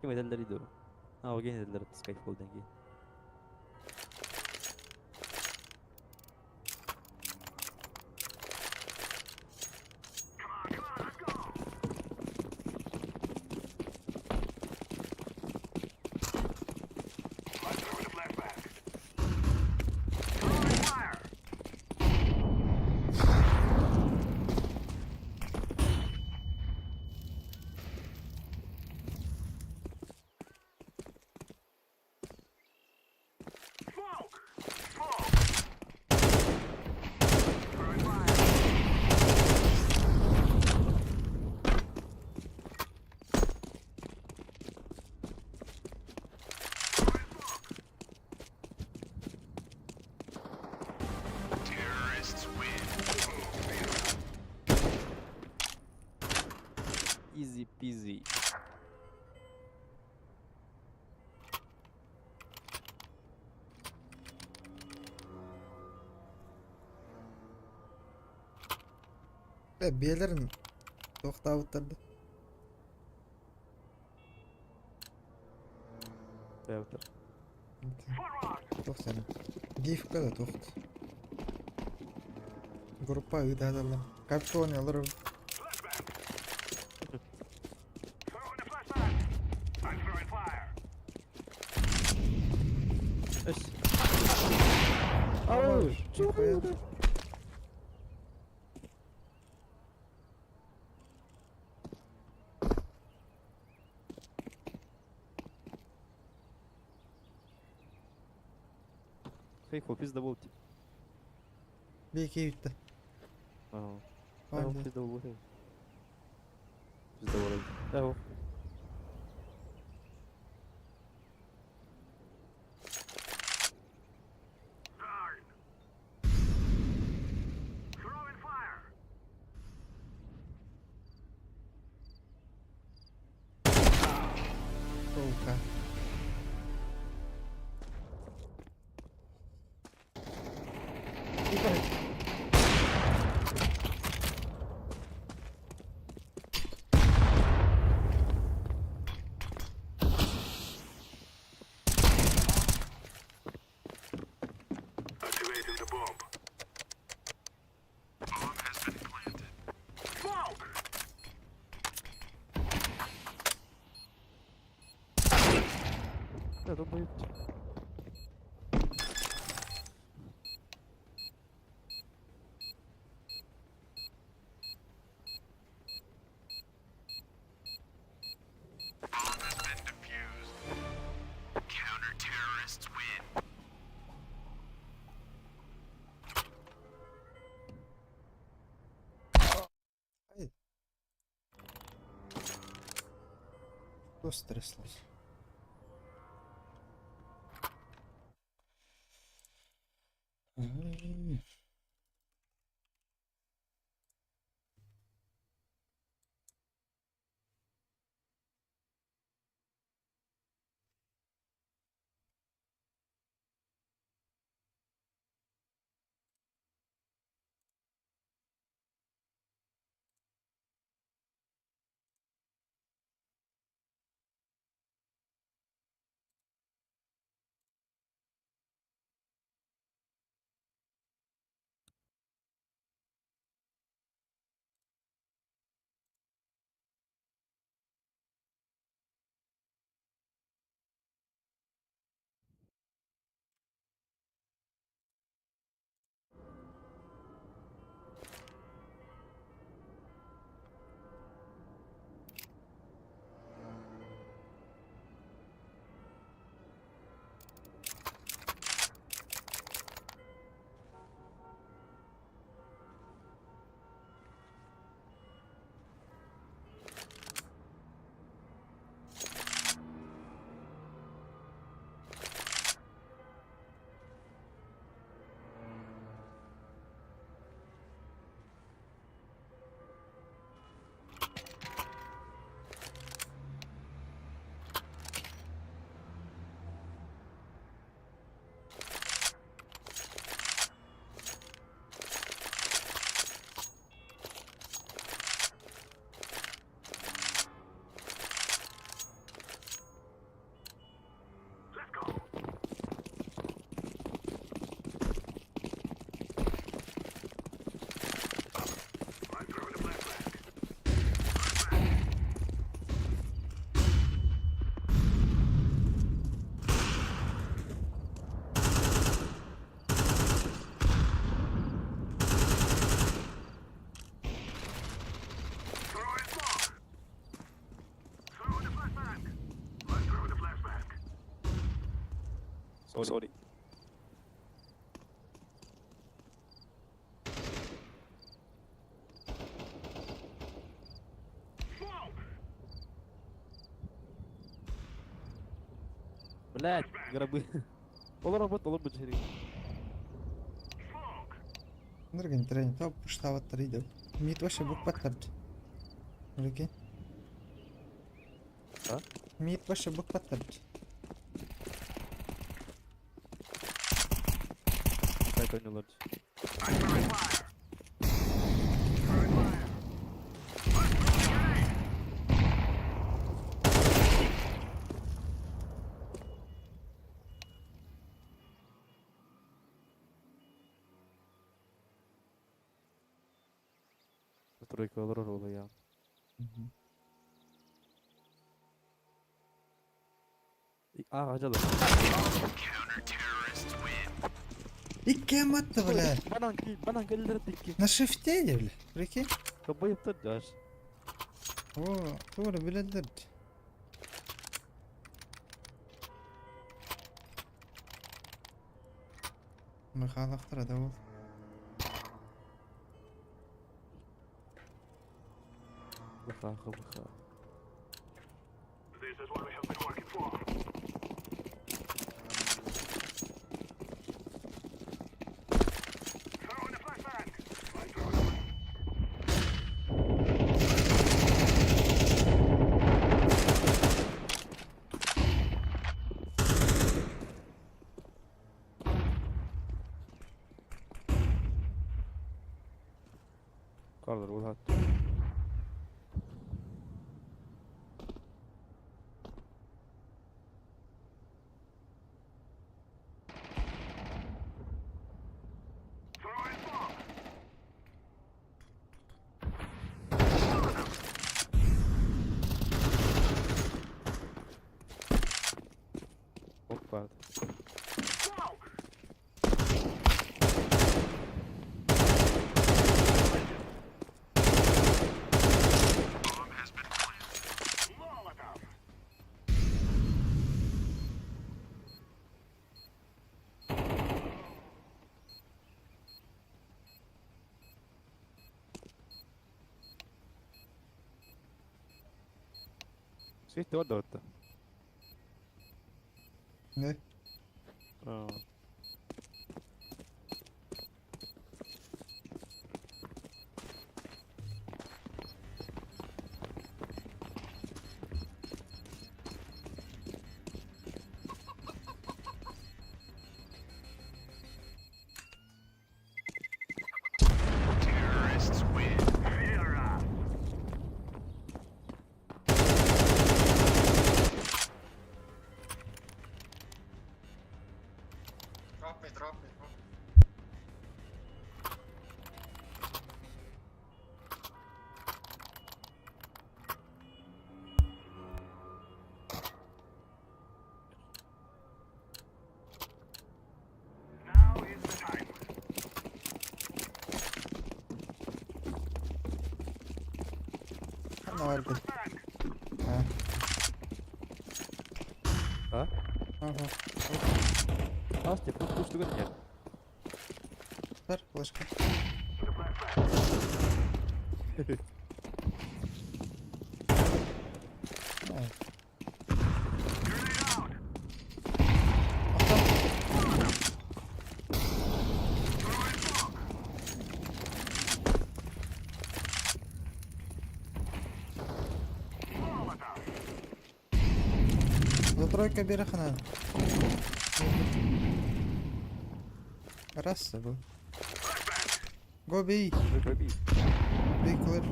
Ким этэллэрий дуо? Аа, оген этэллэр Skyfall-дан киин. Easy peasy. Э, биэлэрин туохтаабыттар да? Бэйэбитэр. Туох сана? Гифка да туохт. Группа ыытааталлар. Картоне олорор. Өс. Ау, Нихуя. Фейк пизда был тип. Бейки бүтті. Ага. Ой, Пизда был. Пизда был. Ау. Сука. Ебать. Да, думаю. Что стряслось? Ай. Sorry. Блять, гробы. Олоробут, олорбут дьири. Ныргын тренинг топ пуштаваттар иди. Мид вообще букпаттар. Прикинь. А? Мид вообще букпаттар. Сайт ойнуулар. Тройка олорор уолуйаҕын. Ааҕа дьалар. Икки матта, бля. Банан, банан кэллэр икки. На шифте, бля. Прикинь. Кабайыптар дьаш. О, тура билэллэр. Михайловтара да ол. Быхаха быха. Карлар улаат. Ок баар. Свет барда батта. Не? Аа. Drop me, drop me. Drop me. Ханна барбыт. А. А? Ага. Аас деп куштуган нет. Бар, флешка. А. Охтон. За тройка берехана. Раз был. Go B. Go B. B clear.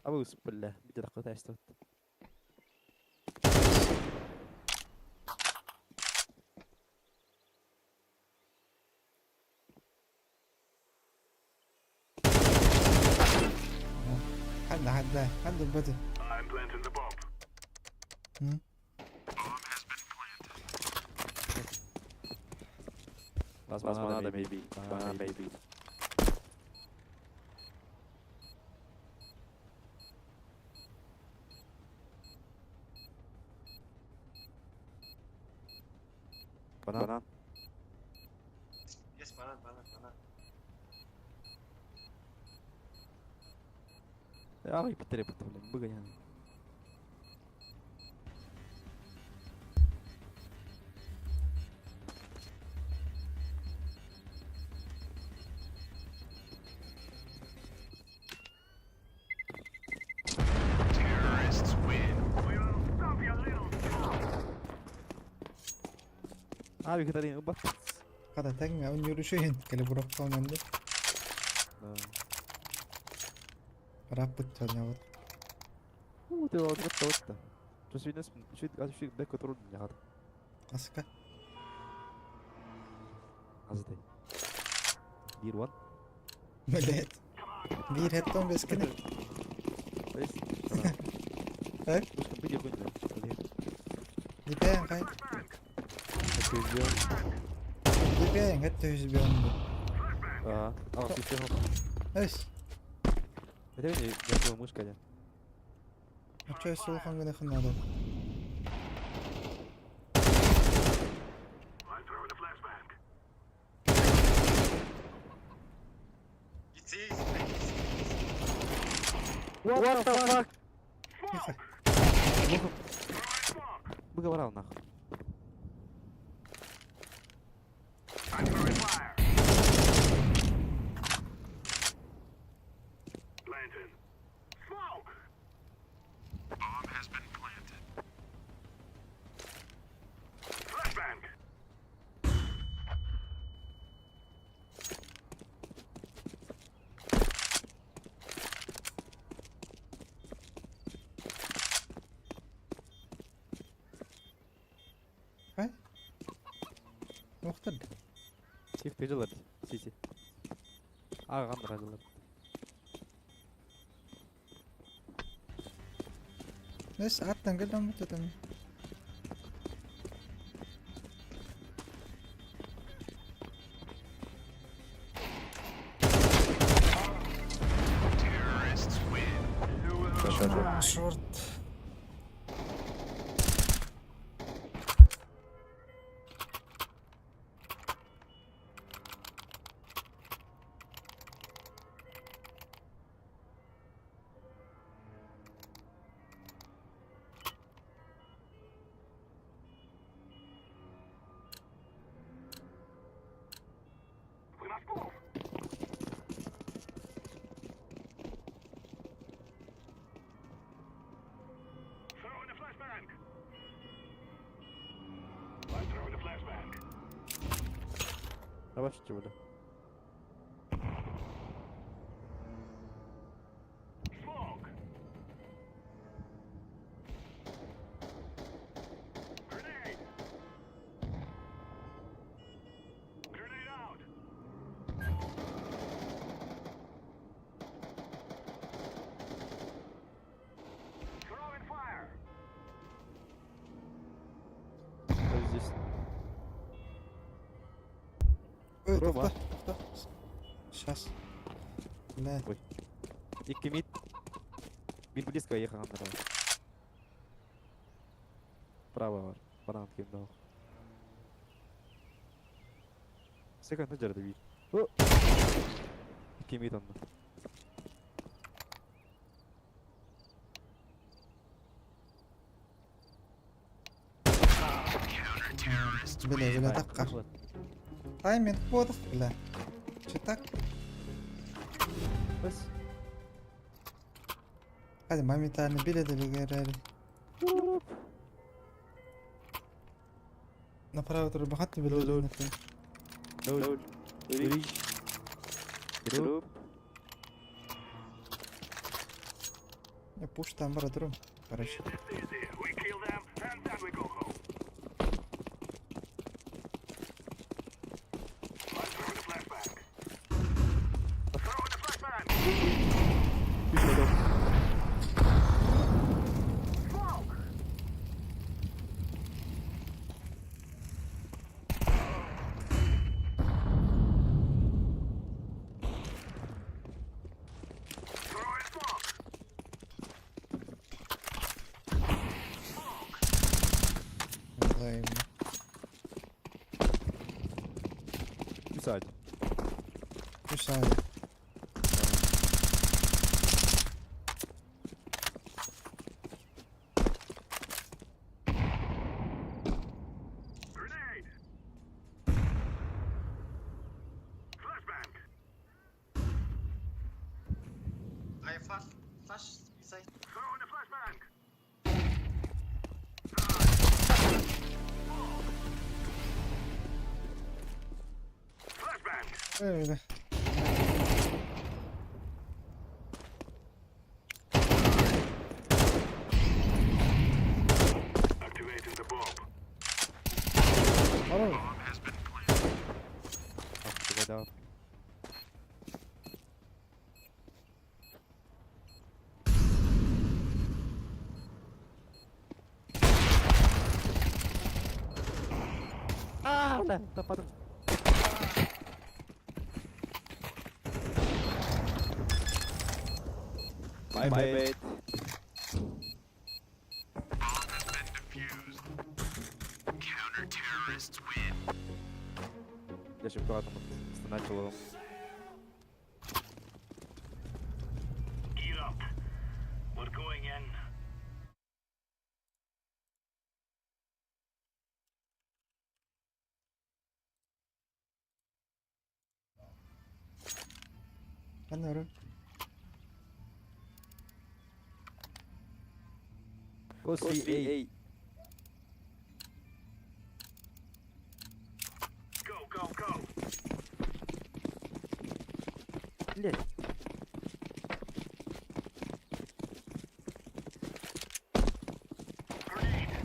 Абус бля, биир дакыта эстот. حد حد حد بدل. Last banana maybe. Banana maybe. Банан. Yes, банан, банан, банан. Ай, питэри блин, выгоняем. А, Викторина, оба. Хата тэҥҥэ үнньүрүшүйүн кэлэ бұраққананды Да. раппыт чанябыт. У, ты вот вот вот. Чуть чуть чуть бэк трудно не надо. Аска. Азды. Бир one. Блять. Бир хеттон бескene. Э? Дипээн кай. Дипээн хэтте хүсбээн бу. А, а, ты Эс. Это не я мышка не. А чё сулхан гына хынады. It's easy, easy, easy. What the fuck? Тихо. Выговорал нахуй. Кай? Уқтыр. Тих ты жылар. Сити. А, гандра жылар. Эс аттан келдем бутатам. Шорт. А вообще чего? Здесь? Ой, Рома. тохто, тохто. Сейчас. Бля. Ой. Икки мид. Бир близко ехал андра. Право бар. Банан кем дал. Секунд жарды бир. О! Икки мид онда. Бля, бля, такка. Тайминг бодох, бля. Че так? Бس. Hadi моментально биле де бегерели. Направо тур бахат биле. Лол. Лол. Рич. Дроп. Я пуш там бара турум. Короче. Взаимно. Two side. Two side. I flash, flash inside. Öyle. Alo. Ах, да. Аа, бля, таппатым. My bad. Я еще аккуратно начал его. Gear up. We're going in. Ben de Go C8. Go, go, go. Блять. Grenade.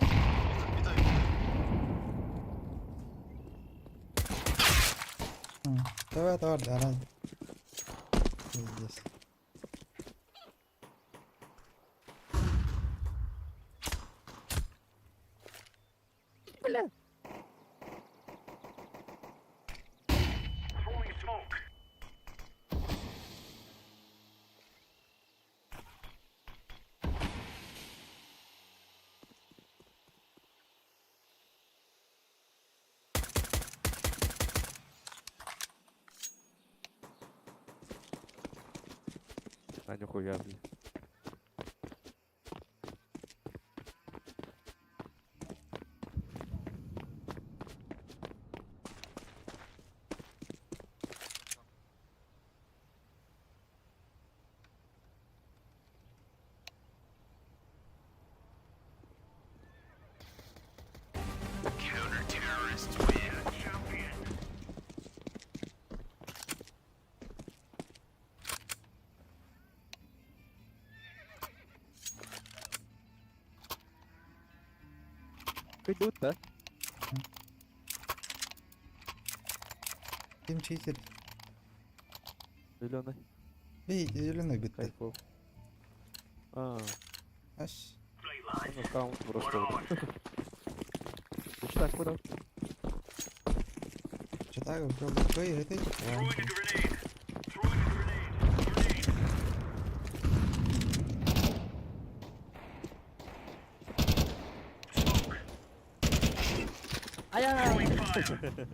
Mid, mid, mid. Давай, давай, давай. Пиздец. Бля. Throwing smoke. А нихуя, блядь. Champion. Идут, да? Ким читер? Зеленый. Бей, зеленый битте. Кайфов. А, Аш. Right, lads. ну там We're просто. on. Ты что так куда? Читаю, выиграть. Throwing a grenade. Throwing a grenade. Grenade. Smoke. Throwing fire.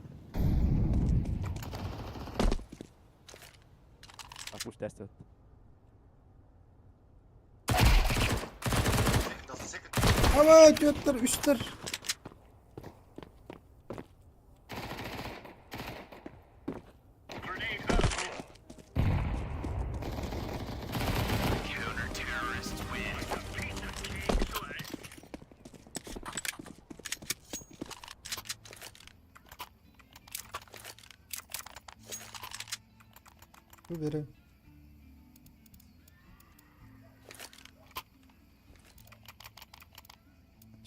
А пусть тестят. Second, also second. Ава, түөртэр, үстэр. Grenade out. Counter-terrorists win. Piece of cake, so it is. Убери.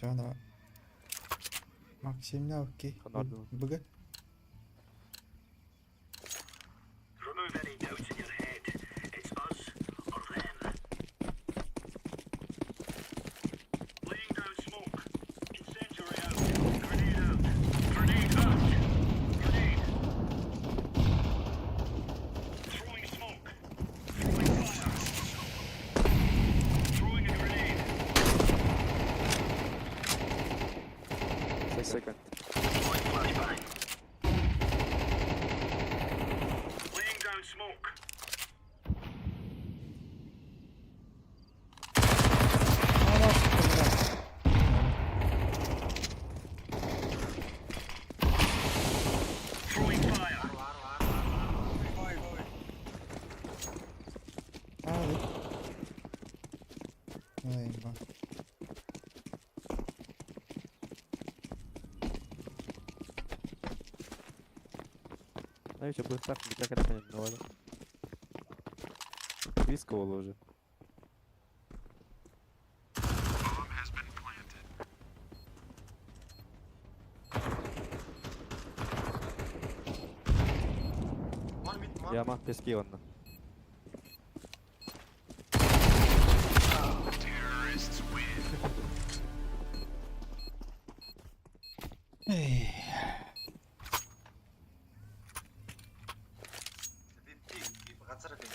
Чана. Максим окей. Ханардын. Бг. Remove any doubts in your head. It's us or them. Laying down smoke. Incendiary out. Grenade out. Grenade out. Grenade. Throwing smoke. Throwing fire. Throwing a grenade. Second. Throwing flashbang. Навіщо быстах битак это не надо. Висковало уже. One mid, one Яма, пески онно. Эй. Би би би ганцаараа би.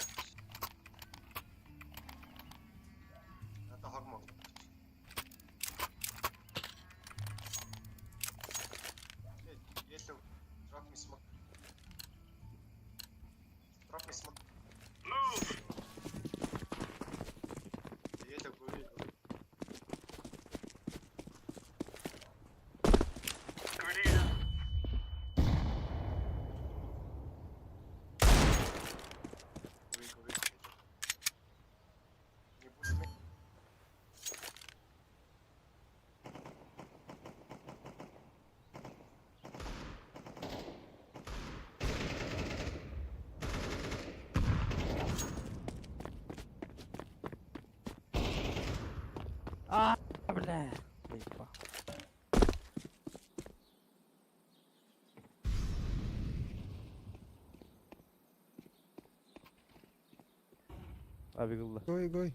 Надад хормоо. Yellow, drop me smoke. Drop me smoke. Move. Yellow, go yellow. Grenade out. Go go go. You boost me. А, бля. Заебал. Абигулла. Гой, гой.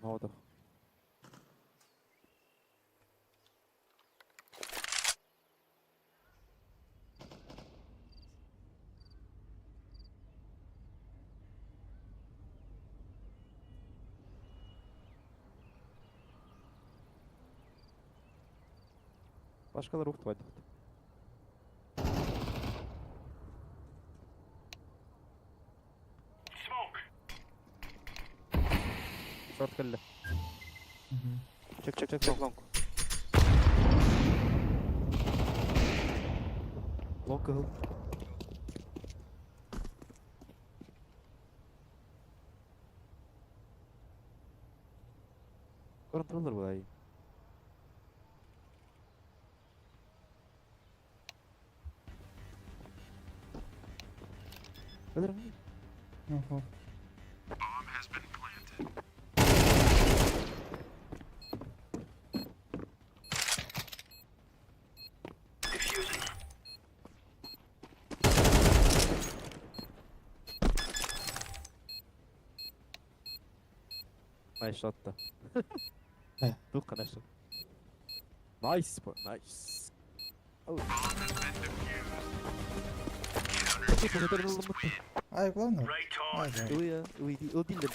Молотов. Башкалар ухтывать. Smoke. Шорт кэллэ. Мгм. Чек, чек, чек, long, long. Long кыһыл. Контроллер буолай. Өлөр. Ого. Defusing. Nice shot да. Э. Тух nice shot. Nice, bro, nice. Oh. Ай, главное. Right on. Ай, да. Ой, ой, ой, дилер.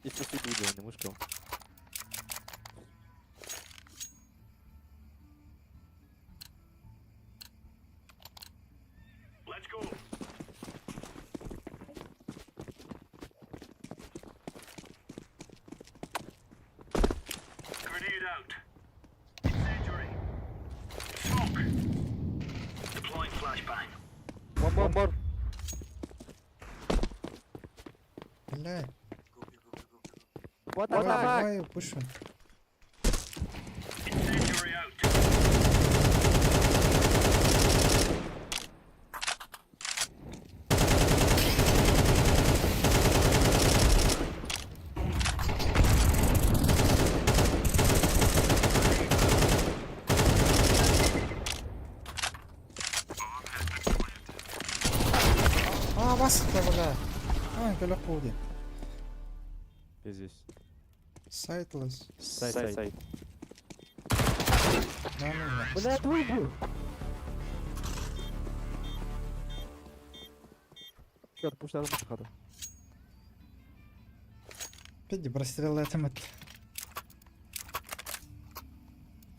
Если ты видео не мушкал. Let's go. Grenade out. Incendiary. Smoke. Deploying flashbang. One more, more. Бля. Go B, go B, go B, go B. What the Why, fuck? why you pushing? Incendiary out. А, бас, да, бля. Ай, кэлэх кууди. Здесь. Sightless. Сайт, сайт. Да, ну, да. Бля, твой был. Черт, пусть надо хата. Пиди прострел этом это.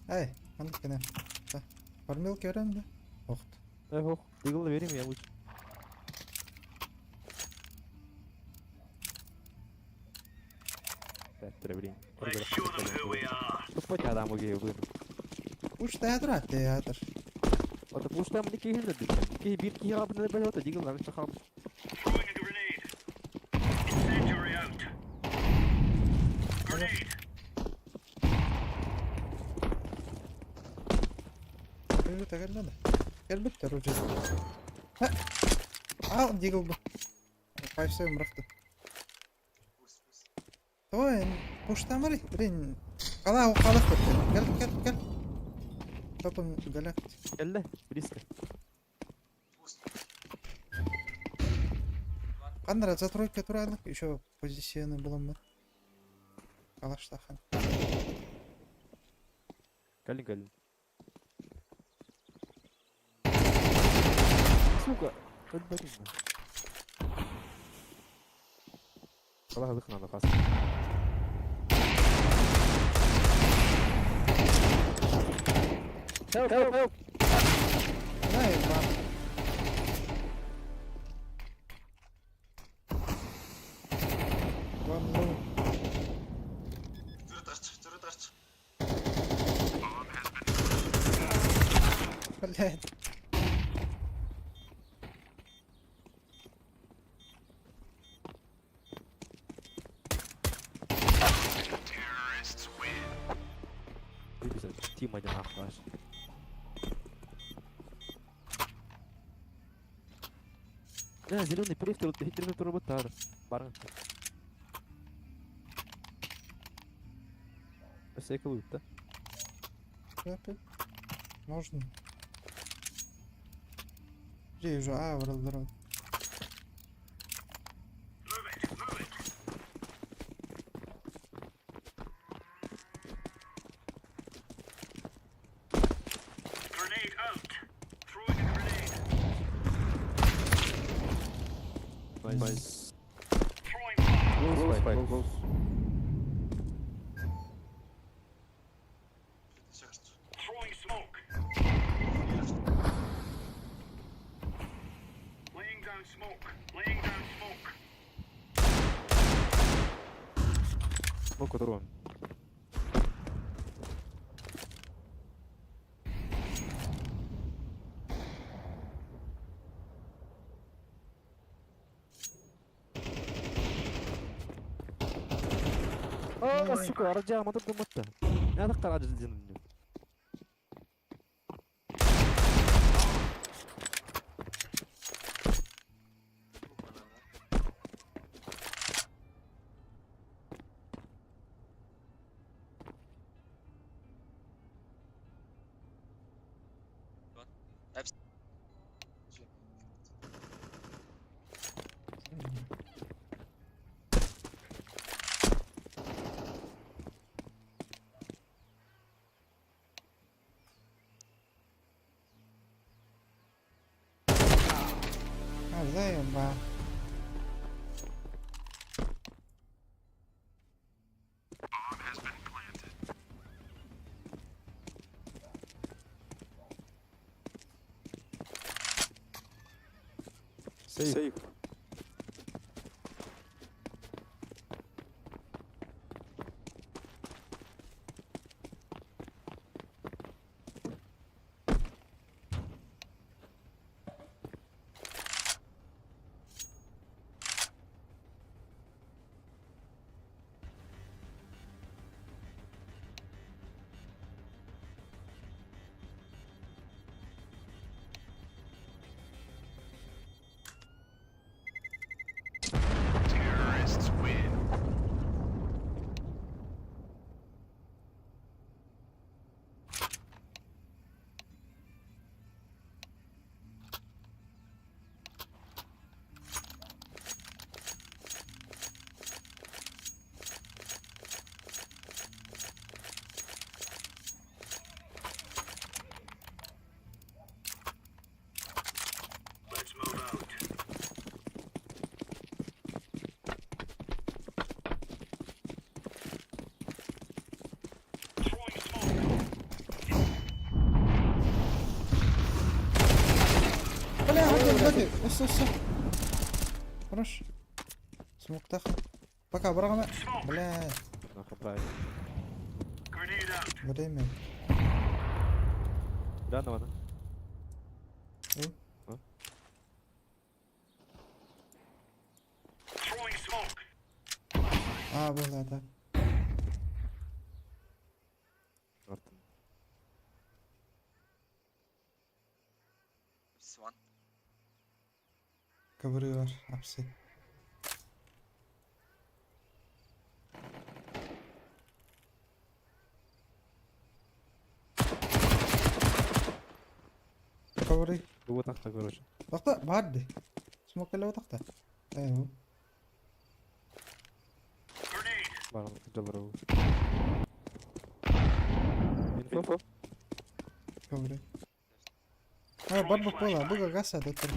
Ай, аны кene. Да. Фармилки өрөн да. Охт. Эх, дигл верим я лучше. Так, блин. Let's show them who we are. Тупо адам угей блин. Уж театр, театр. Ота пуштам не кихин да. Ки бир ки хаб не бэлота дигл нам хаб. Throwing a grenade. Incendiary out. Grenade. Кэлбит кэллэ да. Кэлбиттэр уже. Ха! Аал дигл бу. 5-7 бырахты. Boost, boost. Давай, пуштамарый, блин. Кала, кала кел, кел, кел, кел. Топом галактик. Кэллэ, близко. Boost. Кандра за тройка туралык, еще позицияны буламмын. Калаштахан. Кэлин, кэлин. Сука! Өлбөтүм. Калаһылык надо хас. Help, help, help! Най, бам. One low. Зүрх дарч, зүрх дарч. Блядь. Выписать. Тима один нахуй аж. Да, зеленый перифтер, перифтер роботар. Бар. Всякий да? Опять? Можно. Где уже? А, врал, Move it. Move it. Grenade out. Throwing a grenade. Nice. Throwing fire. Close fight, close. Шагч. Throwing smoke. Laying down smoke. Laying down smoke. Smoke которого. А, сука, رجع ما ضد متى انا اقدر عجل زين منه А, заеба. Сейф. Let's move out. Throwing smoke. Бля, ходи, ходи. Все, все. Хорош. Смок тахал. Пока, брагама. Бля, Нахуй правильно. Grenade out. время. Да, ну ладно. Ну? А? Аа, буолаата. Бартым. Сван. Кыбырыы бар, апсы. Кыбырыы. Бу тахта, короче. Тохто, баар дии. Смок кэлэ тохто. Ээ, Бар, дьаллара. Инфо? Кыбырыы. Аа, бар буола, бу гаса доттор.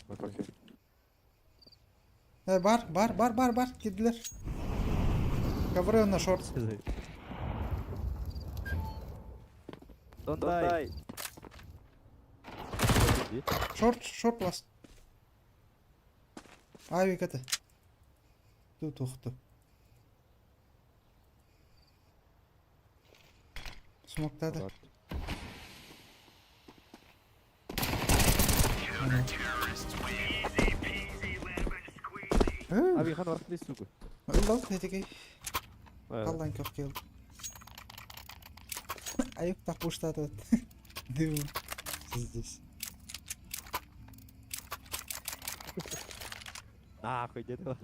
Окей. Э, бар, бар, бар, бар, бар, киирдилэр. Ковры на short. Don't die. Short, short last. Авик это. Тут ухту. Смоктады. Аби хан барып сука. Ыллал этигей. Аллан көх кел. Аюк так буштады. Дым. Здесь. Нахуй где-то.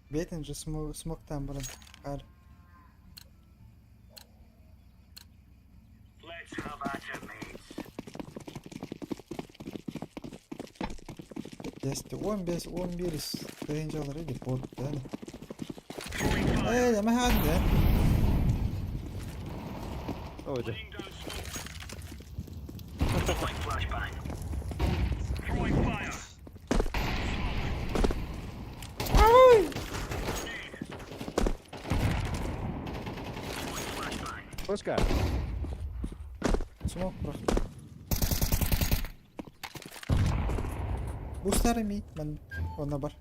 Бетин же смоктан баран. Ар. Let's have at it, mates. Десте 15 11 тыһыынчалар или бот да. Э, яма ханды. Ой, да. Laying down smoke. Throwing flashbang. Throwing fire. Smoke. Throwing flashbang. Флешка. Смок бырах. Бу старый ми, мен она бар.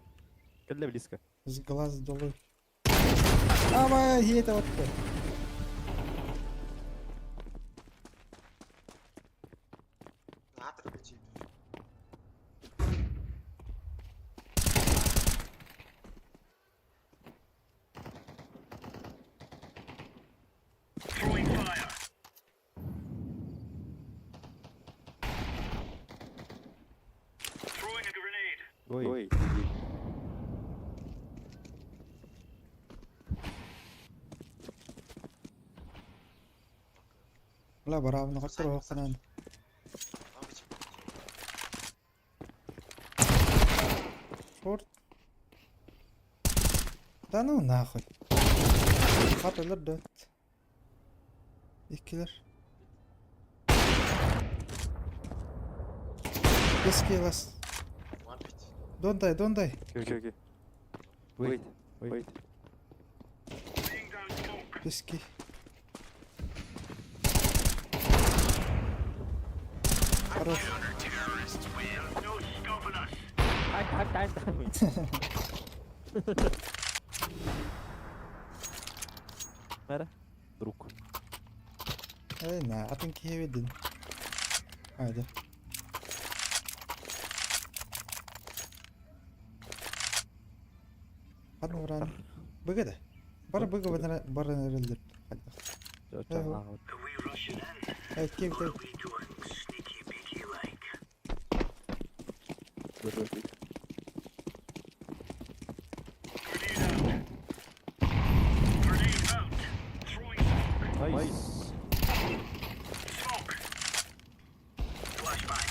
Кэллэ близко. С глаз долой. Ама, это вот. Наатар гэж юм. Throwing fire. Throwing a grenade. Ой. Бла барабын коттор окканан. Аа гэж. Шорт. Да ну нахуй. Хатылар да. Иккилер. Бески лас. One bit. Don't die, don't die. Окей, окей. Wait, wait. Laying down smoke. Бески. Хорош. Terrorists win. No stopping us. Ай, ай, ай, ай. Мэра. Друг. Эй, на, атын киһи Haydi. Хадны баран. Быга да. Бара быга бара бара эрелдер. Хайда. Чо, чо, Ага. нахуй. Are we rushing in? Эй, кип Or are we going sneaky beaky like? Wait, wait, wait. Grenade out. Grenade out. Throwing smoke. Nice. Smoke. Flashbang.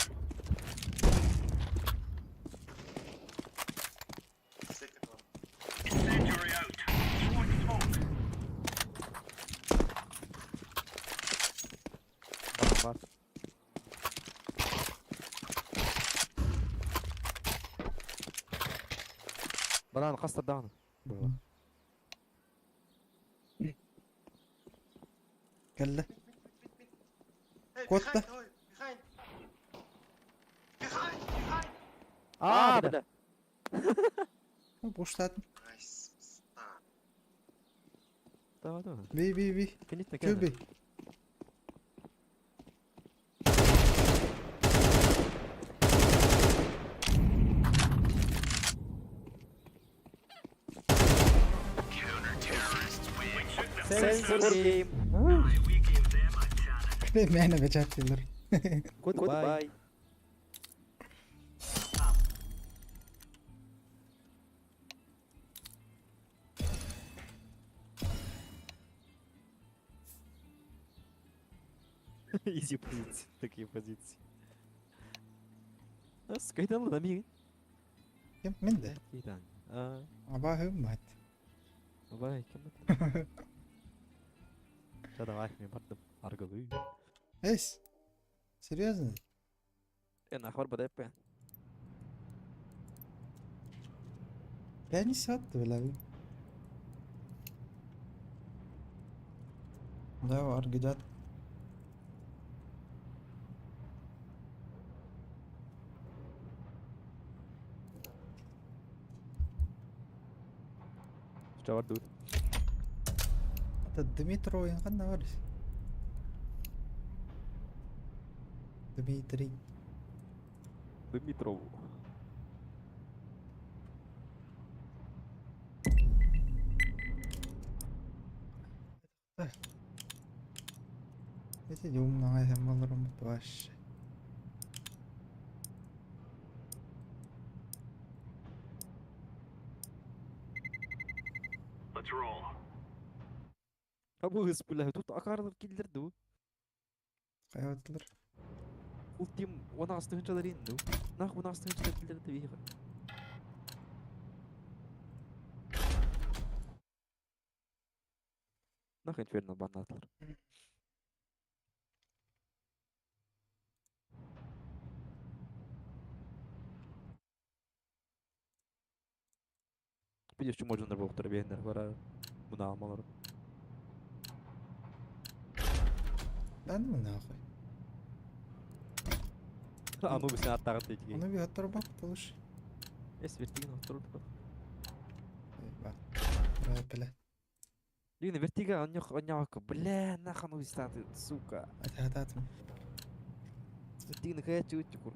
Second one. Incendiary out. Throwing smoke. Бар, бар. Банан хастардаҕына. Кэллэ. Hey, Куотта. behind, ой, behind. Behind, behind. Аа, бля. Буштадым. Nice. Star. Давай, давай. Би би би. Конечно, Түби. Sensor game. We gave them a challenge. Мээнэ бэчээттииллэр. Goodbye. Изи позиции, такие позиции. Скайдан ламигин. Ким мин да? Кидан. А, Абааһым баат. бай, ким Да давай, мен бардым. Аргылы. Эс. Серьезно? Нахвар бадайпы. Beni sattı bile. Да, аргидат. Чавар дур. Это Дмитро ханна бар. Дмитрий. Дмитров. Эти умная малрум вообще. Let's roll. Абу бля, тут акарлар киллерди бу. Кайбатылар. Ул тим 16 инде. Нах 16 киллерди бихе. Нах инферно баннатлар. Видишь, что можно было бейндер бара. Буна алмалар. Да ну нахуй. Анубис аттагы тетиге. Оны bir hattar bak лучше. Эс вертиген отуруп. Бля. Дигне вертига аньох аньяк. Бля, нах Анубис таты, сука. Атататым. Вертигне кая чуть кур.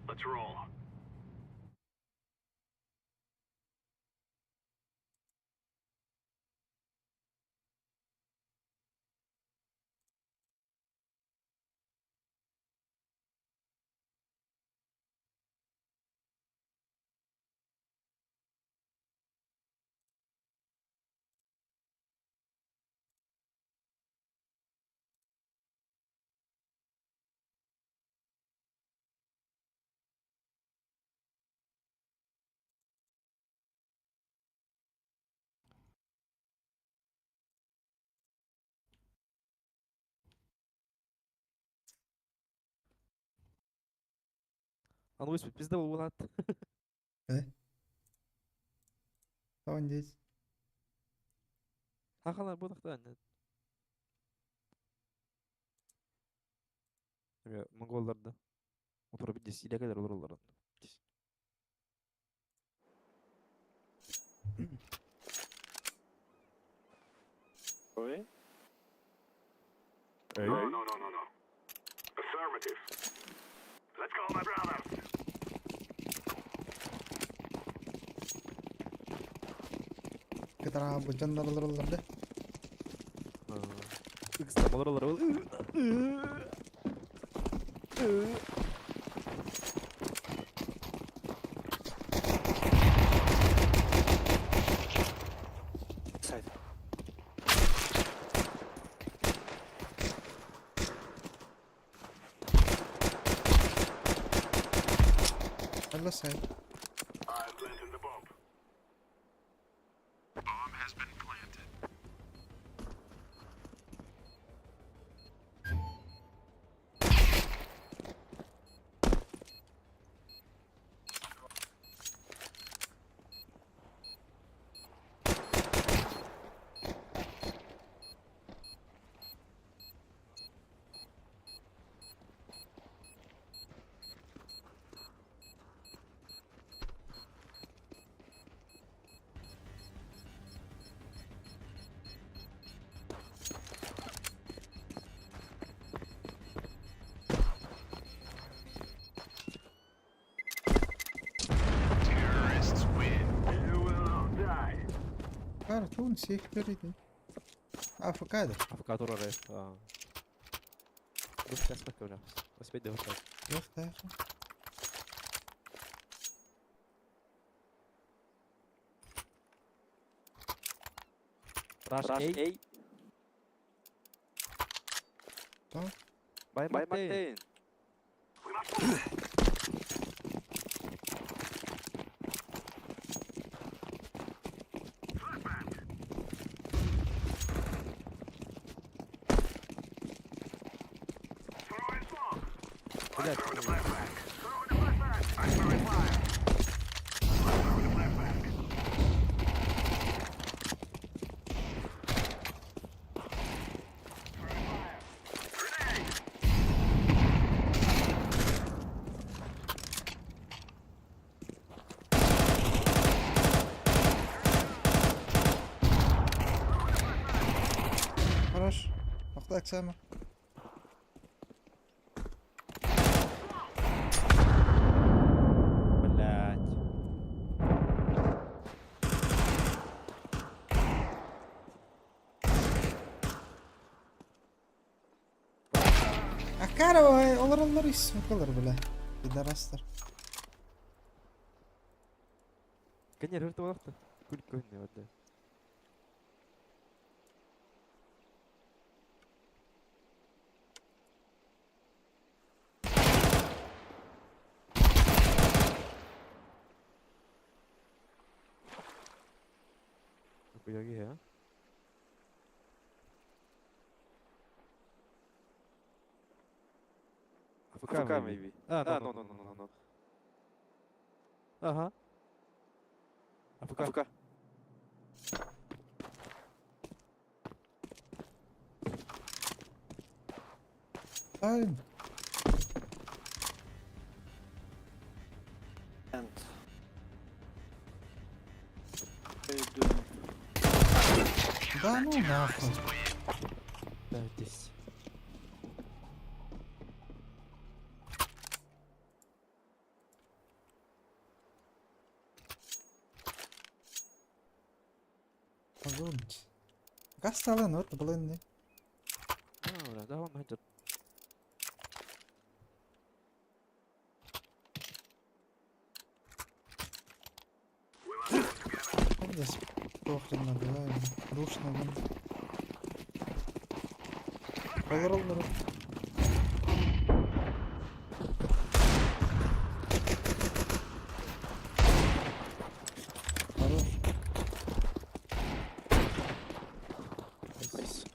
Let's roll. Анубис пизда булат. Тоон здесь. Хахалар будахта. Монголларда. Отура бидис илекелер олороллар. Ой. No, no, no, no, no. Affirmative. Let's go, my brothers. Кытара бу жаннарлар да. Икста олороллар. Сайт. Алла сай. I'm planting the bomb. Bomb has been planted. Картун сиэхтэрий АФК да? АФК турар ээ. Бу бля. Успеть довышать. Туох таах. Rush A. Что? Бай Мартин. Блядь, Хорош. Махтал Оксана. Блядь. Акарова, олороллор ис сукалар, бля. Пидорастар. Конечно, это вот Кулька не вода. 여기 해요? AFK maybe. Ah, no, no, no, no, no, no. Ага. AFK. AFK. Тайм. And. What are you doing? Да ну нахуй. Да, здесь. Погодь. Гастален, вот, блин, не. А, да, он идет. Здесь похрен набиваем. Душно, блин. Олороллор. Хорош. Nice.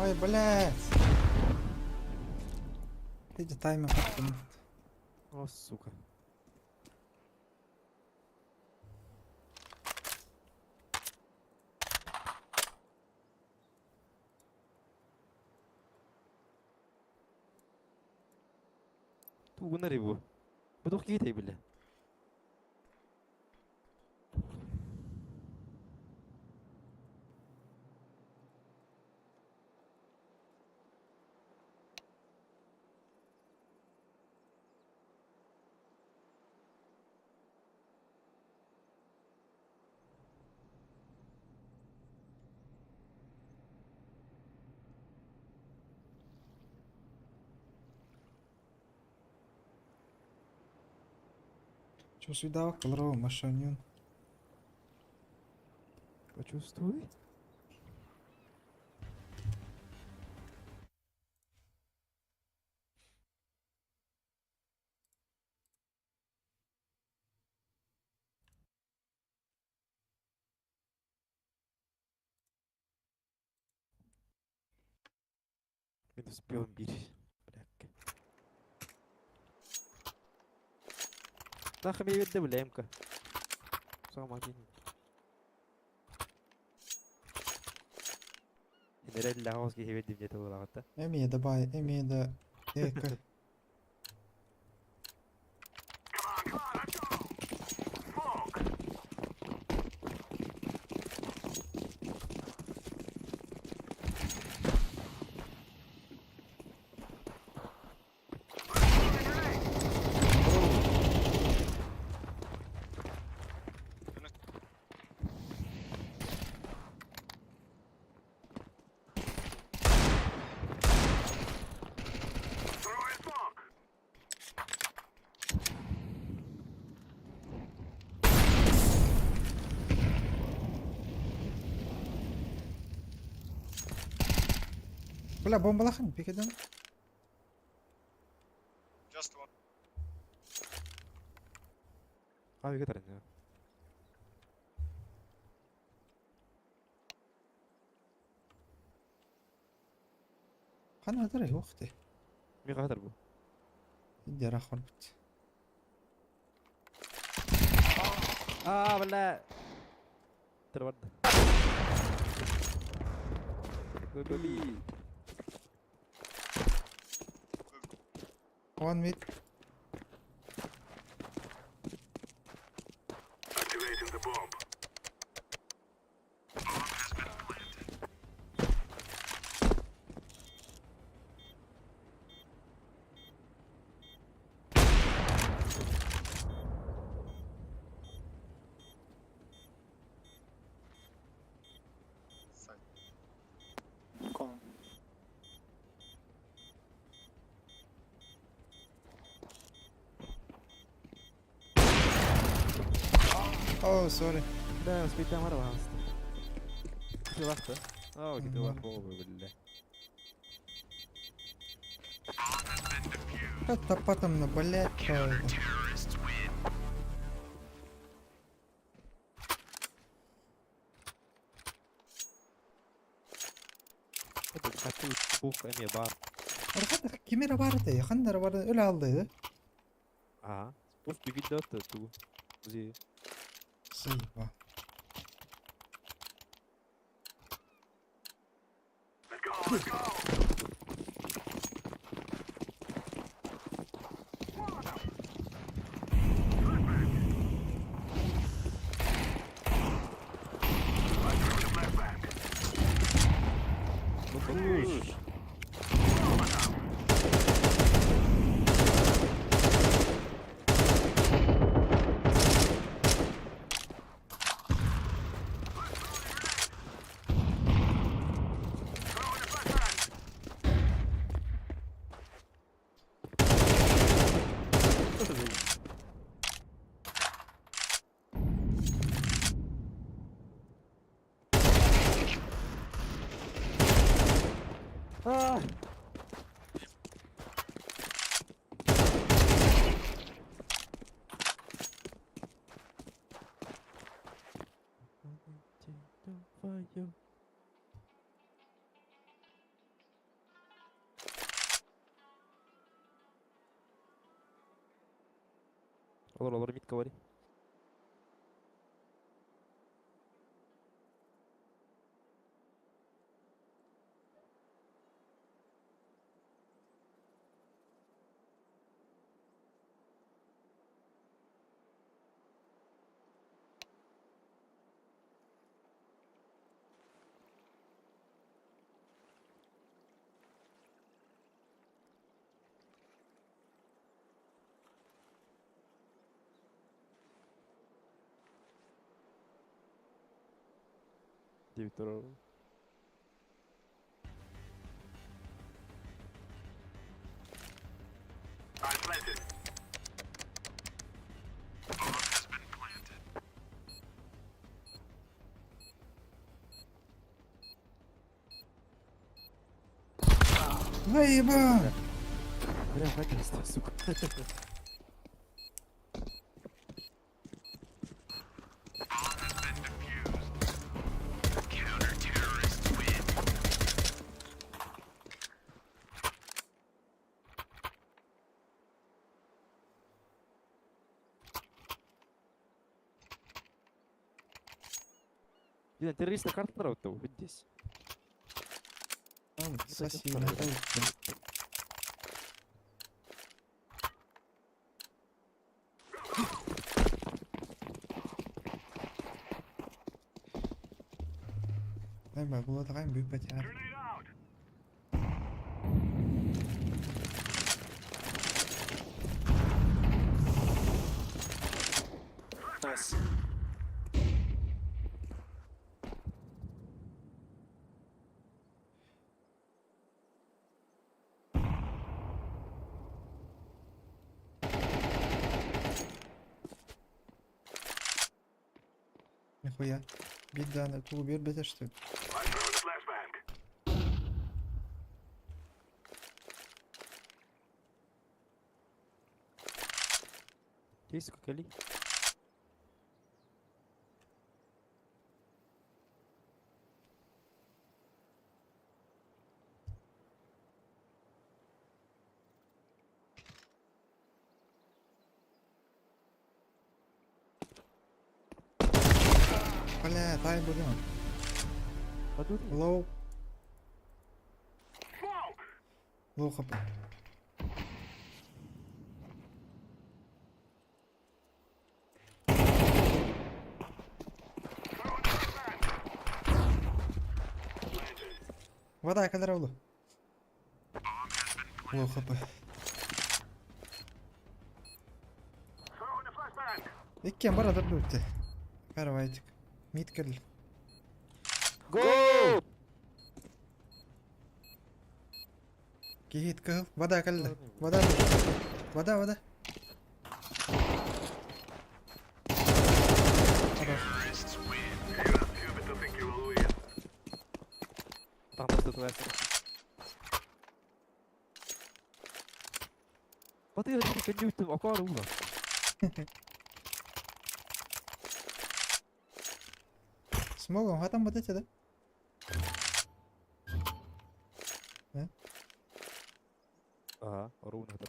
Ой, блядь. Иди таймер потом. О, сука. Тугунар бу. Бу туох киһитэй бile. Чувствуй колоровую машину. Почувствуй. Минус пион бир. Блядь. Нахами видно Сама один. Эрэллээх оҕус киһи биэрдим диэтэ буолаҕыт да. Эмиэ да баай, эмиэ да эко. Come on, come on, let's go. Smoke. Throwing smoke. Бля, бомбалахан, пикеден. Just one. А, 이거 다르네요. Хана хатар уохте. Мига хатар бу. Иди рахвар бит. Аа, бля. Тарварда. Go go B. One mid. Activating the bomb. Bomb has been planted. Side. Con. Oh, sorry. Да, успейте амара Кити вахта. Аа, кити вахта бля. Тапатом на, блядь, правда. Terrorists win. Это хатты бух эме бар. Архат кимера бар да, ханнара бар öyle алдыйды. Аа. Пусть бигит да ту. Зи. Заеба. Let's go, let's go. Ну push. Аа. Olur olur mid cover. Диктор. I'm planted. Bomb has been planted. Заеба! Бля, хакерство, сука. Bomb has been defused. Counter-terrorists win. Блин, террористы карта вот здесь. Соси на Була бүппэт яар. Nice. Нихуя. Биир тугу биэрбэтэ что ли? Кейс кали. Бля, тай будем. Low. Low HP. Вода, кадр oldu. Low HP. Иккиэн бара дурдуутте. Каравайтик. Мид кэлл. Go! Киһит кыһыл. Вода кэллэ. Вода. Вода, вода. Хорош. Там просто твоя Vad är det för Newton och Arona? Смогом, а там вот эти, да? Да? Ага, Руна там.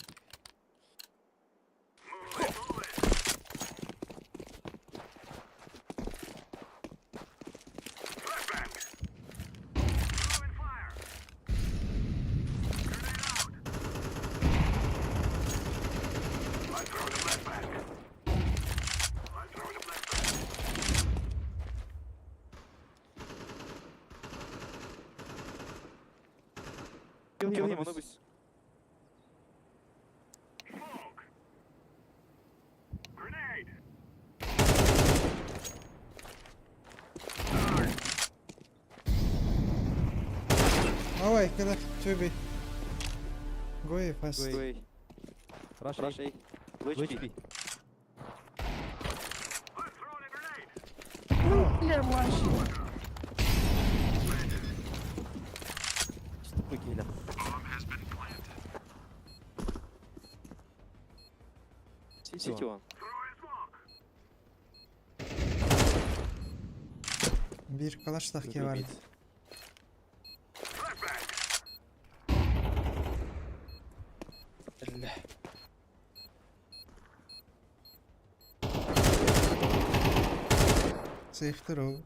Kill him, Anubis. Давай, кидай, 2B. Go A fast. Go A. Rush, Rush A. Low HP. Что такое геля? City one. Биир калаштаах киһи баар. Бля. Safe throw.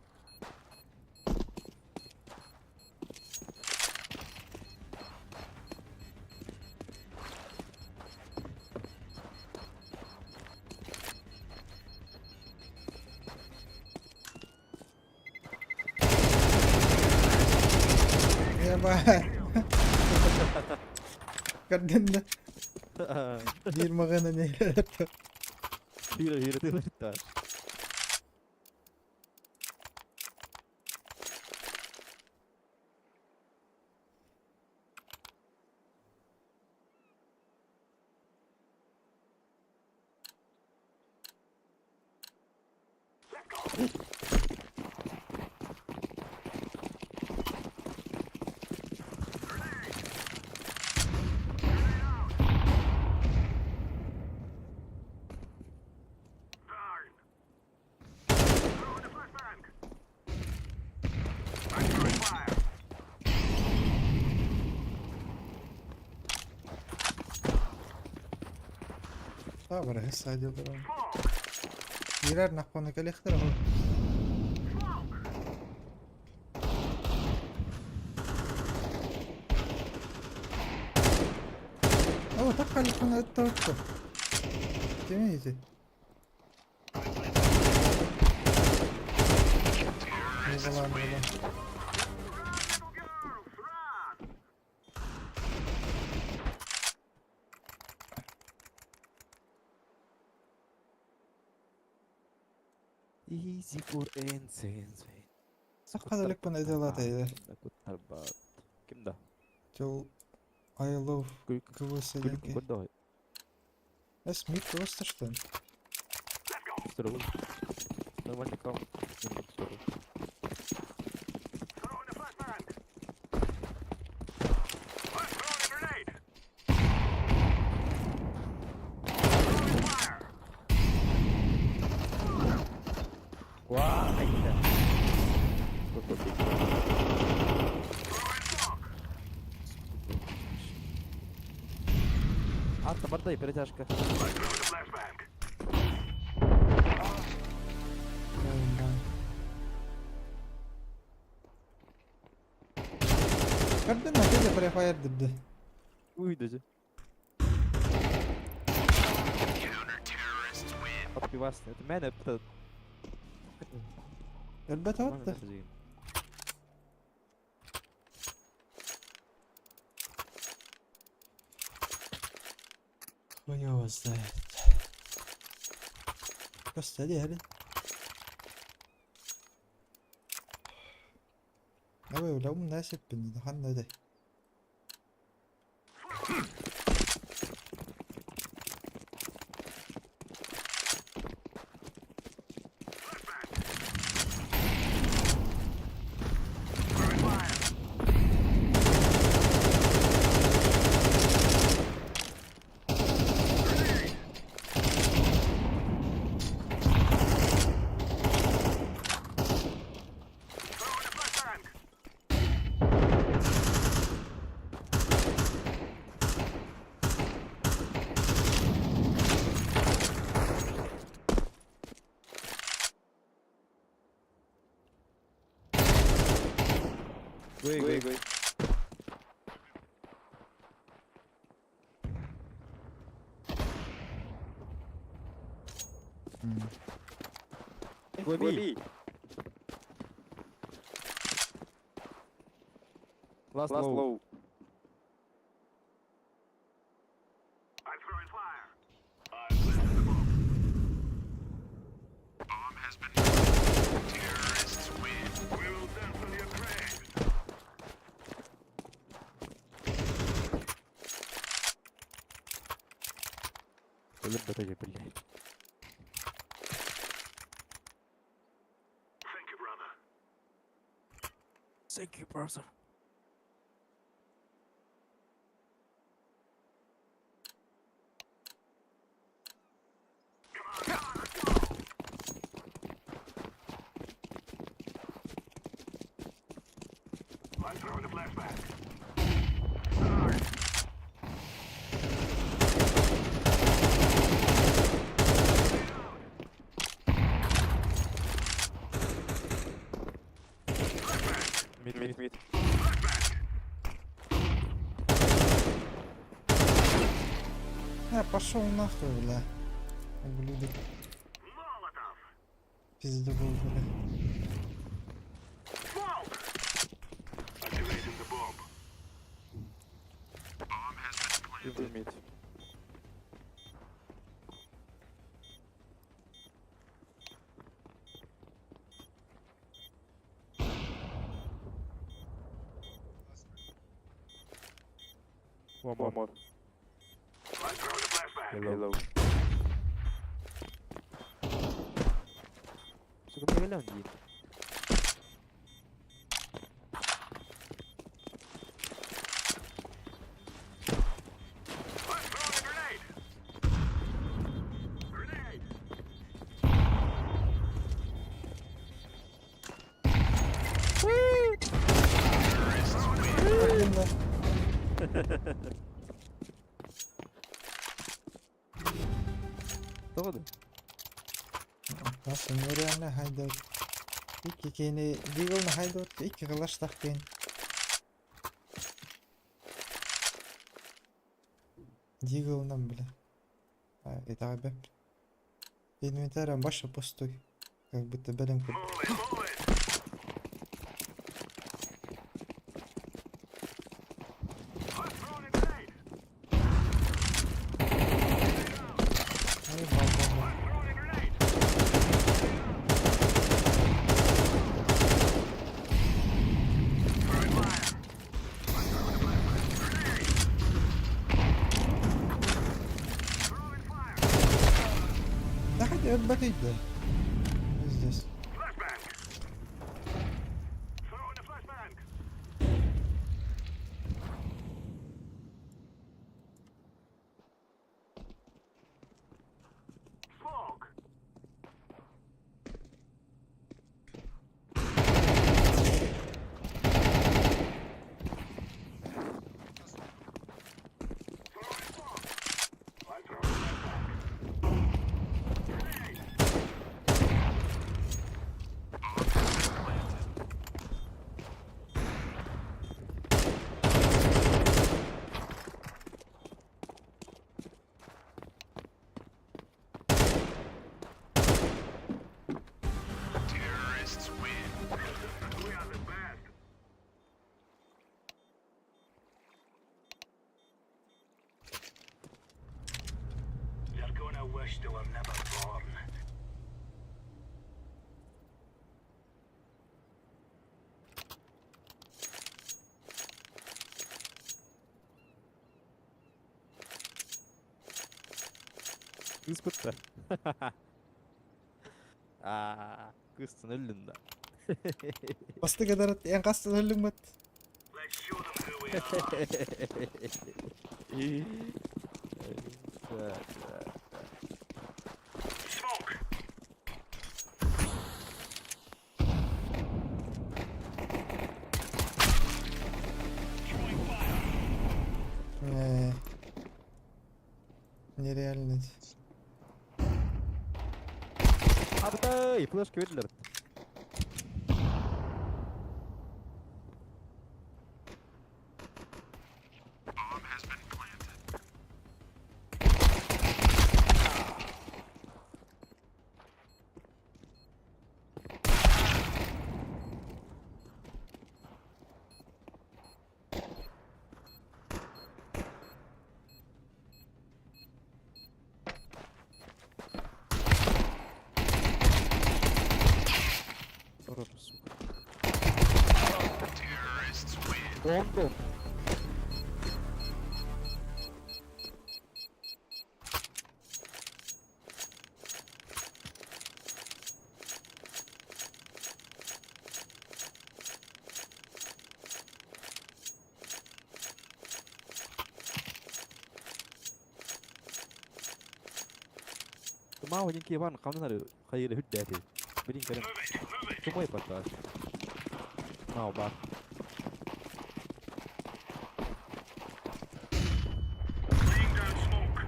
Ебать. Көрдүн да. Биир маҕаны не Хира, хира, ты летаешь. Добре, садил. Киирэр нахуй кэлиэхтэрэ ол. Оо, так халыкпын ыттыбытты. Кимий ити? Ньукулаан, ньукулаан. Easy for NCNC. Сахха да ытыалаата Куттарбат. Ким да? Тыл I love КВС Күлүк диэки. көрдө. Эс мид просто что ли? Здорово. Нормально кам. Throwing a flashbang. I'm throwing a grenade. Throwing fire. Вау, айда. Throwing smoke. Атта бардай перетяжка. I'm throwing a flashbang. Көрдүн ма префайр дибди. Уй даже. Отпивасный. Это мене это. Өлбөт отты. Хуй его знает. Просто дели. Ой, уля умная сеппин, ханна дей. Throwing fire. Grenade. Throwing a flashbang. Гой, гой, гой. Гой, Last, Last low. I'm throwing fire. I'm planting the bomb. Bomb has been. Terrorists win. We will dance on your grave. Өліп блядь. Thank you, brother. Thank you, brother. Come on, come on, let's go. I'm throwing a flashbang. Arr. Mid, mid, mid. Э, пошел нахуй, бля. Ублюдок. Молотов. Пиздобол, бля. Smoke. Activating the bomb. Bomb has been planted. Mid. Last One more. One more. I'm throwing a flashbang. Hello. Сука, мне глян дейді. I'm throwing a grenade. Grenade. Көрдүн да. Тоғыды. Nasıl нереально хайдат. Икки кени Дигл хайдат, икки кылаштах кен. Диглынан, бля. А, итэҕэйбэппин. Инвентарь баша пустой. Как будто бэлэм курдук. Move it, move it. I'm throwing a grenade. Ой, ба-ба-ба. Throwing a grenade. Throwing fire. I'm throwing a flashbang. Grenade. Throwing fire. Да хотя бы да. Здесь. Flashbang. Throwing a flashbang. Smoke. Throwing smoke. I'm throwing a flashbang. Grenade. Terrorists win. We are the best. They're gonna wish they were never born. Кыыс бытта. Аа, кыыстан өллүн да. Басты кадарат, эн хастан өллүҥ бат. Let's show them who we are. Smoke. Throwing fire. Э, Нереально. Абытай, флешка берилер. Bomb has been planted. Хорош, сука. Terrorists win. Гондон. Маа один кебан камнары хайыры хүддәти. Билин кәрем. Move it. Move it. Тумай патташ. Мау бар. Laying down smoke.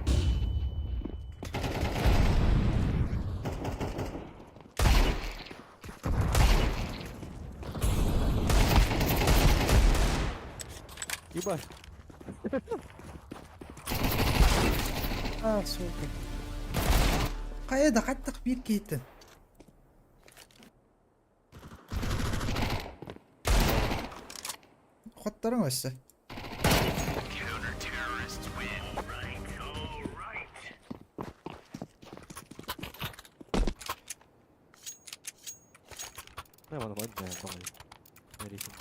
Ебать. А, сука. Хайа хаттах биир киһиттэн. Хоттарың өссө. Counter terrorists win. Right. All right. Не, вон, вон, не, вон. Мерихин.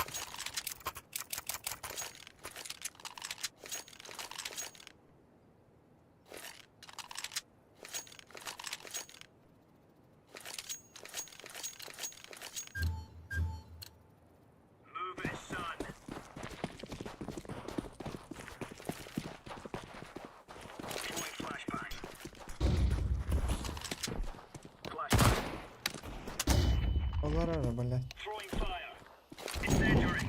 Move it, son. Throwing flashbang. Flashbang. Олар ара, бля. Throwing fire. Incendiary.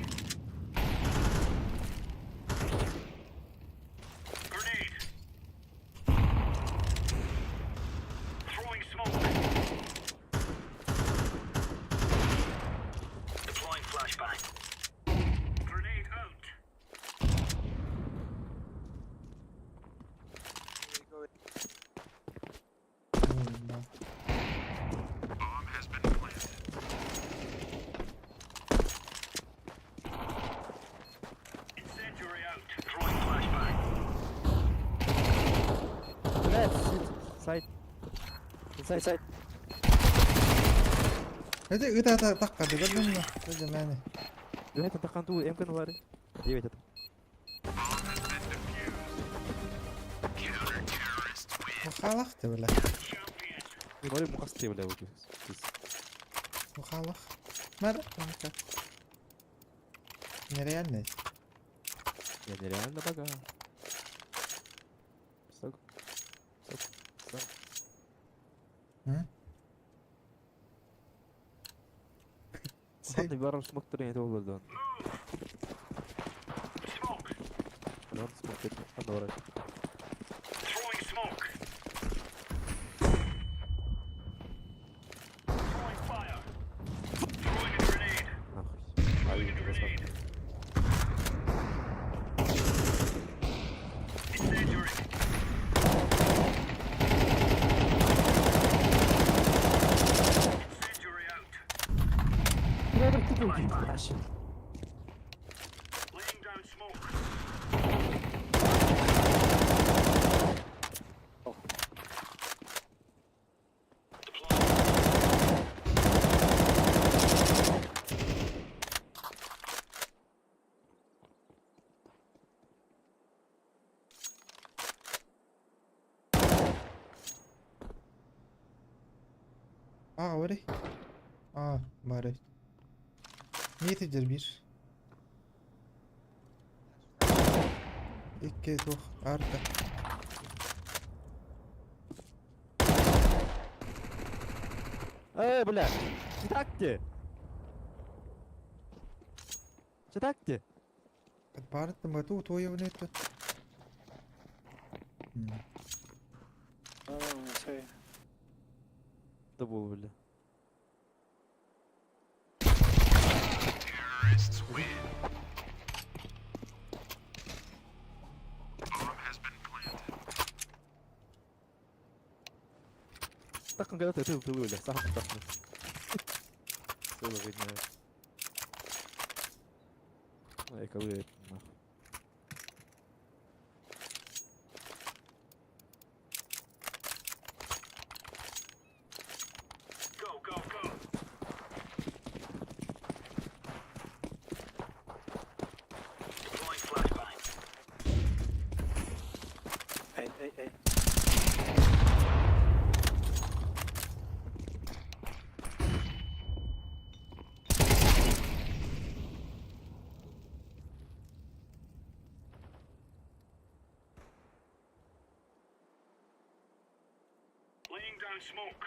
Inside. Inside. Inside. Эти ыта таххады көрдүҥ дуо? Дьэ мээнэ. Давай таххан туу эм кын бары. Девять это. Counter-terrorists win. Мухалах ты бля. Бары мухасты бля вот. Мухалах. Мэр. Нереальный. Я нереально богат. Сок. Сок. Сок. М? Ханна барар смоктор это болду. Smoke. Барар смоктор. Ханна барар. Throwing smoke. Throwing fire. Throwing a grenade. Нахуй. Throwing a grenade. Incendiary. Incendiary out. Laying down smoke. Oh. Deploying. А, ори. А, бары. Метр bir. Икки туох арта. Эй, бля. Так те. Так те. Баарыттан батуу туойабын это. No, no, sorry. Да был, бля. Terrorists win. Bomb has been planted. Так он когда-то ты был, бля. Сам так. Целый видно. Ну, я кого это нахуй. Go, go, go. Deploying flashbang. Эй, эй, эй. Laying down smoke.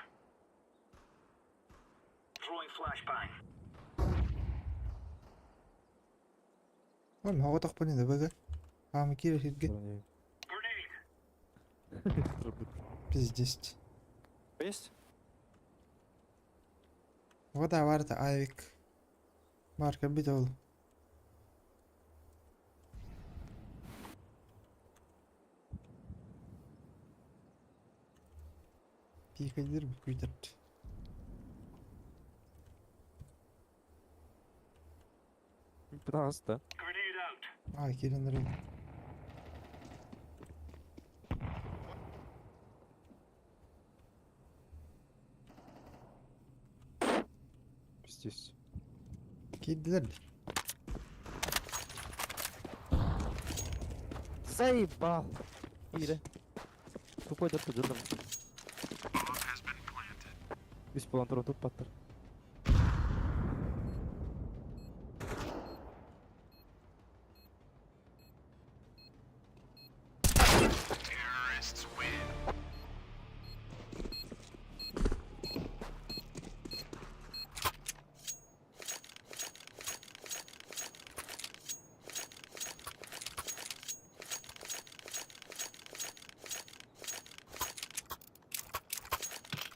Throwing flashbang. Ой, хоҕотохпун да быга. Хаамы киирэ сиргэ. Grenade. Пиздец. Есть? Вода барыта авик. Марка бит ол. Пикадир күйдірді. Пытался. Grenade out. А, кирен рыл. Пиздец. Киддилер. Заебал. Ире. Тупой да тут Bomb has been planted. Үс болан туран туп баттар. Terrorists win.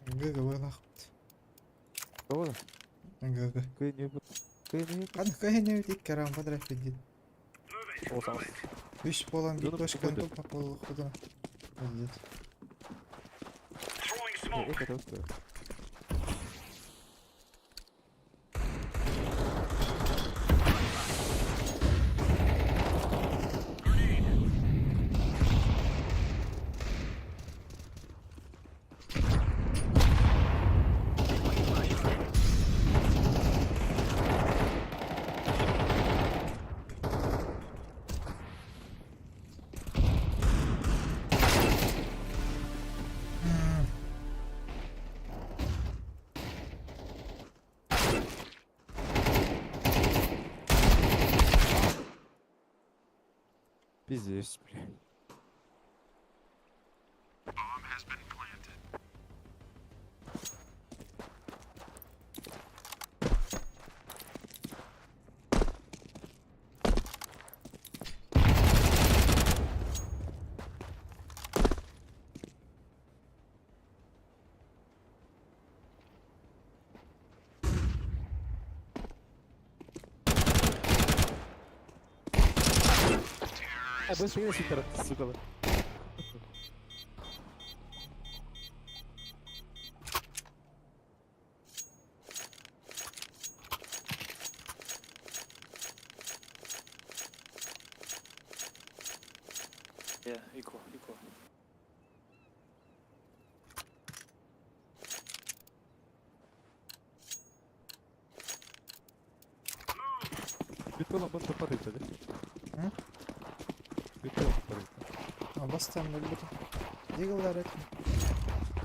Гыгы вылахпыт. Кого? Гыгы. Кыйны Кыйны Каны кыйны бит икки раунд подряд бит. Move it. О, сам. Move it. Үс болан бит Донор точканы какой-то. туп болу худана. Пиздец. Throwing smoke. Это вот. Grenade. Пиздец, блядь. Bomb has been planted. А, быстрее супер, сука. Yeah, equal, equal. Бетоном он попадает, да? М? Бетоном попадает. Бастан өлбүтүм. Deagle этим.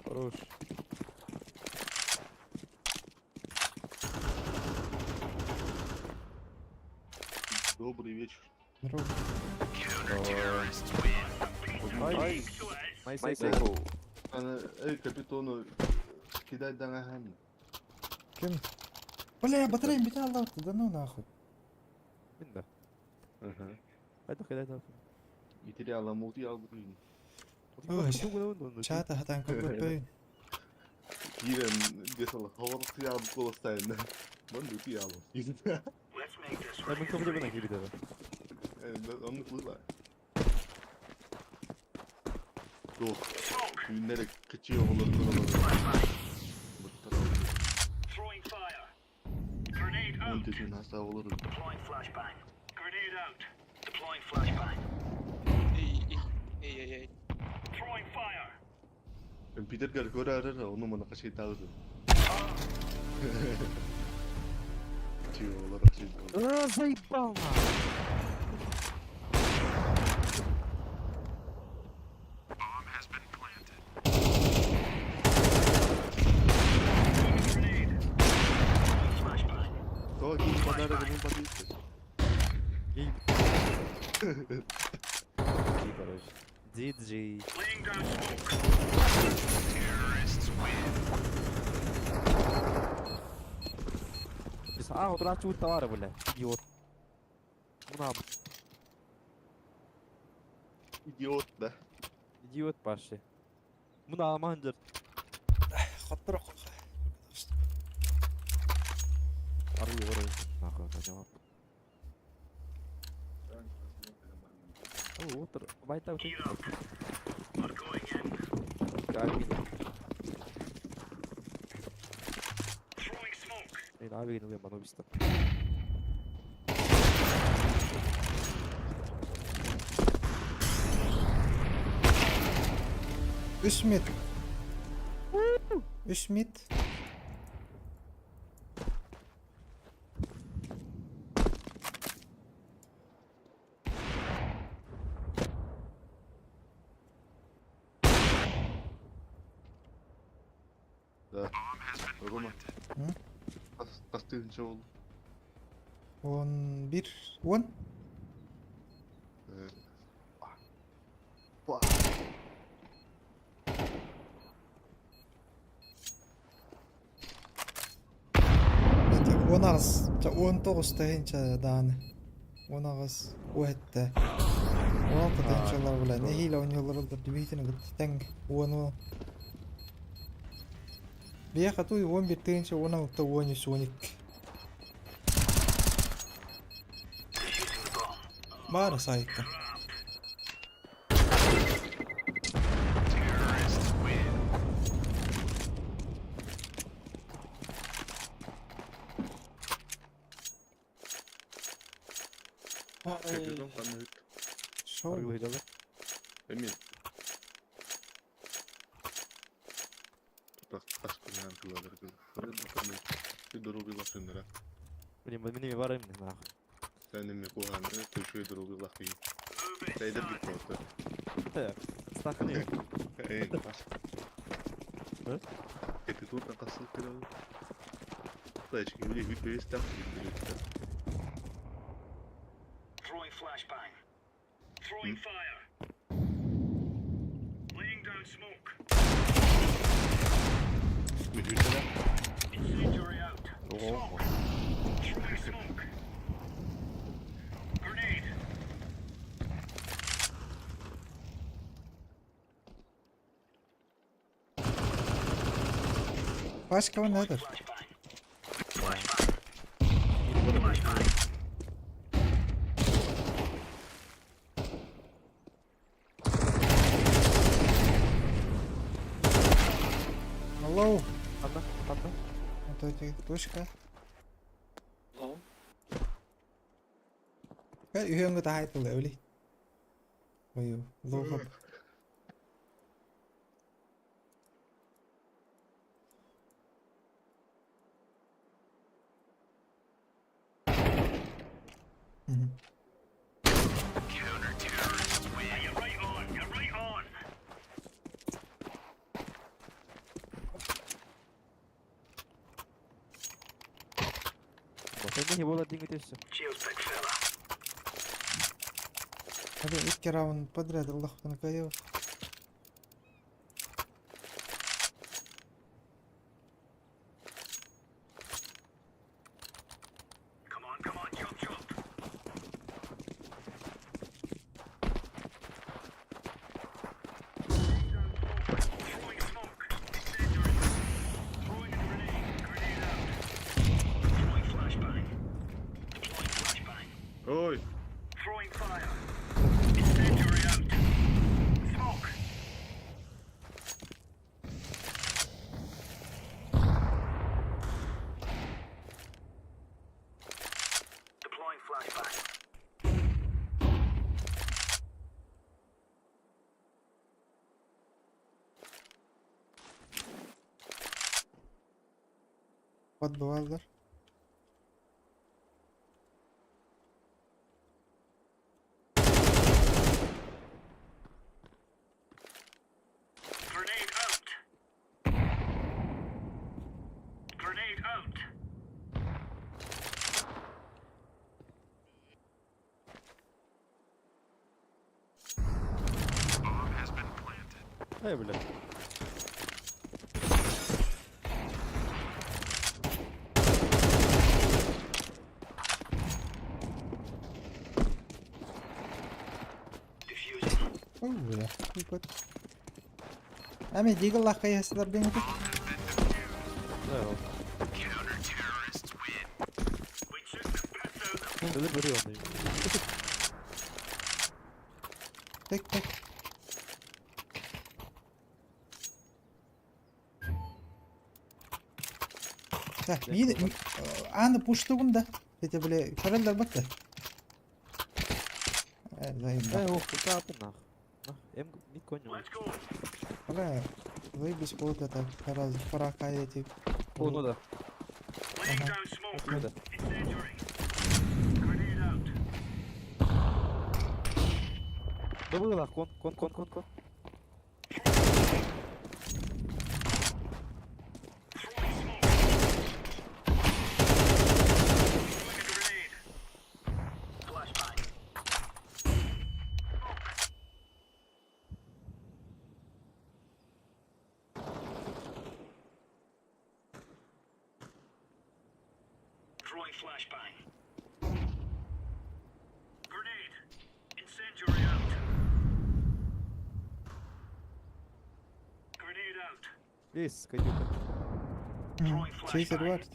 Хорош. Добрый вечер. Здорово. Counter-terrorists win. Найс. So it is. Найс, Да. найс. Ана, эй, капитону, кидать дагаханы. Ким? Бля, батарея битә алды, да ну нахуй. Мин да. Ага. Хайда, хайда, хайда. Итери аламути албын. Ой, Чата хатан көрбөппүн. Кирен, десал, хавар тыябы колостайын. Ман тыябы. Let's make this Я мы right. кому на кири да. Онны кылла. Дох, күннер кычы оғлар кылалар. Throwing fire. Grenade Он out. тесен хаста олар. Deploying flashbang. Grenade out. Deploying flashbang. Throwing fire. Питер көрәрер, оны мана кашай тагы. Чио, олар кашай тагы. Заебал нахуй. Bomb has been planted. Grenade. Deploying flashbang. То ким подарок ему подписывай. Гей. Короче. GG. Laying down smoke. Terrorists win. А, вот раз товары, бля. Идиот. Мунам. Идиот, да. Идиот Паши. Муна манджер. Хоттор Аргы орой. Нахуй, это О, отыр. Байта Gear up. We're going in. Throwing smoke. Авиг нүгэ манубиста. Үс мид. Үс мид. Да. Bomb has been Рома. planted. М? Тастыгынча ол. 11. 10. Па. Это 18, 19 тыһыынча дааны. 18, 17. 16 тыһыынчалар бля. Нэһиилэ оонньуулар олор дибиитин кытта тэҥ 10. Биэхэ туй 11 тыһыынча 16 13 12. Defusing the bomb. Баара сайка. Terrorists win. Капитан каныт. Шоу. Аргы хыжалы. Эми. Тас кылалар. Дорогы лахынара. Блин, мине бар им нахуй. Сен эми куган, төшөй дорогы лахы. Move it. Тайдер son. бит болду. Это Атааканы. Эй, хас. Э? Эти тут хас кыра. Тачки, где выпили там. Throwing flashbang. Throwing fire. Laying down smoke. Incendiary out. Оо. Throwing smoke. Grenade. Пашка он этот. Flashbang. Flashbang. Flashbang. Алло. Анна, Анна. Вот эти точка. Low. Үһүөнгө таһайтылы өлі. Ой, лоу хоп. Мгм. Counter-terrorists win. You're right on. You're right on. Бата не бола диңгите все. Cheers, big fella. Hadi ilk round подряд Аллахтан кайып. Come on, come on, chop, chop. Throwing smoke. Incendiary. Throwing a grenade. Grenade out. Throwing flashbang. Deploying flashbang. Ой, Throwing fire. Incendiary out. Smoke. Deploying flashbang. Под бывалдар. Grenade out. Grenade out. Bomb has been planted. Эй, бля. Defusing. Ой, бля. Вот. Ами дигл лахкайсылар бен. Да, Counter-terrorists win. We took the piss out of Өлөр бери онда. Так, так. Так, мин аны пуштугум да. Это бля, каралдар бакта. Э, заебал. Эй, ох, куда ты нах? Нах, эм мид конь. Let's go. Бля, заебись вот это, раз пора эти. О, ну да. Laying down smoke. Ну да. Incendiary. Grenade out. Да было, кон, кон, кон, кон, кон. Throwing smoke. Throwing a grenade. Flashbang. Smoke. Throwing flashbang. Grenade. Incendiary out. Grenade out. Лис, кайдюка. Чейзер варт.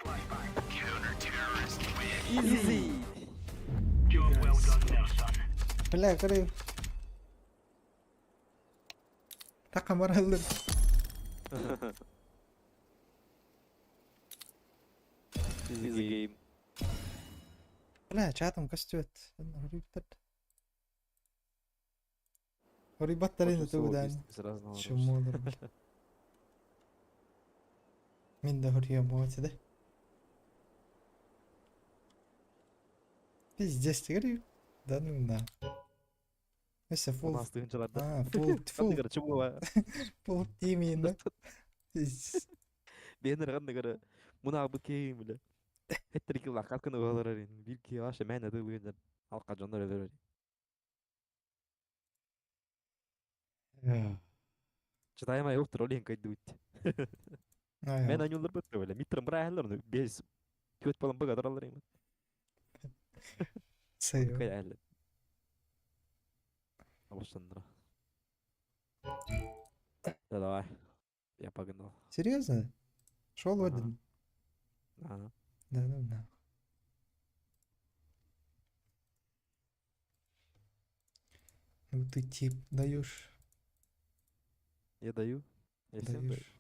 Flashbang. Counter-terrorists win. Изи. Job well done there, son. Бля, короче. Так, амаралды. Easy game. Бля, чатым костюет. Рибаттарин тугудан. Чумолор. Мин да хөрьем болот да. Пиздец, ты говорю? Да ну на. Өссө full Унаас тыһыынчаларда. А, full full Ханныгара чугула. full team иһинэ. Бэйэнэр ханныгара мунаабыт киһи биле. Хеттер киллаккат кына ылалар бир киһи аша мэн атылыынар алка дьоннор өлөр. Читаем айылтыр ол ең кайдыбыт. Мен анюлар бытты бөле. Митрым бір айылар, бес төт балам бұға тұралар ең. Сайы. Кай айылар. Абыштандыра. Да давай. Я погнал. Серьезно? Шел Ага. один? Ага. Да ну на. Ну ты тип даешь, Я даю. Я всем даю. даешь.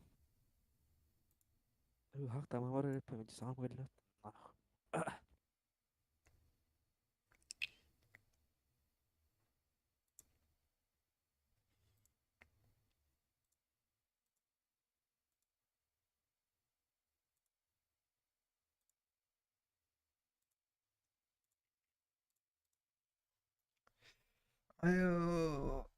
Хак там бар сам говорят. Айо.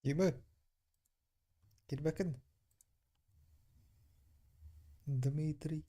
Дима. Кирбекин. Дмитрий.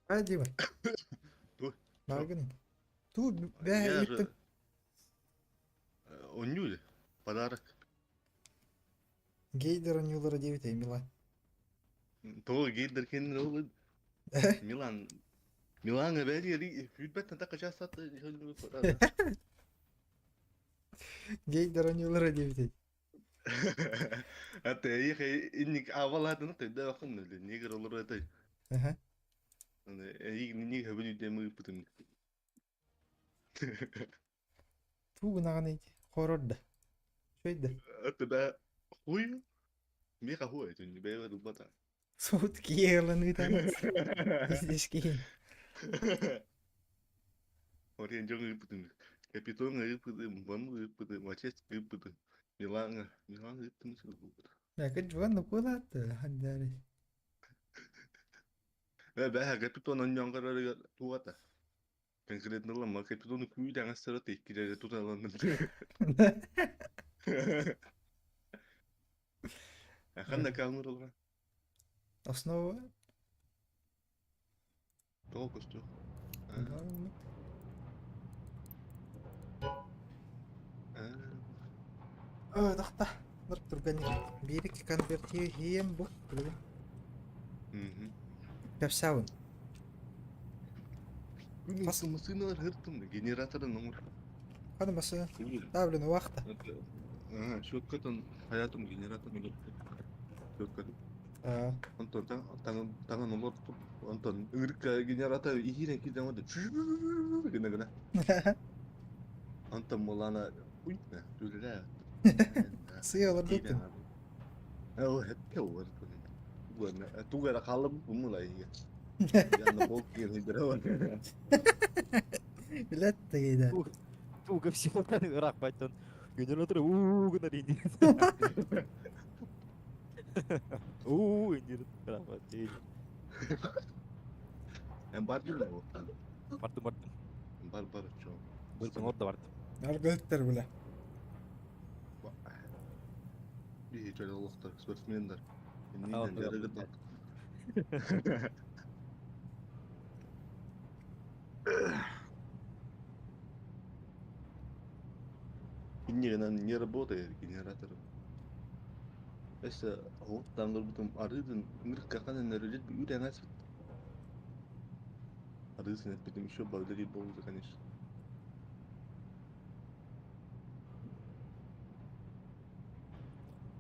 Ай Дима, Туох? бааргын. Туу бэһэ Я ыыттым. же Онньуу подарок. Гейдер оонньуулара диэбитэ Мила. Тоҕо гейдер кэннин ол Милан Милаҥа бэри сүүрбэттэн тахха чаас Гейдер оонньуулара диэбитэ. Ата эйиэхэ инник аабалаатына төйдөөххүн негр олорор этэй. Аха. Эйигин ник хөбүн үдэм ыыппытым. Туу гынаҕын хорор да. Үчүгэй да. Ата да хуй миэхэ хуй этин бэйэбэр ылбата. Суут киһи ылан ыытан ис киһин. Ориен дьон ыыппытым. Капитон ыыппытым, Ван ыыппытым, Мачет ыыппытым. Милаҥа, Милан ыыттым сылбыт. Якы жуан нукулаат хандари. Э бэһэ Капитон онньоҥ туата. Конкретно ылама Капитону күүдэҥэстэрэ иккилэри туталанным. Ханна камера олорор? Основа Тоҕо көстүөх? Өө тахта. Ныр түргэнник. Биир икки конверт хийем бу. Билигин. Кэпсээбин. Хас массыыналар хыртым генераторын оҥор. Ханы массыына. Да, блин, вахта. Щеткатын хаятым генератор Щеткатын. Онтон таҥан олордум. Онтон ыҥырыкка генератор иһиирэн киирдэн оҥордо. Гына гына. Онтон Мулана уйна түлэрэ. Сыа олордуттун. Ол хеппе олордун. Тугу эрэ хааллым умула иһигэ. Янна бол киирэн Билет тегейде. Туга всего ыраах байтан генератор уу гынар ини. Уу инир ыраах байтан. Эн бардым да Бардым бардым. Бар бар чо. Быртың орда бардым. Аргыттар биле. Биһи чөл олохтор спортсмендер. Аа, Иннинен жарыгыт. Иннигинэн не работает генератор. Өссө оһуттан көрбүтүм арыытын ынырыкка ханан өрүлүт үүрэн аспыт. Арыытын эппитим еще благодарить Богу за конечно.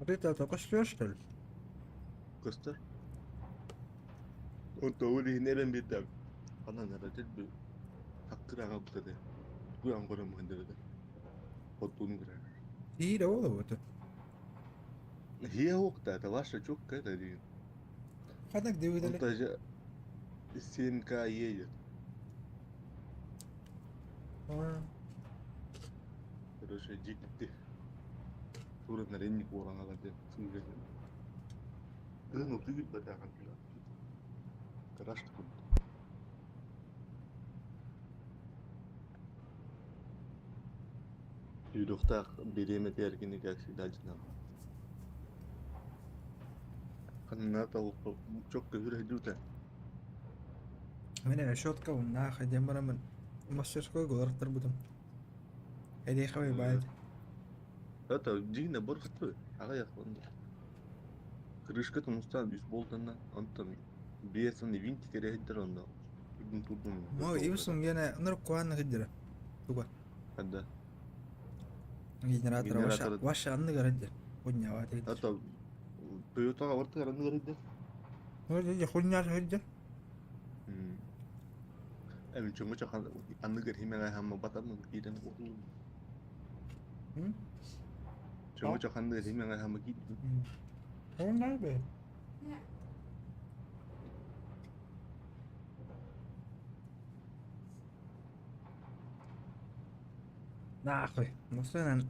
Арыыта только шлешь, что ли? Көстөр. Онто ол иһин эбэн биэрдэ. Ханан эрэлит бу хаккыр аҕалбыт этэ. Тугу көрөн мындырыда. Оттуун көрөр. Тиирэ ол вот. هي وقتها это четко это деген. Ханак Он диэбитэ даже 7К едет. Короче, дикти. Туран ренник буолан деп сүүрэн. Тыын утуйут батахан Гараж курдук. Үйрөхтаах бириэмэтигэр кини как всегда дьинам. Ханна чокко хүрэ Мене решетка умнаах диэн бараммын мастерской уларыттарбытым. Эриэхэбэй баайт. Это дьиҥнэ борхты аҕыйах Крышка тумустаан үс болтанна онтон биэс уонна винтик эрэһиттэр онно турдун турдун Мо ибисун гене ныр куанна хиддира. Туга. Хадда Генератор ваша Генератор. ваша анныгар хиддир. Хуньява хиддир. Это Тойотаға бартыгар анныгар хиддер. Ну дии хуньяр хиддир. Эми чоҥго анныгар химэҕэ хамма батаммын киирэн отулун. Чоҥго ханныгар химэҕэ хамма киирдим. Хуньяр бе. Нахуй. Массыынан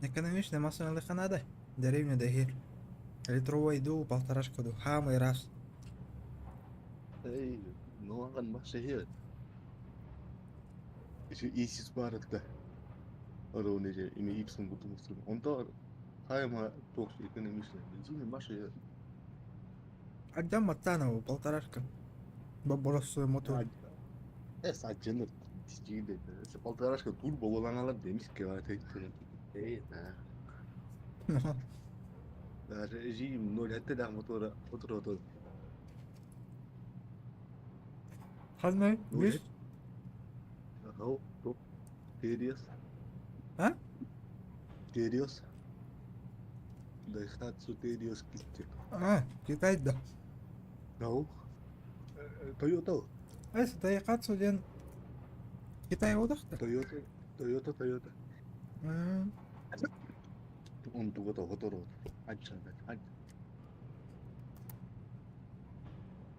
экономичный массыыналыахха наада. Деревня да иһир. Литровай дуу, полторашка дуу. Хаамай раз. Эй, ноаҕан маша Еще исис барытта. Ровно же ими ипсом курдук Онто хайма туох экономичный. Бензин маша Отдам Маттанову полторашка. Боростой мотор. Саджаныр полторашка турбо боланалар демискэ Эй, Даже жим 0,7 мотора мотор Ханна бир Ага, топ. Terios. А? Terios. Daihatsu Terios китте. А, Китайда. No. Toyota. Эс Daihatsu диэн Китай одахта. Toyota. Toyota, Toyota. Онтуга хоторо. Ачан, ач.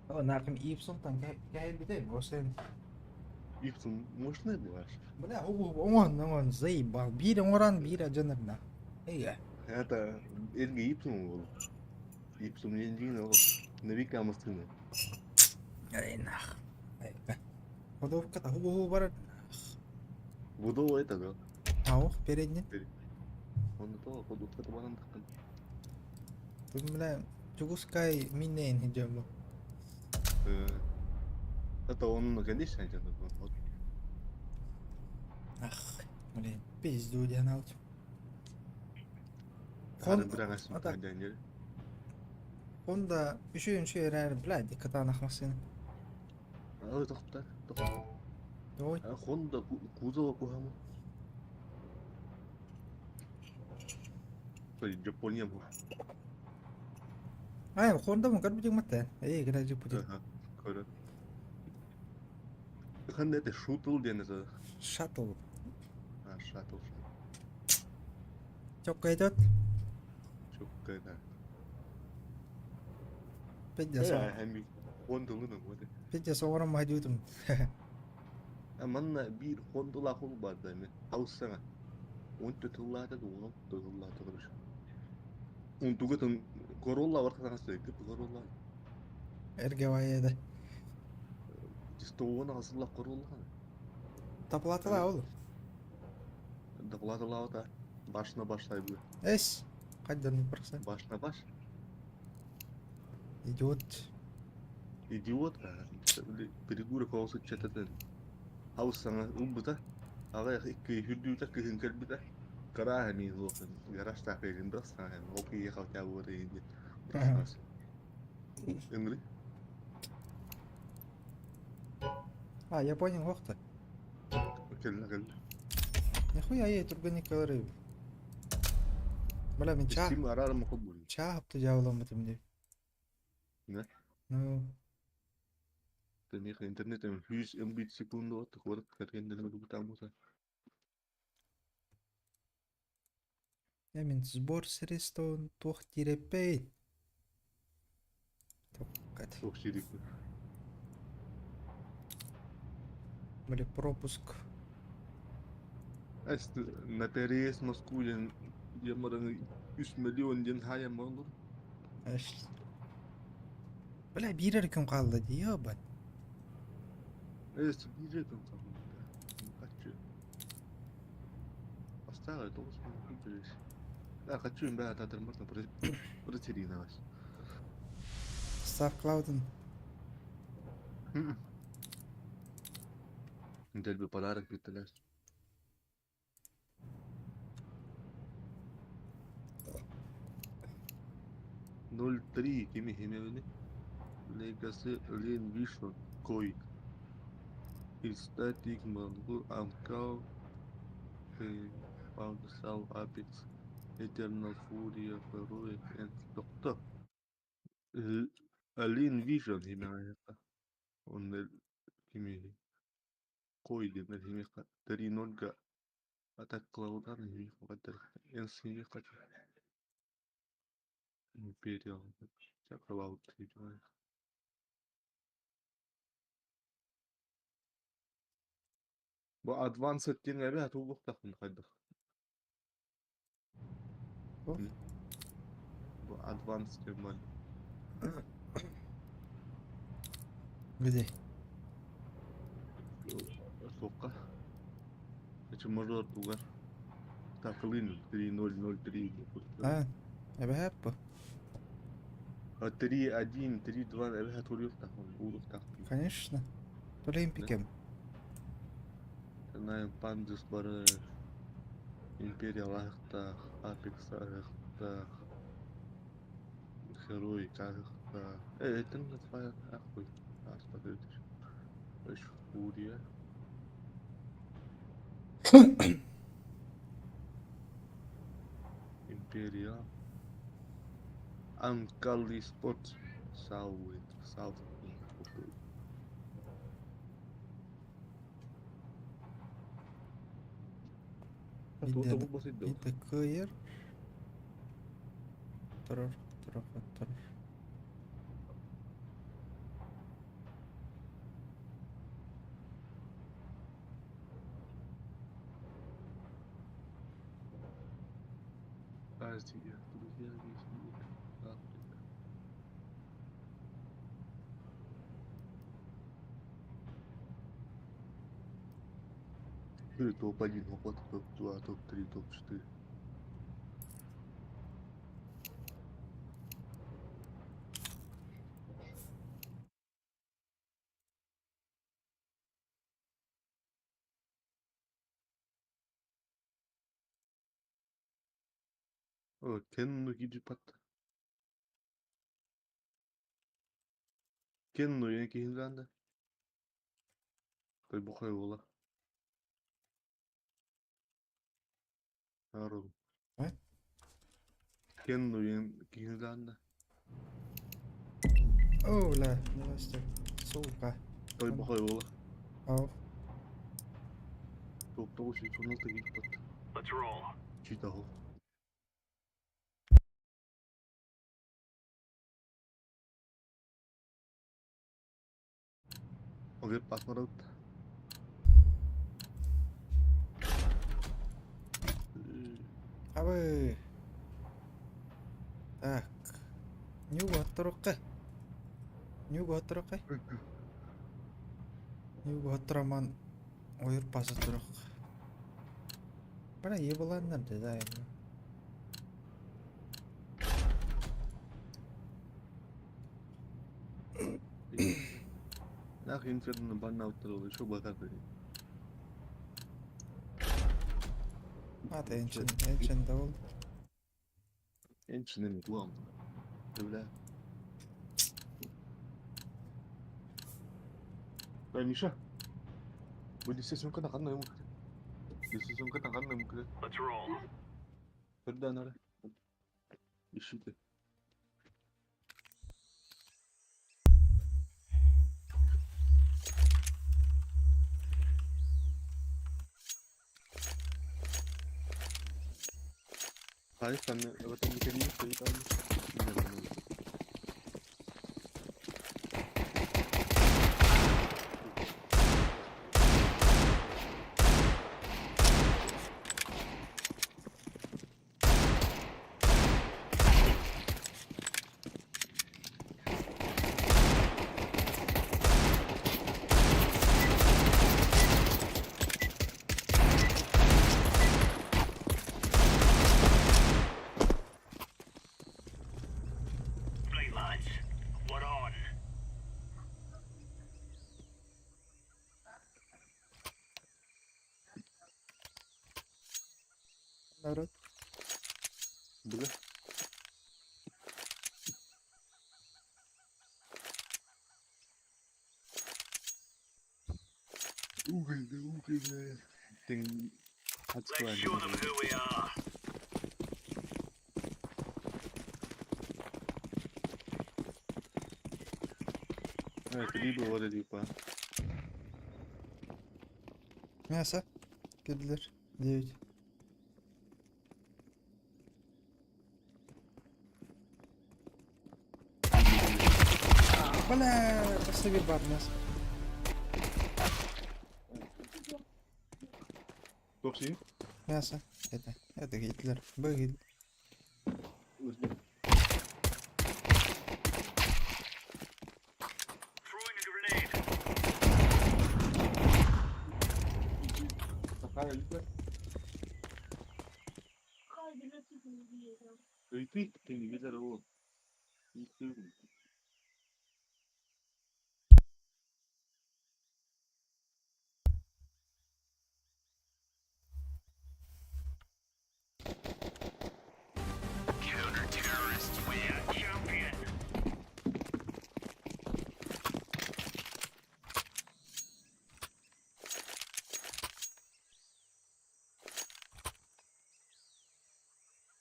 Наакым Ипсонтан кэһэлбитэ босен. Ипсон мощный была. Бля, оҥон, оҥон, заебал. Биир оҥорон, биир адьанарна. Эйэ. Это эргэ Ипсон был. Ипсон энжин ол. Навика амастына. Эй, нах. Ходовка хубу бар. Будова это да. Ау, передний. Он то ходовка табанан такын. Тут, бля, Чугускай миннейн хиджабу. Это он, конечно, это вот. Ах, блин, пизду диэн аут. Хон Honda үчүгэй үчүгэй эрээри, блядь, кытаанах массыына. Ой, тохтар, тохтар. Ой. Honda кузова кухамы. Япония бу. Ай, Honda мун көрбүтүҥ матта. Эй, кыра жиппутин. Көрө. Ханна это шутл диэн это. Шаттл. А, шаттл. Чоккайдот. Чоккайда. Пиздец. Эми Honda-лын вот. Пиздец, оҕорон маһдьуутум. Манна биир Honda-лаах ол баар да эми. Хаус саҥа. 14 тыллаата да 16 тыллаата короче. Унтугатын Corolla бар саҥасы Corolla. Эргэ вайда. Чисто уон аҕыс Corolla. Доплатала ол. Доплаталаата. Баш на баш сайбы. Эс. Хайдан просто. Баш на баш. Идиот. Идиот. Перегура хаосы чататын. Хаус саҥа ылбыта. Аҕыйах икки үрдүүтэ кыһын кэлбитэ. Гараж эмиэ суох. Гараж таахыйын да саҥа. Ол киһи халтаа буолар иһин. Ыҥыры. А, Япония хохта. Кэллэ кэллэ. Нихуя ей түргэнник кэлэр. Бля, мин чаа Сим араарым холбур. чаа хапты жабыламмытым деп. Не? Ну, Тэнийх интернет эм 100 Mbit секунда от куорат кэргэннэрин бутаамута. я мин сбор средств туох тирэппэй. Токкат. Суох сирик. Бля, пропуск. Эс на переезд Москву диэн диэн 3 миллион диэн хаайан боллур. Аш. Бля, биир эрэ күн хаалла дии, ебать. Эс биир күн хаалла. Хочу. Оставил тоҕус күн Да, хочу им бää татар можно протериновать. Став Клауден. Дэлби подарок биттилэр. 03 кими химевини. Legacy Lin Vision Koi. Static Mangul Amkal Pound Apex Eternal Fury Heroic and Doctor. Alien Vision химеҕэ. Онно кими Кой диэн химеҕэ 3-0 Attack Cloud химеҕэ Энс химеҕэ Imperial Cloud химеҕэ. Бу Advanced диэн эбэ тугуктахын хайдах. Туох? Бу Advanced диэн бар. Где? Суохха. Эчи мажор тугар. Таклын 3003. А, эбэһээп бу. 3-1, 3-2 эбэһэ туруйуохтаахпын, ууруохтаахпын. Конечно. Төлөйүн пикем. Знаю, Пандус бары Империя лаһыктаах, Апекс аһыктаах, Хероик аһыктаах. Э, этин ахпый, ааспат эбитир. Үш Фурия. Империя. Анкалли Спорт Сауит, Саут. Биирдэ кыайар, турар, турар, турар. Азия, друзья, весь мир, Африка. Или топ-1, топ-2, топ-3, топ-4. О, Кенну киирбэт. Кенну ийэ киһин да. Той буола. Аарон. Э? Кенну ийэ киһин да. О, ля, не Сука. Той буола. Ау. Топ-9 116 киирбэт. Let's roll. Читал. Окей, посмотрим. Абы. Так. Нюга отторукка. Нюга отторукка. Нюга оттураман ойыр басы турук. Бана ебаланнар да енді. Нах инферно банна уттарыл, еще богатый. Ата энчин, энчин да ол. Энчин глам. Бля. Дай, Миша. Бу десесенка ханна ему. Десесенка ханна ему. Let's roll. Когда надо? Ищите. Hayır sen de evet onu kendin söyle abi. Right, lads. We're on. Народ. Бля. Угольный, угольный. Ты Let's show them who we are. Три было типа. Мясо. Кидлер. 9. Бля, постави бар мясо. Топси. Мясо. Это Гитлер. Б Гитлер. Throwing a grenade. Ты, ты не видел его. Counter-terrorists win. Champion.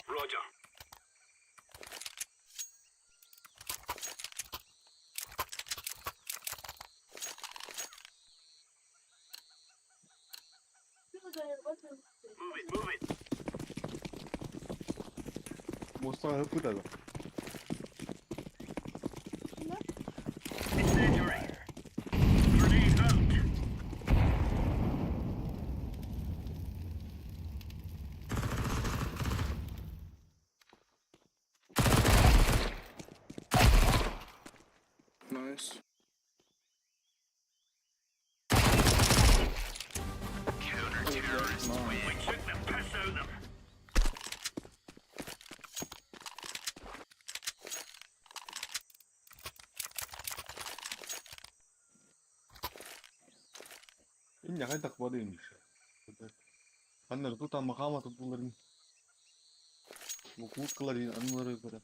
Roger. Move it, move it. Мостаҕа ыппыта да. Incendiary. Grenade out. Nice. Counter-terrorists win. We took the piss out of them. Инньэ хайдах барыам Ханна тутан махаама тутулларын букулкаларын аннылары көрө.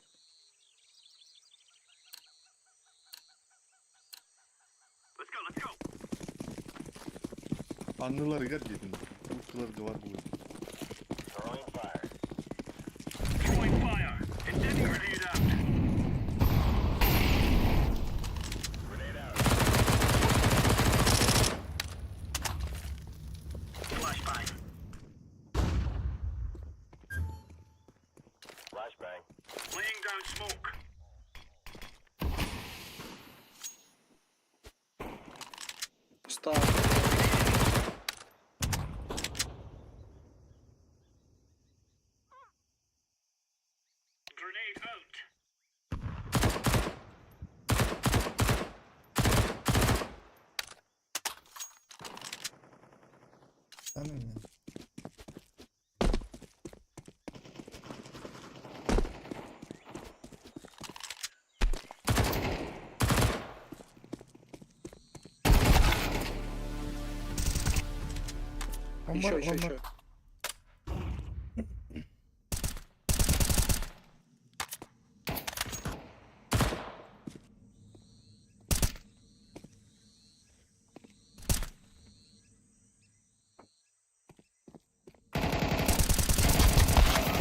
Let's go, let's go. Анныларыгар диэтим. Курткаларга бар буолуо. Throwing fire. Incendiary. Grenade out. Flashbang. Laying down smoke. Stop. Grenade out. Sen mi? One Еще, more, еще, one more. еще.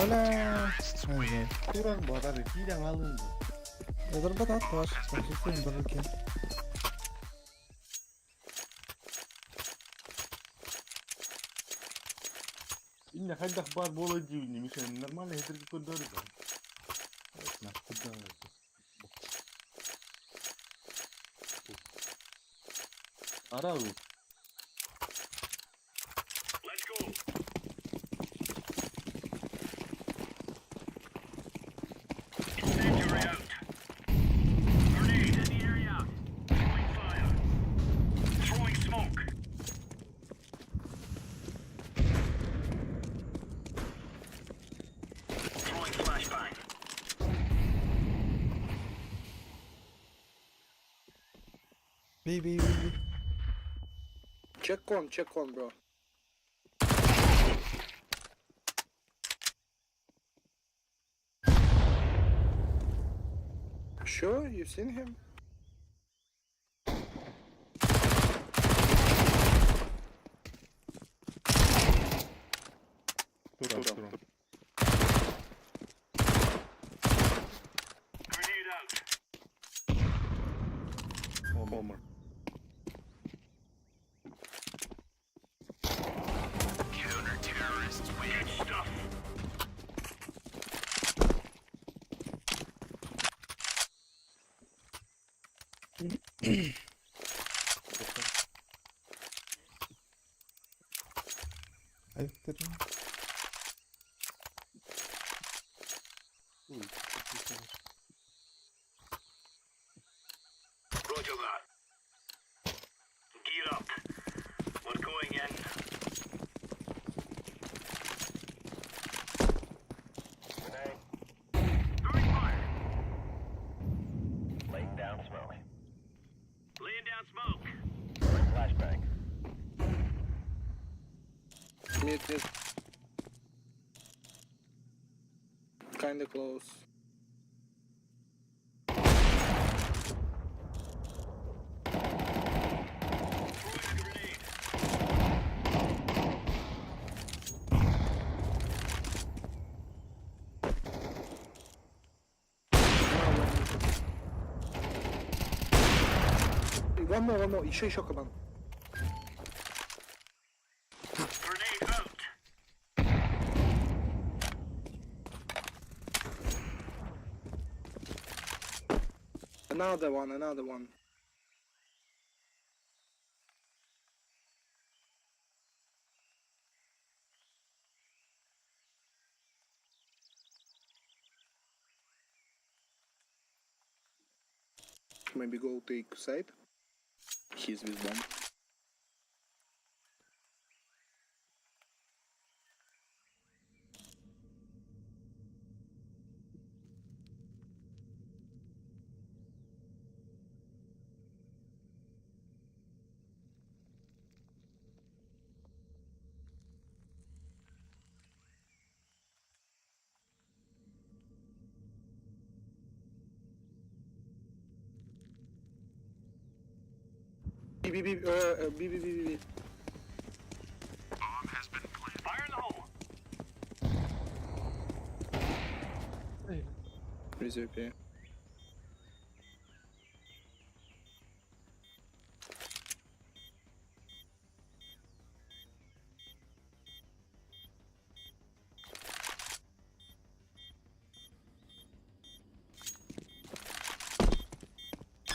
Бля. Ай, Туран барар киирэн алын. Разрабатывать ваш, консультируем дороги. Инньэ хайдах баар буола диибин Миша нормально хэтэргэ көрдөөрү да. Куда? Арау. Let's go. Incendiary out. Grenade. Incendiary out. Throwing fire. Throwing smoke. Throwing flashbang. B B B B. Check con, bro. Sure, you seen him? Туран, туран. Grenade out. Омар. Counter-terrorists win. Good stuff. Ayıptır. Ой, Roger that. Gear up. We're going in. Throwing fire. Mid, mid. Kinda close. Throwing a grenade. One more, one more. Еще, еще кабан. Grenade out. Another one, another one. Maybe go take side. He's with bomb. B B B B B B B B. Bomb has been planted. Fire in the hole. With AWP.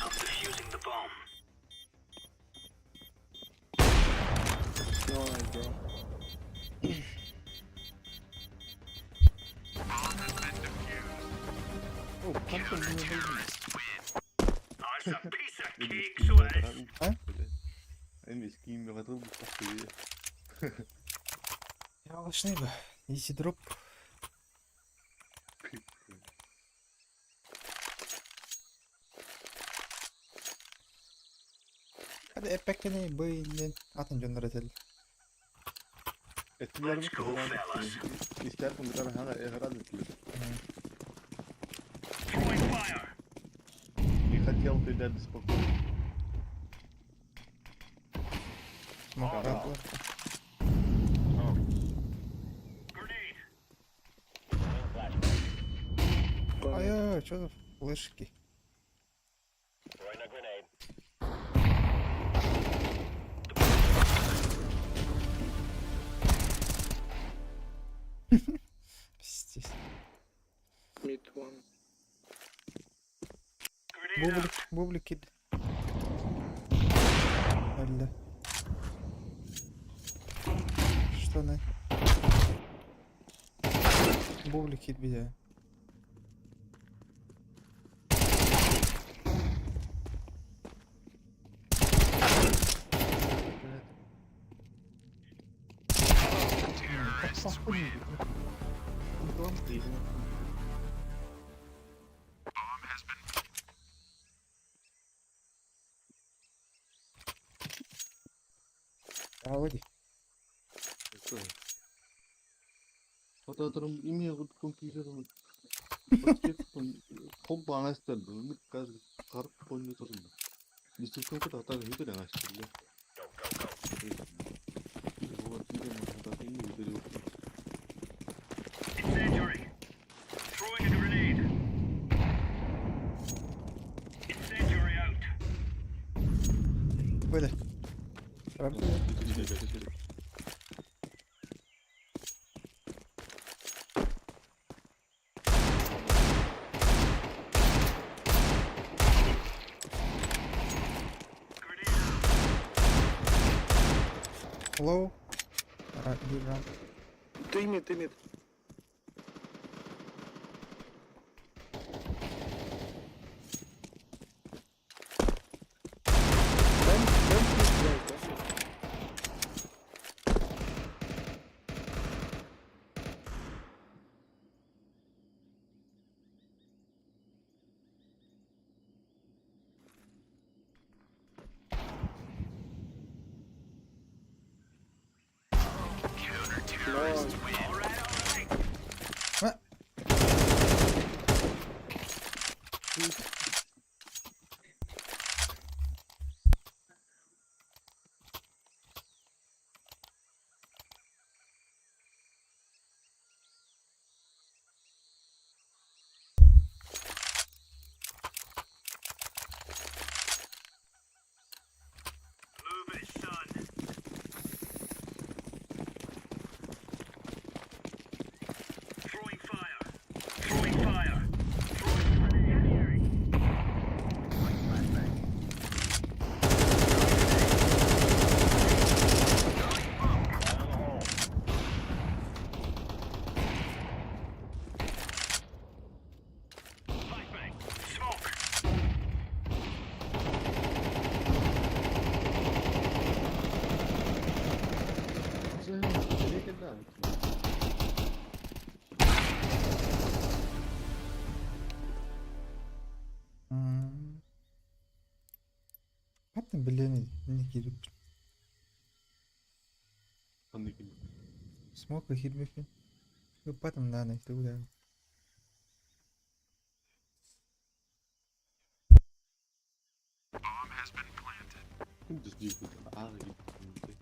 I'm defusing the bomb. Nice, bro. Bomb has been defused. Oh, хантан Terrorists win. Oh, it's a piece of Эн cake, скин so it is. А? Эн скин мегатыл бустах. Ялышный бы. Easy drop. Hadi epekini bu inin atın gönderelim. Ettiler Let's go, fellas. İster bunu da herhalde ettiler. Throwing fire. Не хотел ты да беспокоить. Smoke Ага. attılar. Grenade. Go Ay mid. ay что за флешки? Пиздец. Mid one. Grenade out. Бублик, бублик кид. Öldü. Что на? Бублик кид bir de. Terrorists win. Bomb has been Hadi. Fotoğrafım imi компьютер. Хоп банастер, карп компьютер. Дистрикт кот ата хитер анастер. Incendiary. Throwing a grenade. Incendiary out. Böyle. Rampa. Grenade out. Low. Bir ramp. Ты mid, ты mid. Don't, don't mid, guys, don't mid. Билиэн инник киирбит. Ханнык киирбит? Смока киирбиппин. Ыппатым даҕаны тугу да. Bomb has been planted. Ким да киирбит? Аҕа киирбит.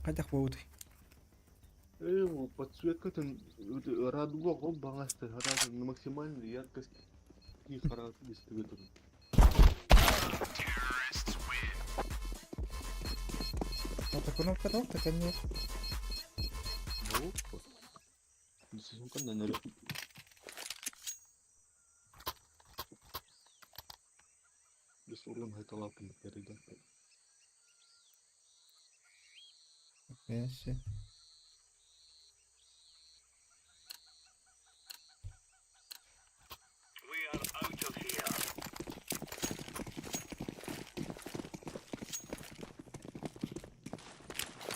Хайдах буолбутуй? Э, подсветка радуга ол баҕастар на максимальную яркость и характеристики. Terrorists win. Вот кнопка тоох да кэнниэр. Бэйэсэ. We are out of here.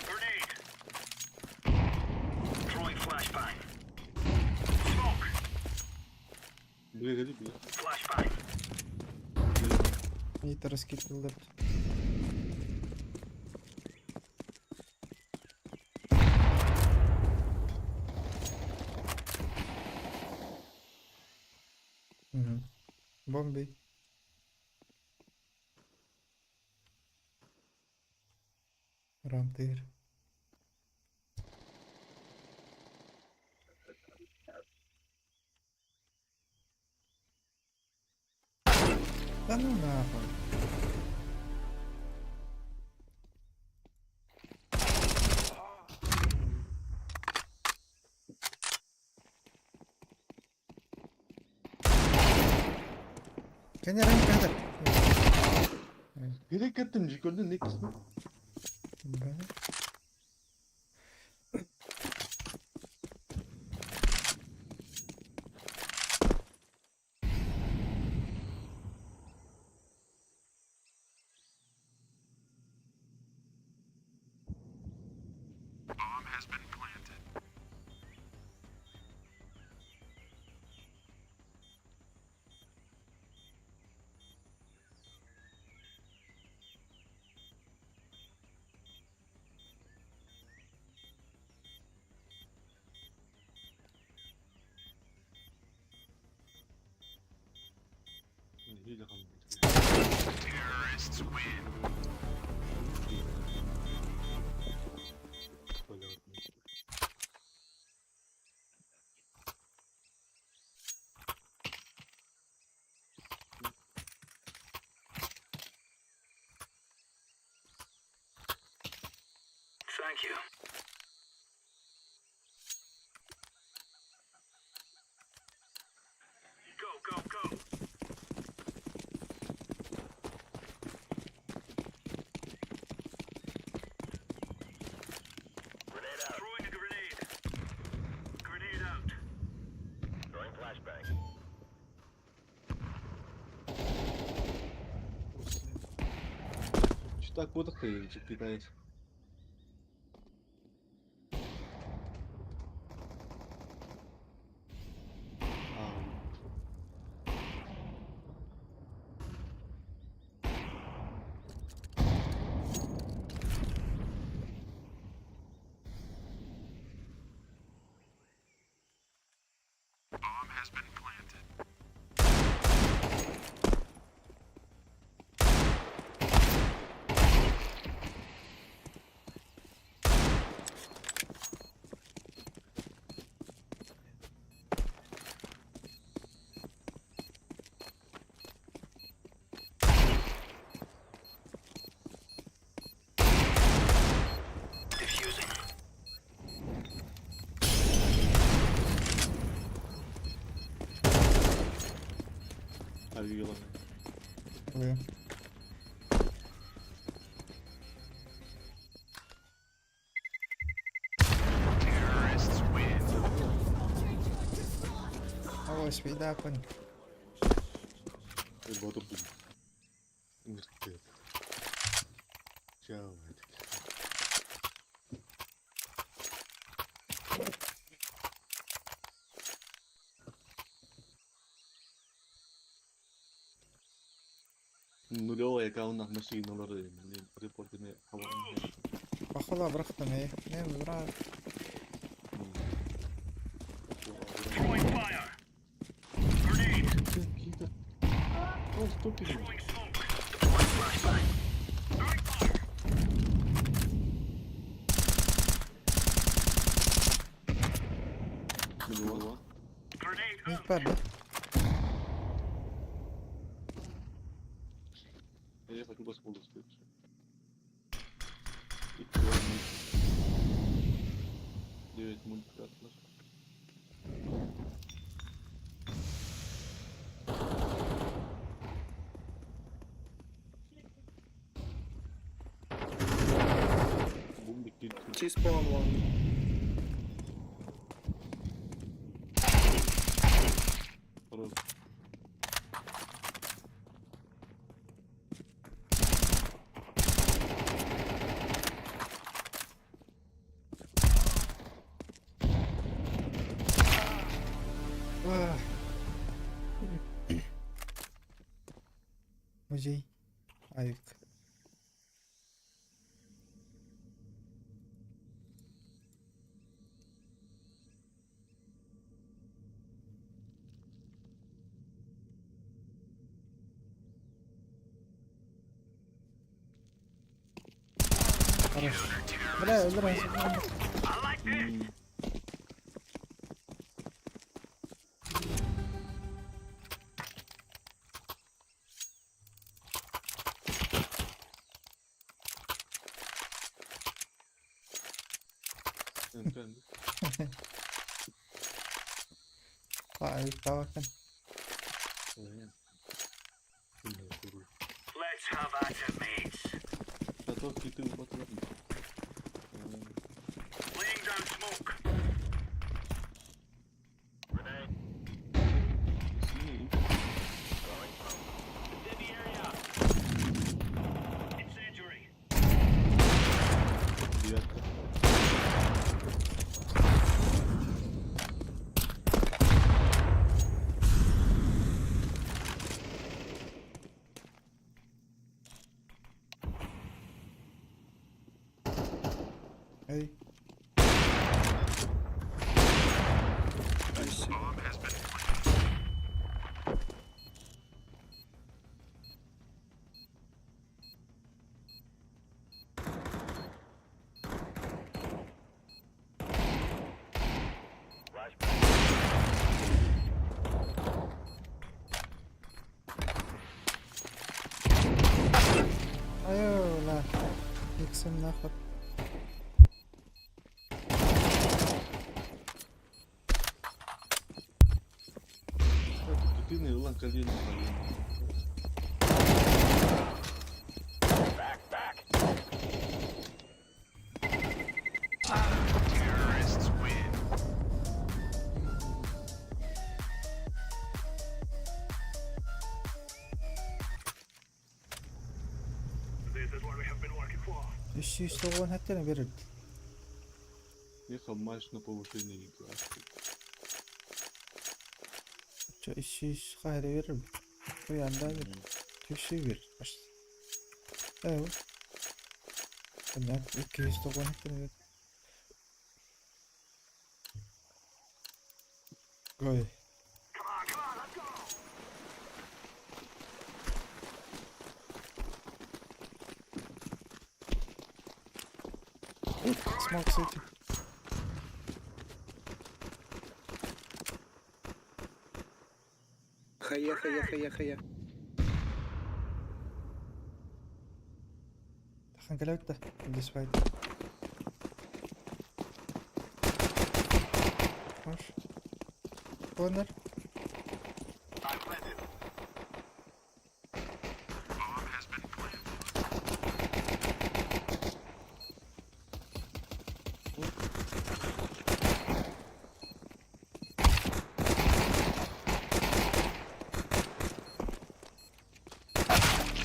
Grenade. Throwing flashbang. Smoke. Flashbang. Нитро раскидывал. Угу. Бомби. Рамтыр. Да ну нахуй. Кэннэ кэннэ. Gerek ettim gördün ne kısmı? Б. Bomb has been planted. Terrorists win. Thank you. Go, go, go. Grenade out. Throwing a grenade. Grenade out. Throwing flashbang. Читак вот так китаец. Bomb has been planted. Defusing. Hadi Ой. Terrorists win. Ой, свидапан. Чао. Нулевой аккаунт машиналары, блин, репортами хаван. Бахала бырахтым ээ. Не быра. Throwing fire. Grenade. Какие-то... Просто тупики. Throwing smoke. Deploying flashbang. Throwing fire. Два. Grenade Мид out. бар да? Я хочу воспользоваться. И черный. 9 мультикатлер. Бомбик T-spawn one. Хорош. Ах. Музей. Авик. Хорош. Бля, өлөр I like this. МК. Авик табакен. Let's have at it, mates. Зато киты употребны. Laying down smoke. Синий. Incendiary out. Incendiary. Девятка. Эй. I see. Bomb has been planted. Айо, Иксым нахуй. Киты на Илан Калину. Terrorists win. This is what we have been working for. 390 хаттан берилdi. Ехал матч на повышение класса. 300 хайра берилdi. Bu yanda bir tüksü bir. Evet. Bunlar 290 хаттан берилdi. Goy. Come on, come on, let's go. Smoke city. Хая, хая, хая, хая. Тахан кэлэвтэ. This fight. Хорош. Corner. I'm planted. Bomb has been planted.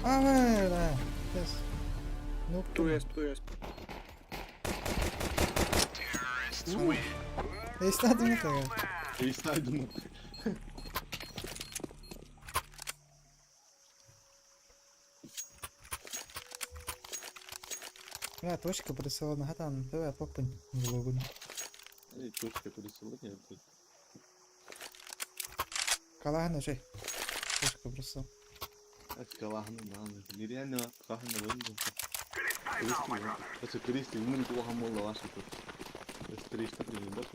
Аа, yes. Nope. 2S, 2S. Terrorists win. Эстадым это. И сайдну. Бля, точка прицела хатан, давай попынь блогун. Эй, точка прицела нет. Калаһын уже. Точка прицел. Калаһын даҕаны. Нереально калаһын да It is time now, my brothers. Это кристи, умын туоха молла ваша тут. Стричка пример,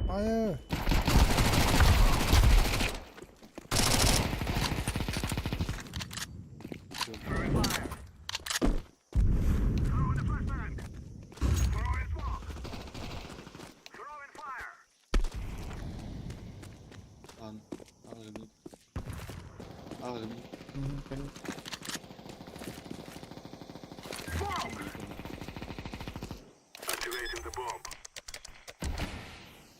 Айы! Throwing fire. Throwing a flashbang. Throwing smoke. Throwing fire. Ан, ан, ан, Кэлин. Smoke. Activating the bomb.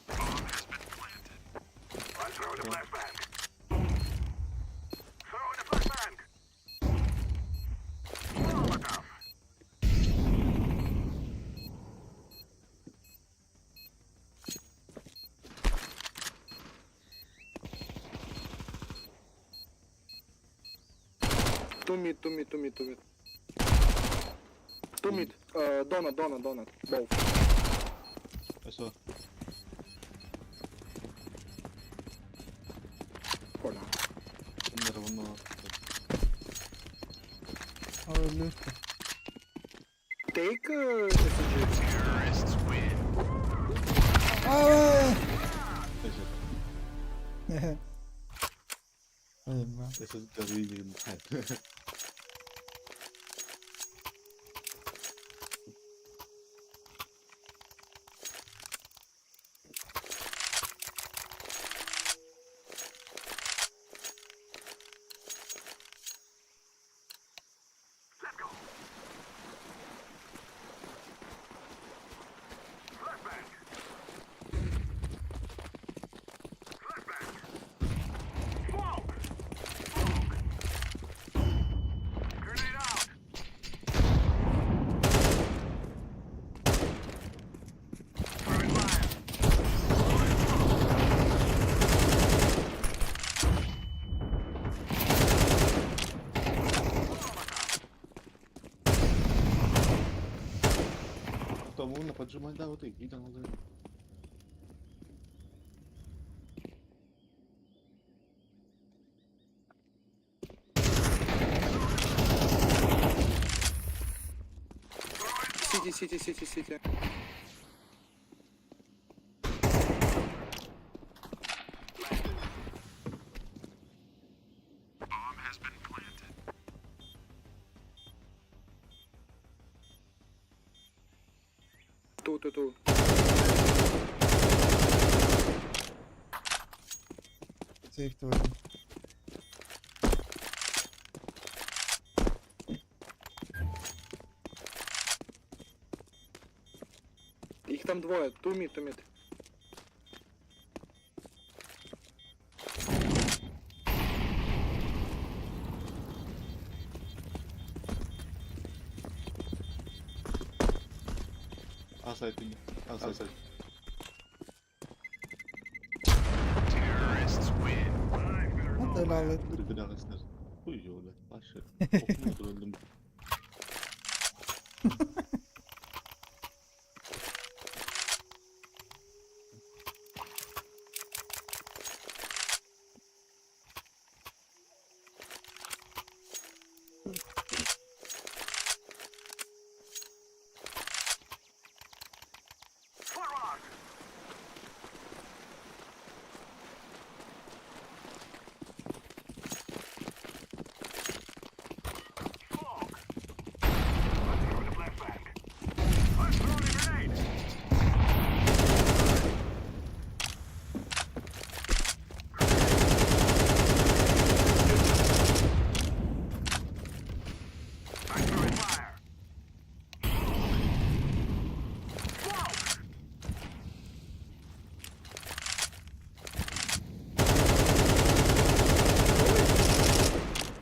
Bomb has been planted. I'm throwing a flashbang. Throwing a flashbang. Molotov. Two mid, two mid, two mid, two mid. Two mid. Donut, donut, donut. Both. Eso. For now. Bunlar bunlar. Өлүттэ. Take SG. Terrorists win. Аа! Eso. Эй, ма. Eso terrible. Let's go. Flashbang. Flashbang. Smoke. Smoke. Grenade out. Throwing fire. Throwing smoke. Там он поджимай, да, вот и там надо. CT, CT, CT, CT. Bomb has been planted. Two, two, two. Сейф твой. Их там двое. Two mid, two mid. A site, A site. Terrorists win. I've got Вот элалыт. Bir arasında. Uyuyor Başı. Okumuyor öldüm. Forward. Smoke. I'm throwing a flashbang. I'm throwing a grenade. I'm throwing fire. Smoke.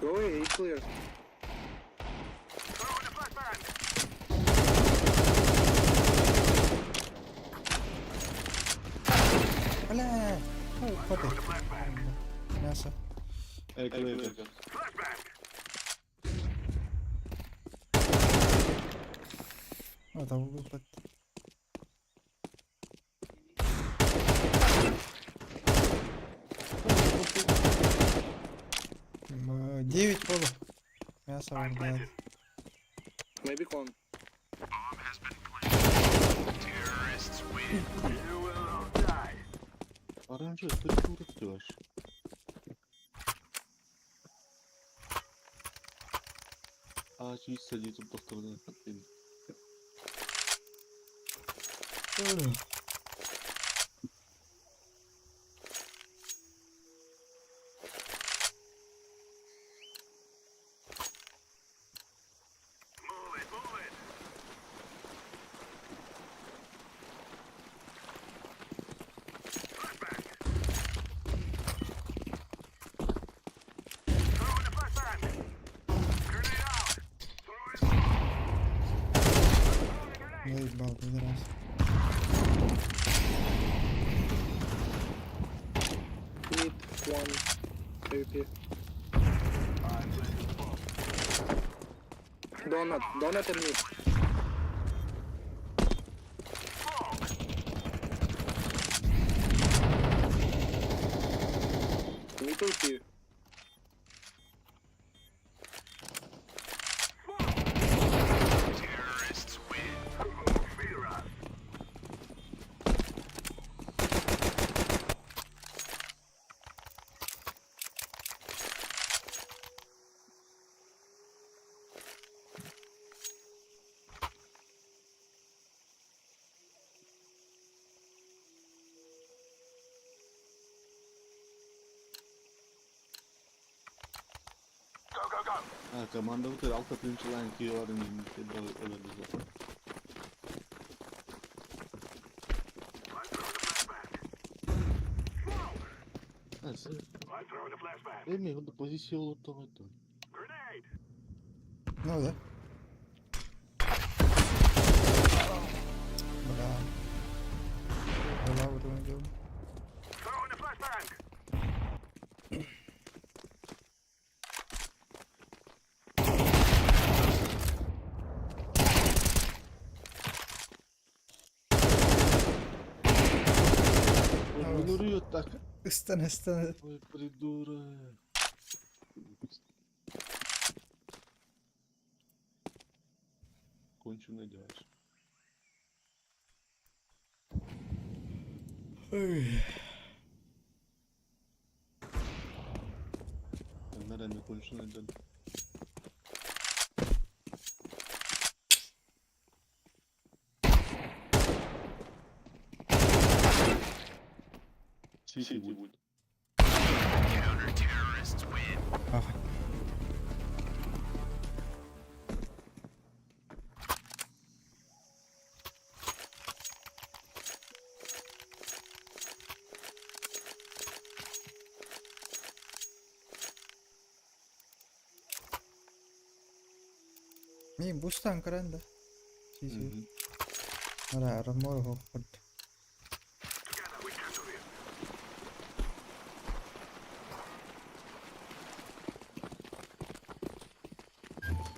Go away, A clear. Throwing a flashbang. Бля! Ну, хоты. Throwing a flashbang. Мясо. Ey, clear. Flashbang. Табыллыбат. 9 полов. Мясо варгает. Maybe con. Bomb has been planted. Terrorists win. You will all die. Оранжевый придурок ты вообще. А, чуть садится повторно. Move it, move it. Flashbang. Throwing a flashbang. Grenade out. Throwing smoke. Throwing a grenade. Заебал, пидорас. Mid one. AWP. I'm planting the bomb. Donut. Donut and mid. Smoke. Mid AWP. Terrorists win. Fear us. Go, go, go. А, команда вот алта тынчылан киеларын өлөрдү. I'm throwing a flashbang. Smoke. I'm throwing a flashbang. Эми, онда позиция болот тоҕойду. Grenade. Ну да. Бля. Бля, вот он делал. Throwing a flashbang. Ой, так. Ыстан, ыстан. Ой, придурок. Конченый дядь. Ой. Наверное, конченый дядь. Сити будет. Counter terrorists win. Ага. Мин бустан көрөн да. Си-си. Ара арамор хоппут. Together we can do this.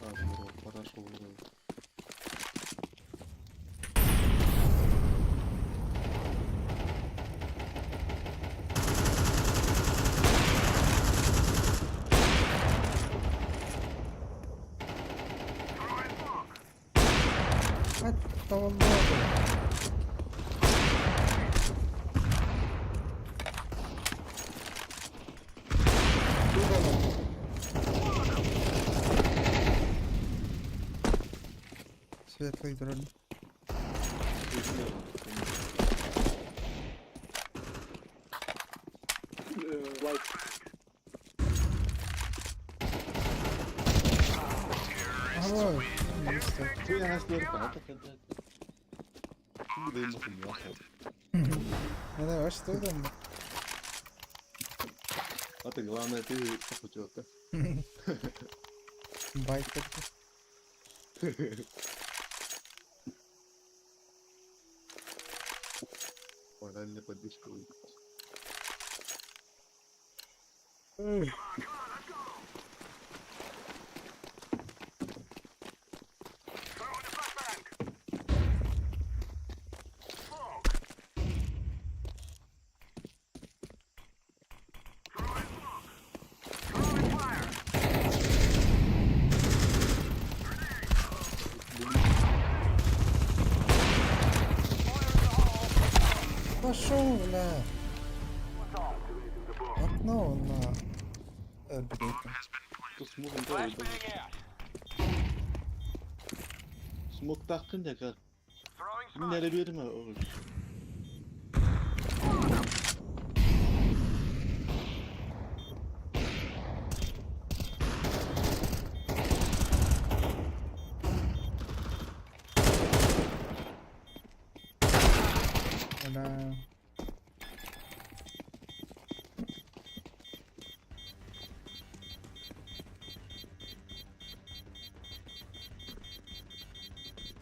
А, здорово, хорошо, здорово. Throwing smoke. Атта болду. Светлый дрон. White. Ага, место. Это ваш что там? А ты главное, ты похудел, Байк это. Моральная поддержка. Throwing a flashbang. Пошел, бля! Окно на өлбүт. Смогун да Smoke taktın da kal. Nereye verme oğlum. Бля.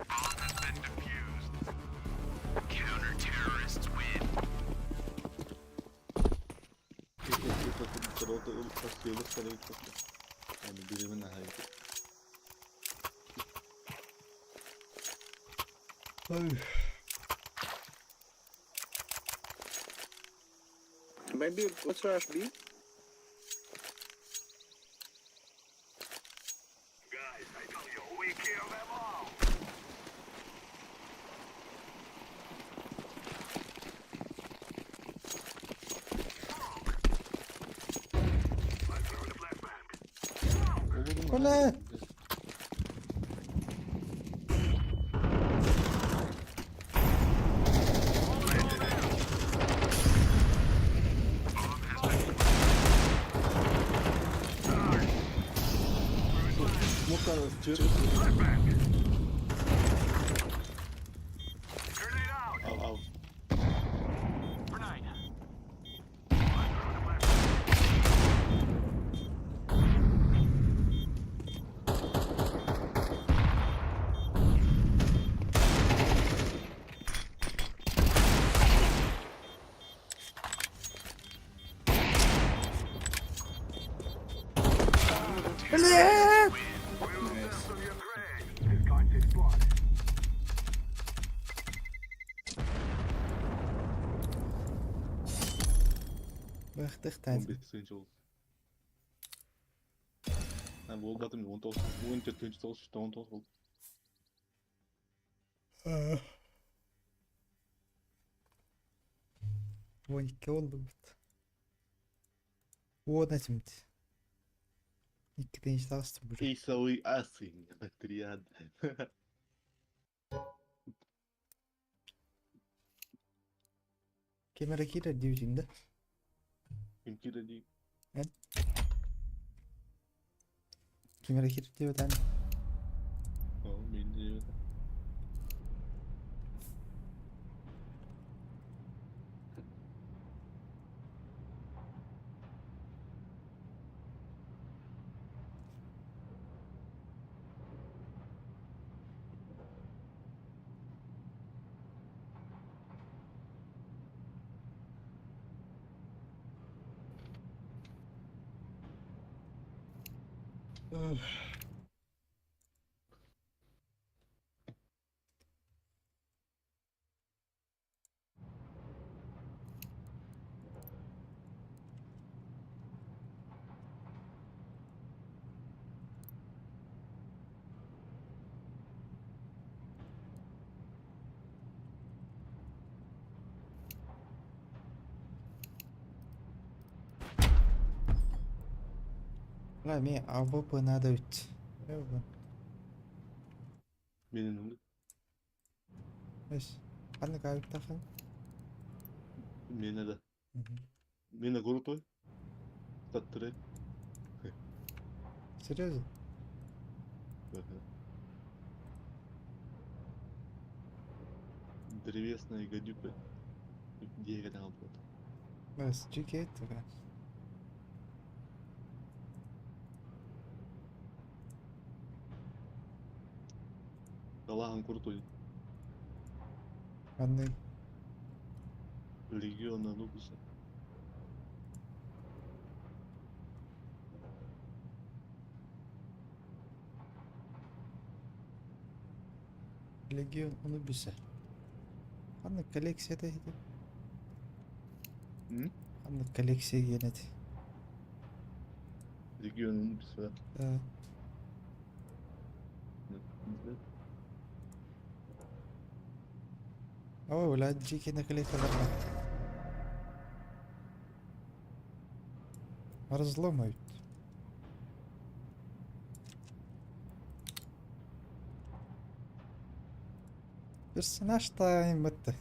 Bomb has been defused. Counter-terrorists win. Yani birimin hayatı. Ой. Maybe let's rush B. Guys, I tell you, we kill them all. I'm throwing a flashbang. Olur mu? Bля. Smoke arası çık. Flashbang. Grenade out. Al al. Grenade. I'm throwing a flashbang. Бля! We'll dance on your grave. This guy takes blood. Бахтых тань. 15 sayıcı oldu. Ha bu olmadı mı? 19, 14, 19, 19 oldu. 12 oldu bu. Уон этимт. Икки тастı бу. İsa'yı asın. Bakteriyad. Кемера киирэр диэбитиҥ да? Mümkün de değil. Кемера киирэр диэбит эн. Tamam benim de Ла мен АВП надо ведь. Benim Эс. Ханнык авиктахан? Mene de. Mene крутой. Tattırı. Серьезно? Древесная гадюка. Дерево албат. Эс, жеке это. Далахан крутой. Ханнык. Легион Анубиса. Легион Анубиса. Ханнык коллекция это. М? Ханнык коллекция генет. Легион Анубиса. Да. Да. О, бля, дьиэ наклейкаларга. Разломают. Персонаж тайм это.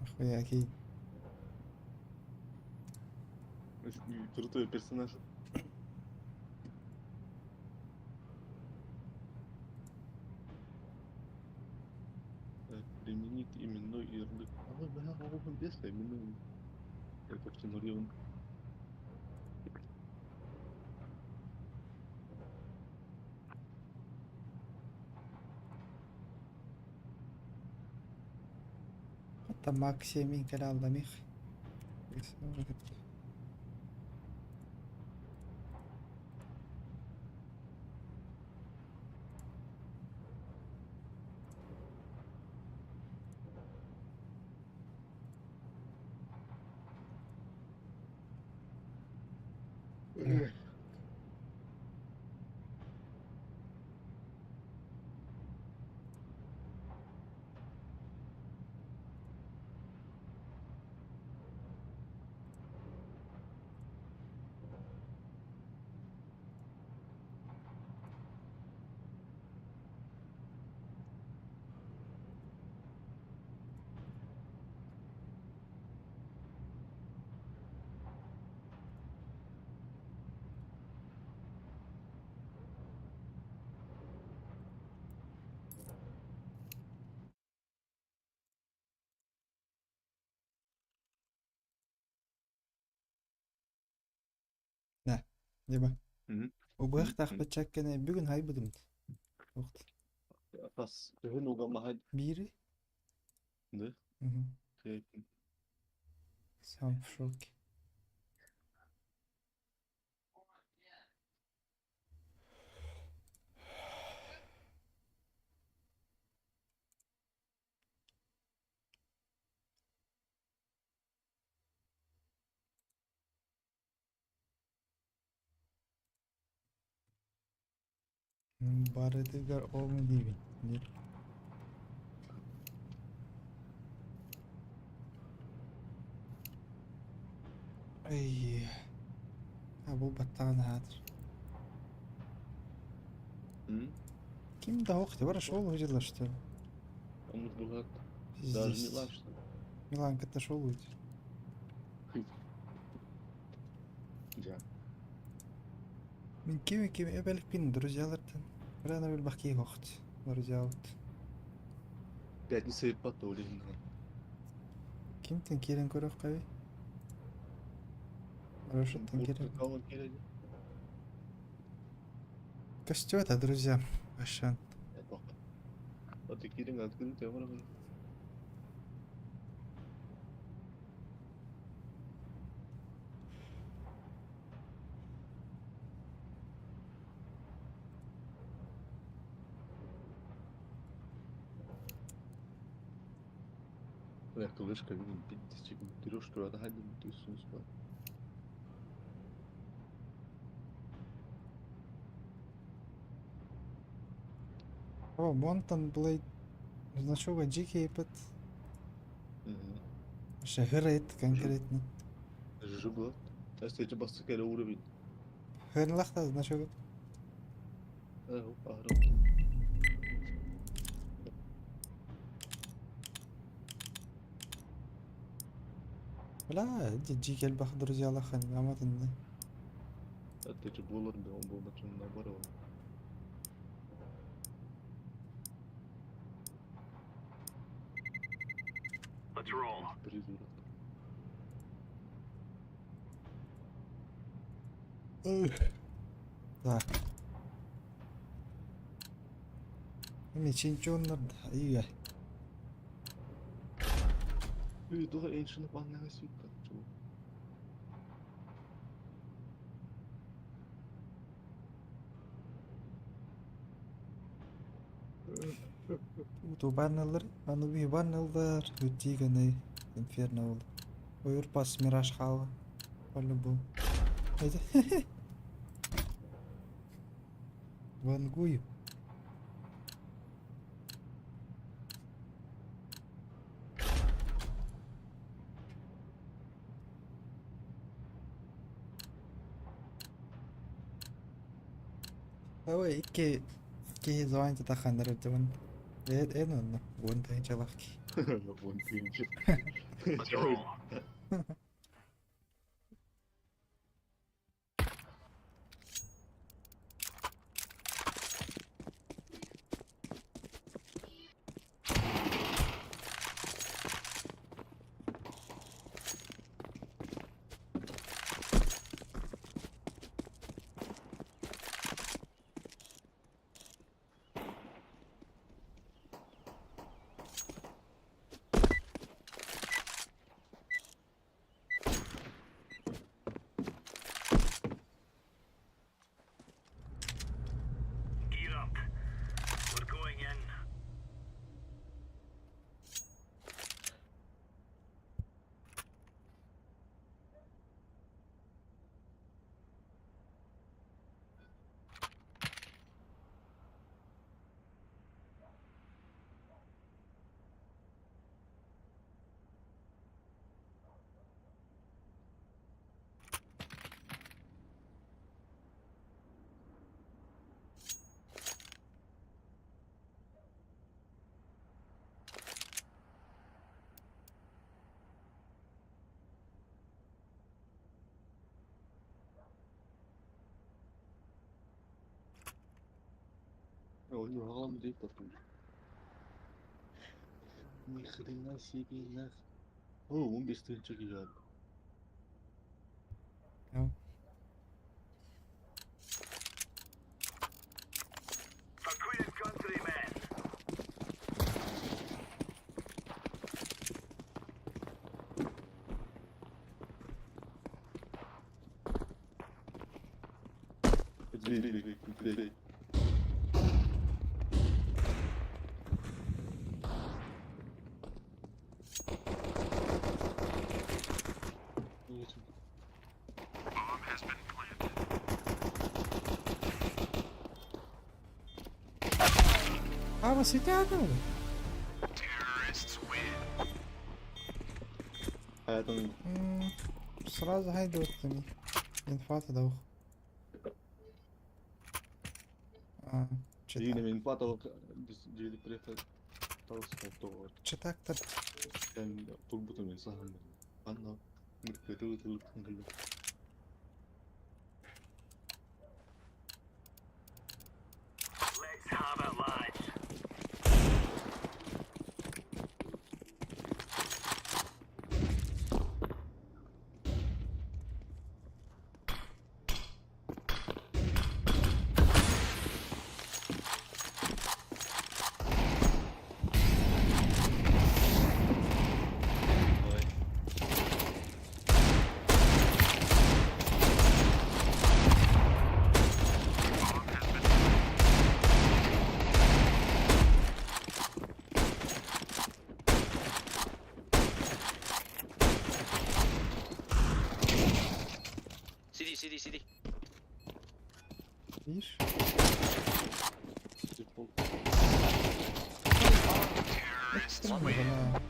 Охуя, окей. Крутой персонаж. Так, применить именной ярлык. А вы, бля, а без именной. Я почти нулевым. Hatta Maxi кэлэ Дима. Убыахтаахпыт чакканы бүгүн хайбытым. Уохт. Бас төһөн угамаһа Биири? Да? Мгм. Сам в шоке. Барытыгар ол диибин. Диир. Ай. А бу баттаҕын аһаатыр. Ким да ох, ты шел увидела, что ли? Он бывает. Даже Пиздец. Милан, что ли? Миланка отошел уйти. Да. Мин кими кими эбэликпин друзьялартан. Рано билбах кии хохт. Друзья вот. Пятница и потом Кимтэн киирэн көрүөххэй? Хорошо, киирэн. Костюм друзья. Ашан. А ты киирэн открытый, Я крышка, видим, 5 секунд, трёшка, рада, ты сунь. О, Mountain Blade. Значок GK пэт. Шахырайт конкретно. Жибло. А кстати, басты уровень. Хырлахта значок. Ага. Бля, GK элбэх друзья лахан, аматын. Это же булар был, он был наоборот. Let's roll. Придурок. Так. Эми чемпионнар ия. Үй, туга Ancient One сүтті. Ту баннелер, аны би баннелдар, үтигәней инферно болды. Ойыр пас мираж хала. По-любому. Вангую. Ой, икки киһи звонит тахханнар үрдүбүн. Эн онно уон тыһыынчалаах киһи. 10 тыһыынча. Let's roll. Gear up. We're going in. Ойуһаҕам диэки потом. Ни хрена себе нах. О, 15 тыһыынча киһи Ja. For Queen and country, men. Били. Bomb has been planted. Ама ситэ Terrorists win. Hayatım Сразу хайдут ми. Инфата даух. А, Yine читак. benim pata жили приехать. Читактар. Ben турбутум сахам. Анна. Мыркыры. Let's have it, lads. Bomb has been planted. CD, CD, CD. Bir. Terrorists Ettirmedim win. ha.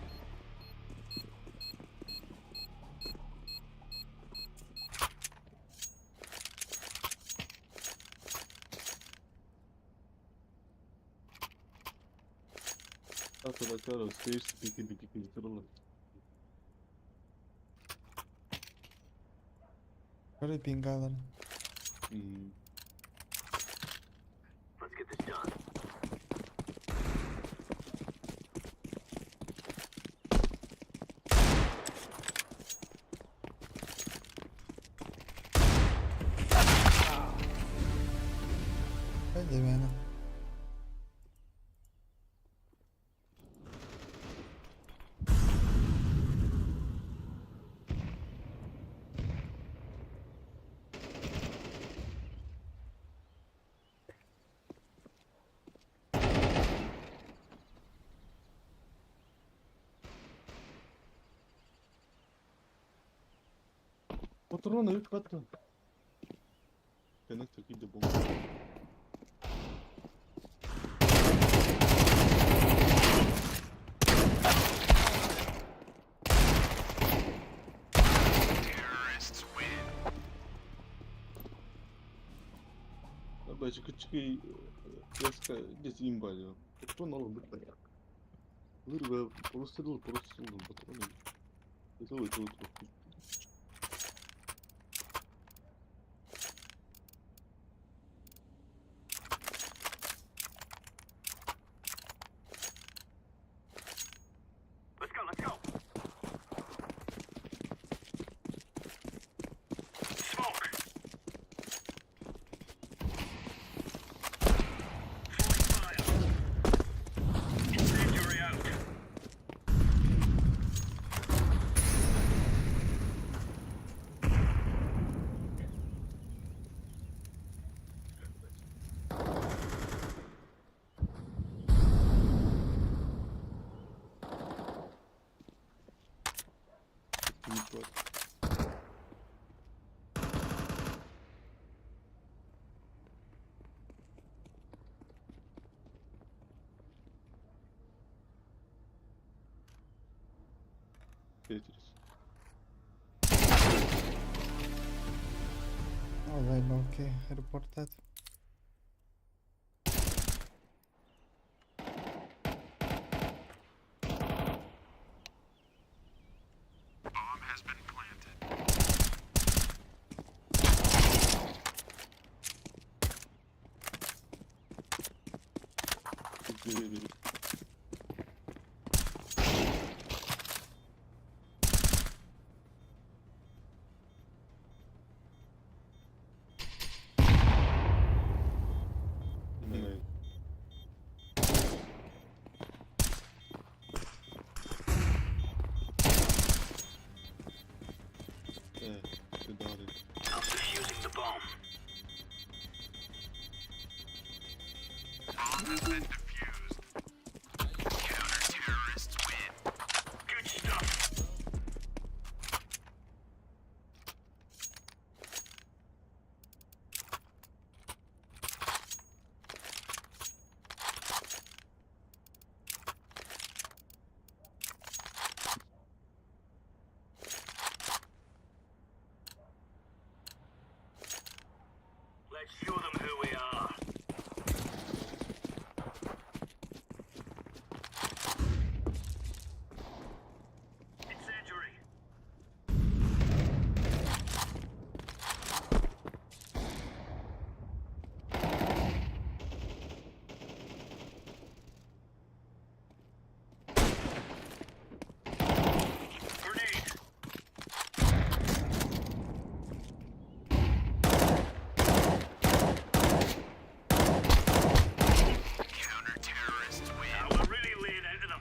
Böyle pingalar. Let's get this done. Hadi beni. Патроны патроны. Connect to keep the bomb. Terrorists win. Бачыкычкый яска здесь имба дьэ. Патрон ол бит понятно. Лырга просто просто патрон. Это это это. Let's go, let's go. Smoke. Throwing fire. Incendiary out. Mid var. Tetris. Давай, окей, репортать. Bomb has been planted. Bir, bir. Evet. Evet, tedarik. I'm defusing the bomb. Bomb has been defused. Counter-terrorists win. Good stuff. Let's show them who we are. Incendiary. Grenade. Counter-terrorists win. Now we're really laying into them.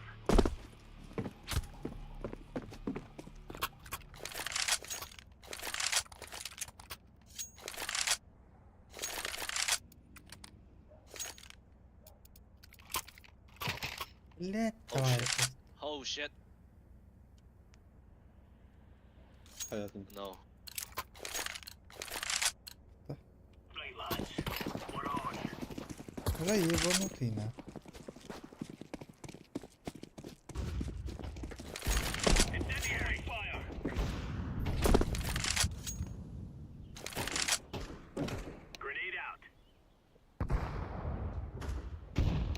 Блять, Oh, давай. shit. Oh shit. Hayatım. No. Right, lads. We're on. Бля, ебанутый на. Incendiary fire. Grenade out.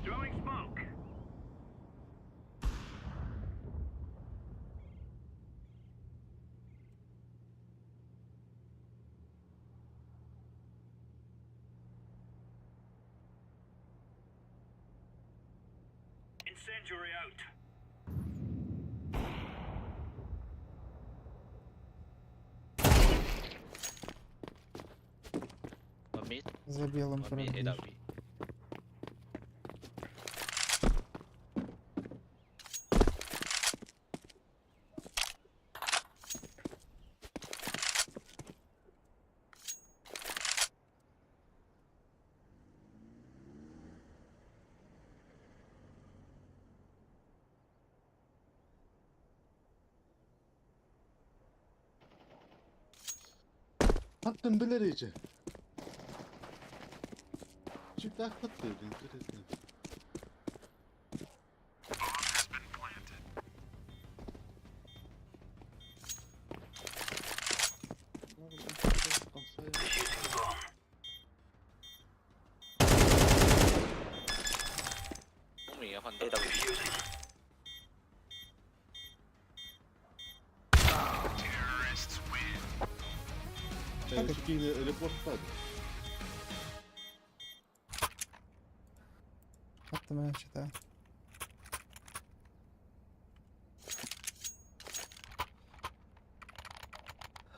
Throwing smoke. Incendiary out. One mid. За белым One mid. пробежишь. AWP. Hattın bilerici. Çıktı hattı интересно. Bomb has been planted. Defusing the bomb. Under. Terrorists win. Киһини репорттаады. Attım ben çete.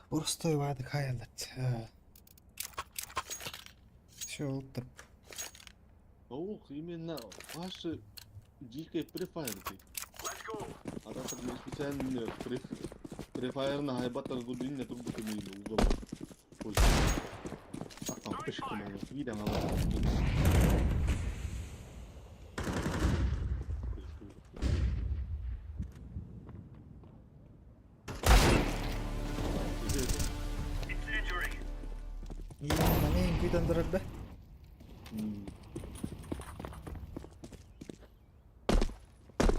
Боростой вадик хаялат. Шо ултыр. Ох, именно ваши дикие префайры. А так мы специально префайр на хайбатар губин не трубу камину угол. А там пешку мало, видно мало. Именно күйден дұрыр бе?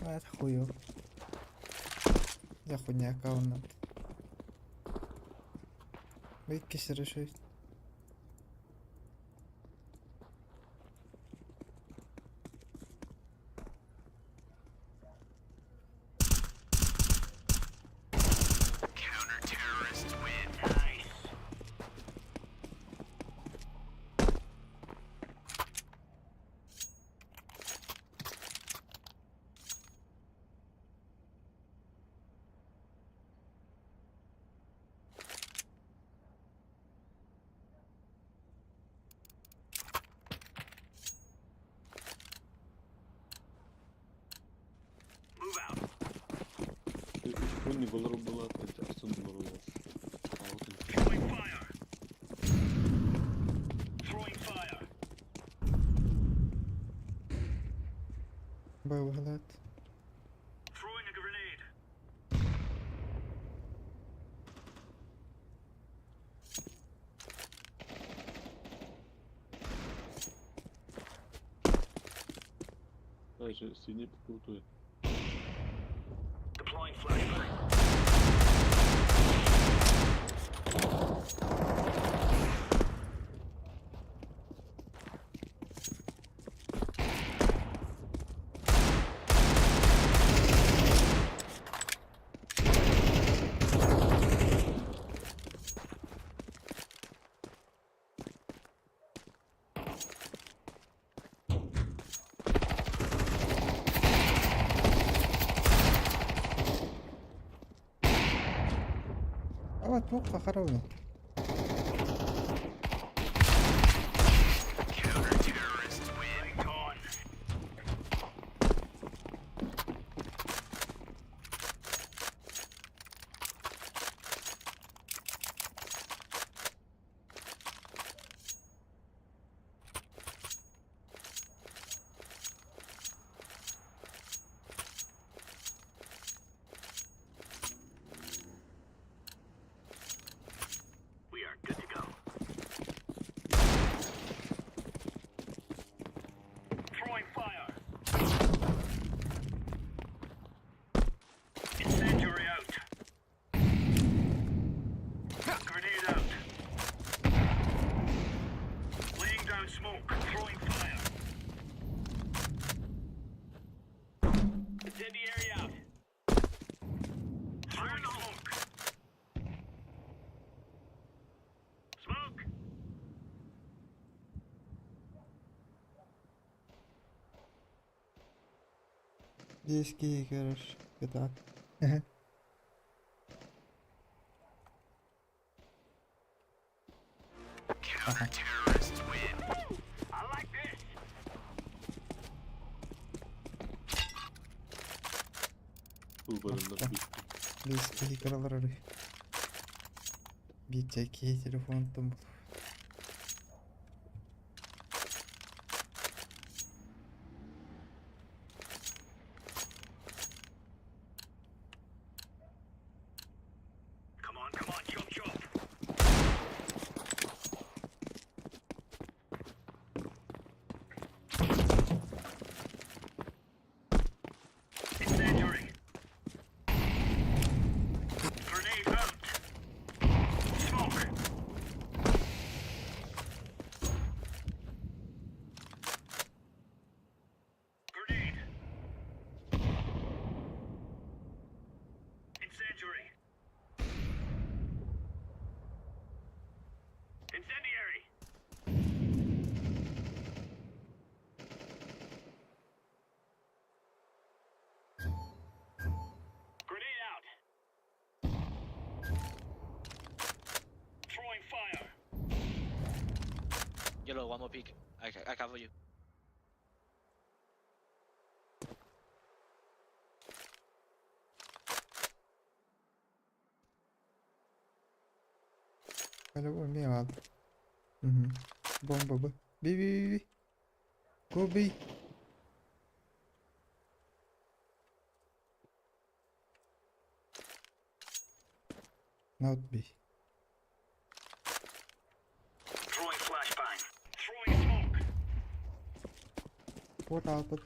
А это хуё. Я хуйня аккаунт. Выкиси решить. Counter-terrorists win. Nice. Күн болар была, астын болар Был выглядит. Дальше синий крутой. أو أتوقع خربنا. Counter-terrorists win. Eski görür. Gıda. Counter-terrorists win. Выборы Eski karalar arıyor. Bir tek telefon tuttum. Yellow, one more peek. I cover you. По-любому мимо. Угу. Бомба Б. Би би би би. Go B. Not B. Throwing flashbang. Throwing smoke. What happened?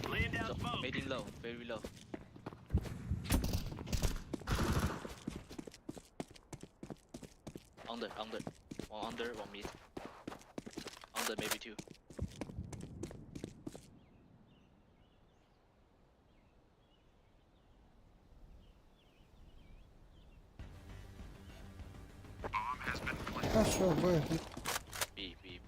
Laying down So, smoke. Mating low, very low. Under, under. One under, one mid. Under, maybe two. Bomb has been planted. Хорошо, Б. B, B.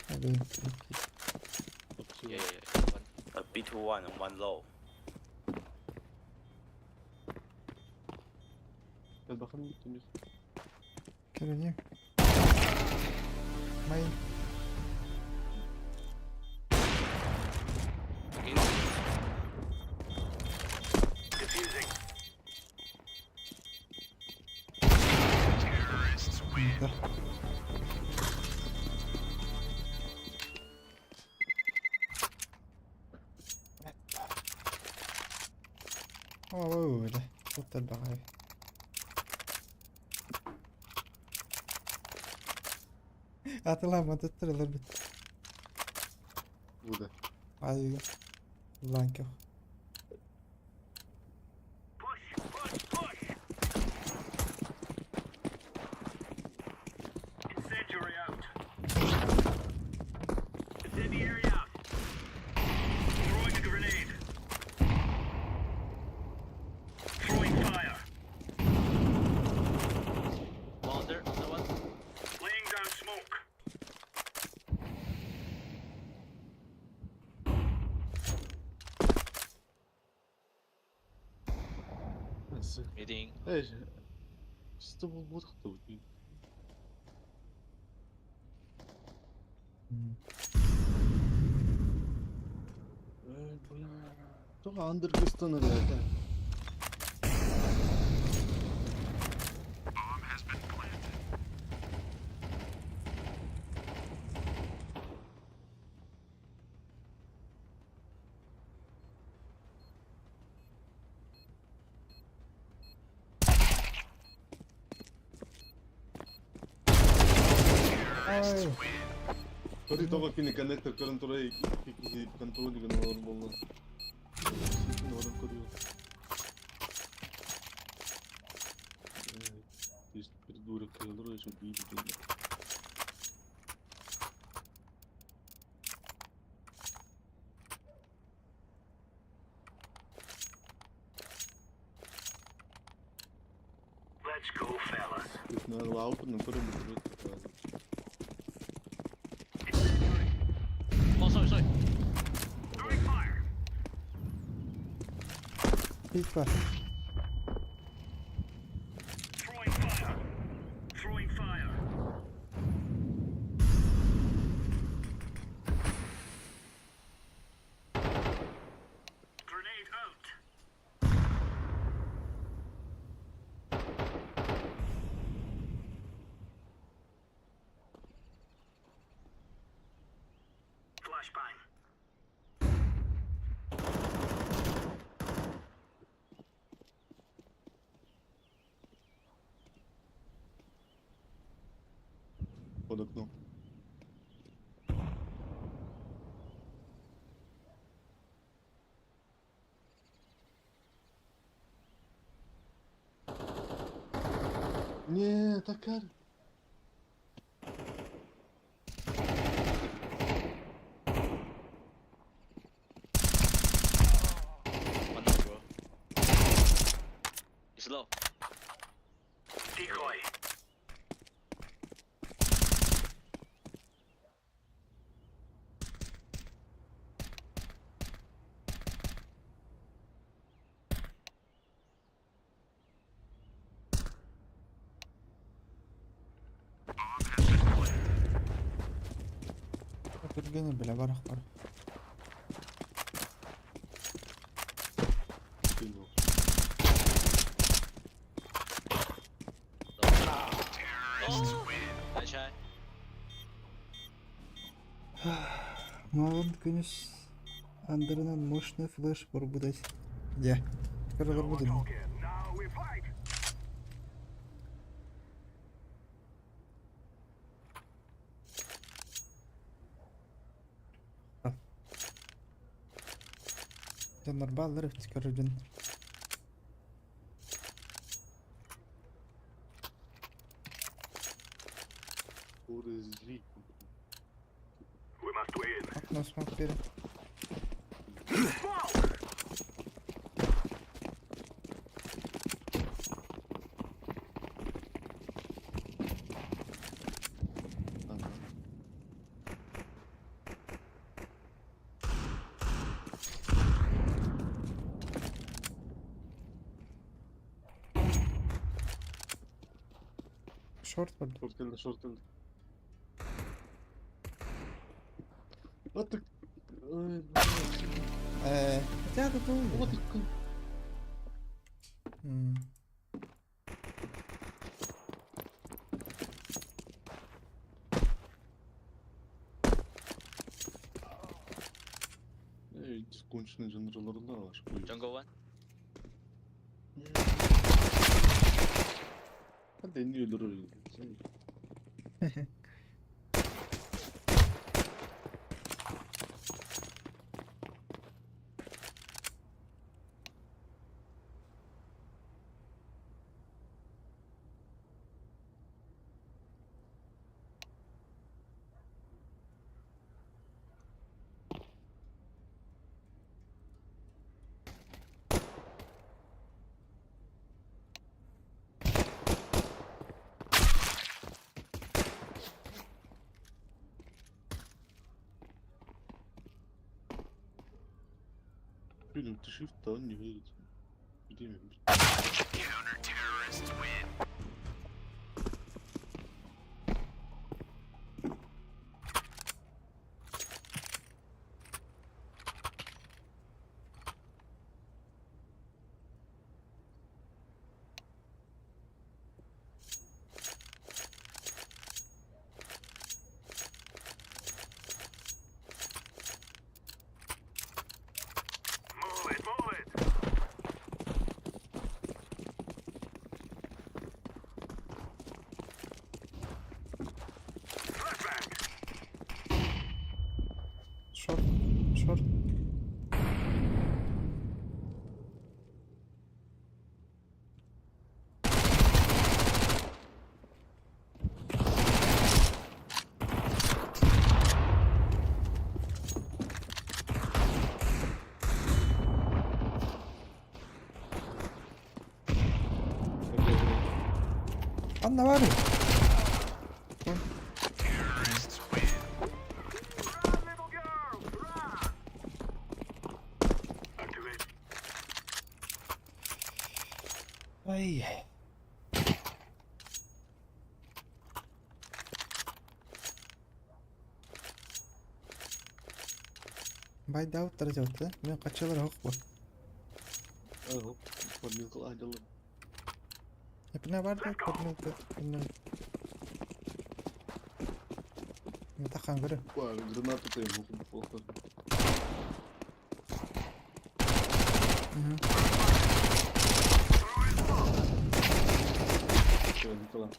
Блин. Yeah. One. B2 one and one low. Gel bakalım gittiğimiz. Görünüyor. Main. Okay. Defusing. Terrorists win. Да. О, öyle. Çok da daha iyi. Атылама туттарылар бит. Бу да. Ай, ланках. Push, push, push. Incendiary out. Incendiary out. Throwing a grenade. Throwing fire. One under, under one. Laying down smoke. Nasıl? Meeting. Evet. İşte bu bu da bu. Çok undergıstanır zaten. Bomb has been planted. Terrorists Ай. win. Көрі тоға кини коннектор көрін турай икки контроль деген олар болду. Ситин орын көрüyor. Есть придурок, который еще видит. Let's go, fellas. Наверное, лаупы, но көрін бітіреді. Oh, sorry, sorry. Throwing fire. Пик var. Throwing fire. Throwing fire. Grenade out. Flashbang. Под окном. Не, такар. One low, bro. It's low. Decoy. Кэргэни билэ барахпар. Terrorists win. Nice try. Маҕан күнүс андарынан мощный флеш барбыт Дьэ, көрө олорбут ини. Now we fight. Дьоннор бааллар эбит көрөр дьон. We must win. Окно смог перед. Шорт барда. Шорт кэллэ, шорт кэллэ. What the... Э, хотя тут What the... Эй, конченый жанрларында var. Jungle one. Hadi en öldürür. Блин, ты shift да он не выйдет. Где Counter-terrorists win. Move it, move it. Flashbang. Шорт, шорт. Анна бар. Terrorists win. Run, little girl, run. Activate. Ай. Байдаут таратыта. Мен качалар хок бу. Ага, подмилкал айдалы. Эпине бар да подмилка. Тахан көрө. Гранату то ему плохо. Все, Николай.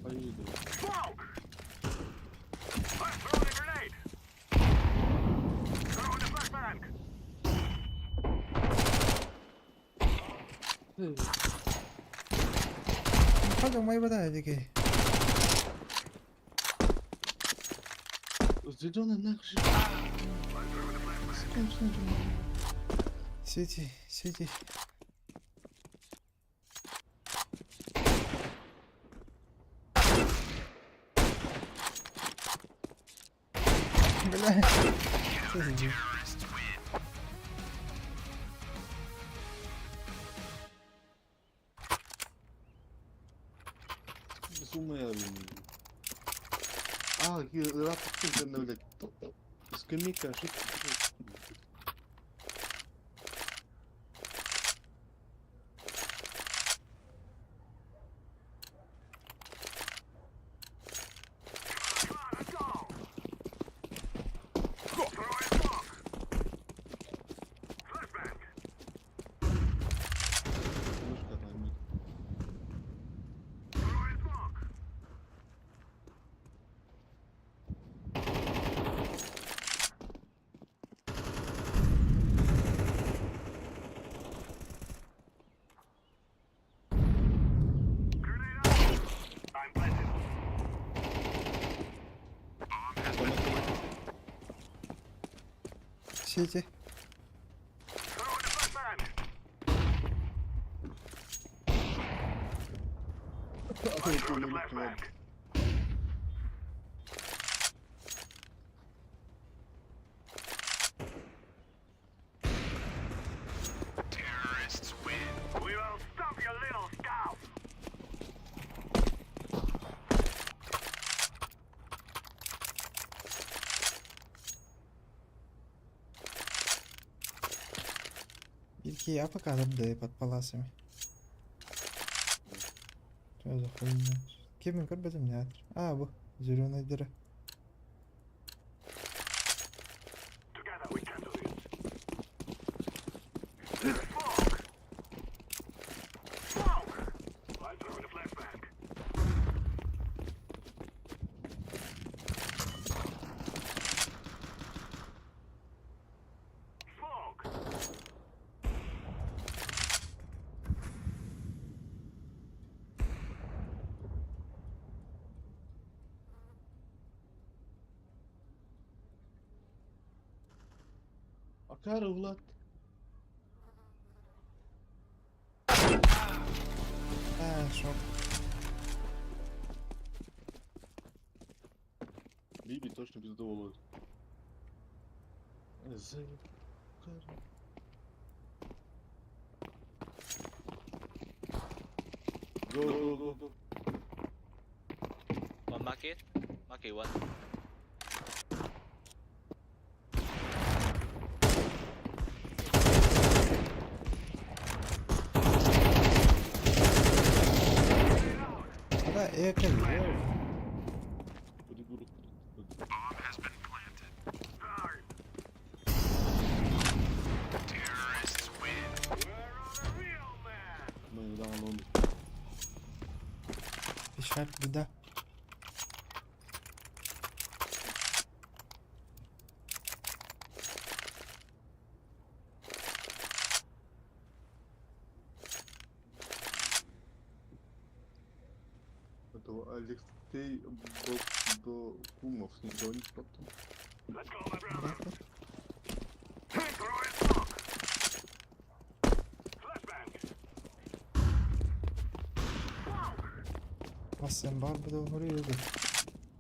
Поеду. Smoke. I'm throwing a grenade. Throwing a flashbang. Хага майбада диги. Зеленый нахуй. Сити, сити. Бля. Terrorists win. Сумаябын. А, ырааппыттын кэннэ, блядь. Скамейка ошибка. Come on, let's go. Throwing smoke. Flashbang. Мышка там. Throwing smoke. Grenade out. I'm planted. Сити. Throwing a flashbang. Throwing a flashbang. Terrorists win. We will stop your little scout. Бирки я пока да под паласами. Что за хуйня? Ким көрбөтүм не А, бу. Зеленая дыра. Together we can do it. Smoke! Smoke! I'm throwing a flashbang. Smoke! Акара Влад. А, шок. Биби точно пиздоволует. За... Go, go, go, go. One market. Market one. Да, это Придурок. Bomb has been planted. Terrorists win. We're on a real man! Мы да, он. Печаль, беда. Этого Алексей Богдокумов с ним звонит потом. Let's go, my brother! Throwing smoke! Flashbang! Smoke! Бассейн бар буду говорю.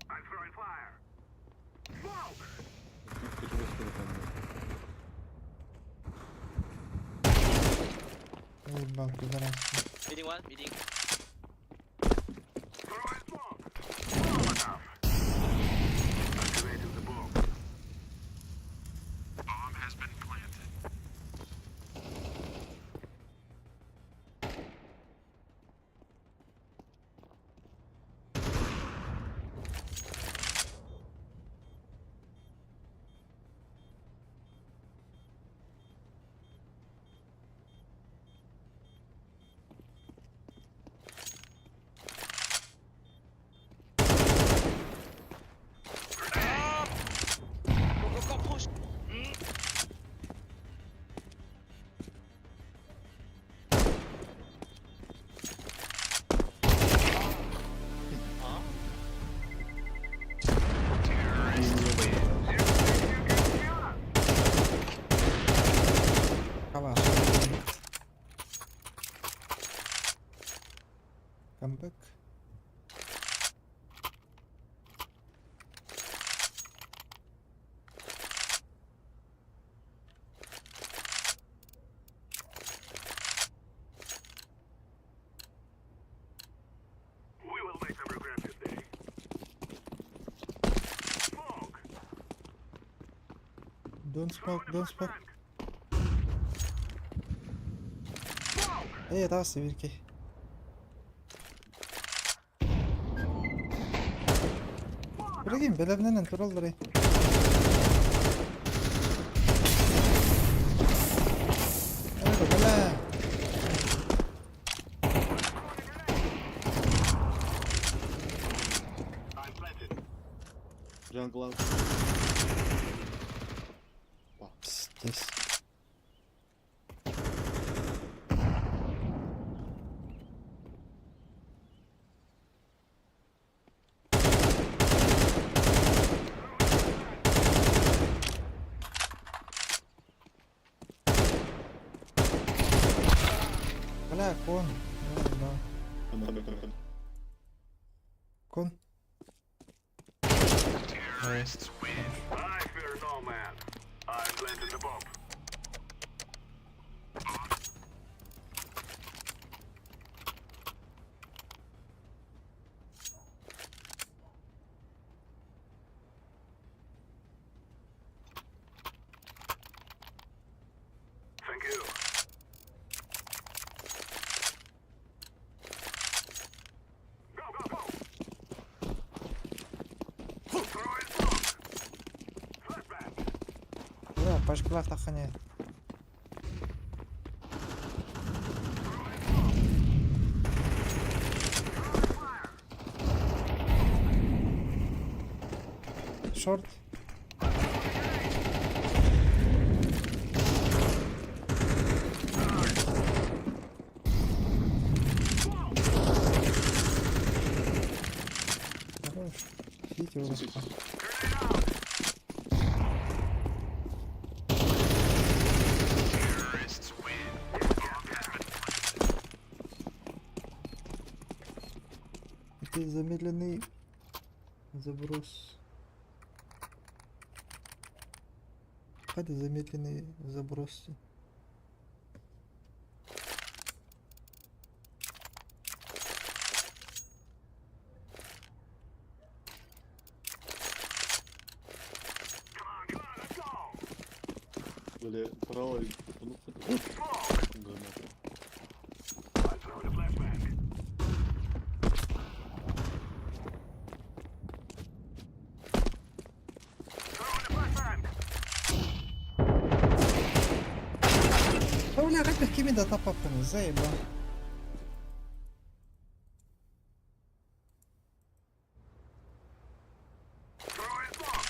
I'm throwing fire! Smoke! Ебал, пидорас. Meeting one, meeting. Throwing smoke! Molotov! Activating the bomb. Bomb has been planted. Go, go, go, push. Huh? Terrorists win. Калаш. Камбэк. We will make them. Don't smoke, don't smoke. Ээ, таҕыс биир киһи. Билигин бэлэмнэнэн тураллар эй. Ээ, бэлээ. Jungle out. Пиздец. Бля, кон. Да, да. Кон. Terrorists win. I fear no man. I planted the bomb. Thank you. Go, go, go! Throwing smoke! Flashbang! Бля, пашкалаах таххане. Short. Хорош. Сити урукка. Terrorists win. Bomb has been planted. Это замедленный заброс. Это замедленный заброс. Come on, come on, let's go! Бля, право и ну, Граната. I'm throwing a flashbang. Throwing a flashbang! Да бля, как кими да тапапканы, заеба. Throwing smoke!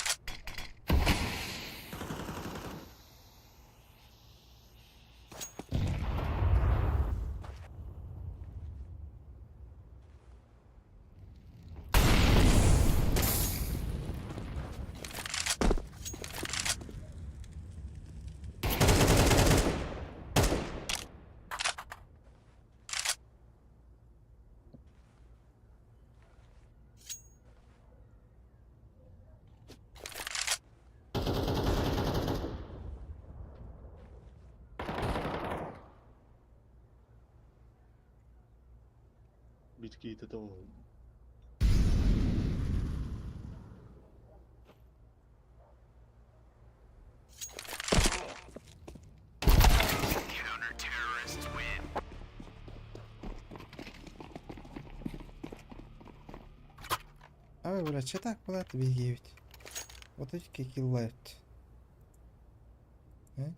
Bitki того. Counter terrorists win. Ой, бля, че так была ведь? Вот эти какие лайт. Э?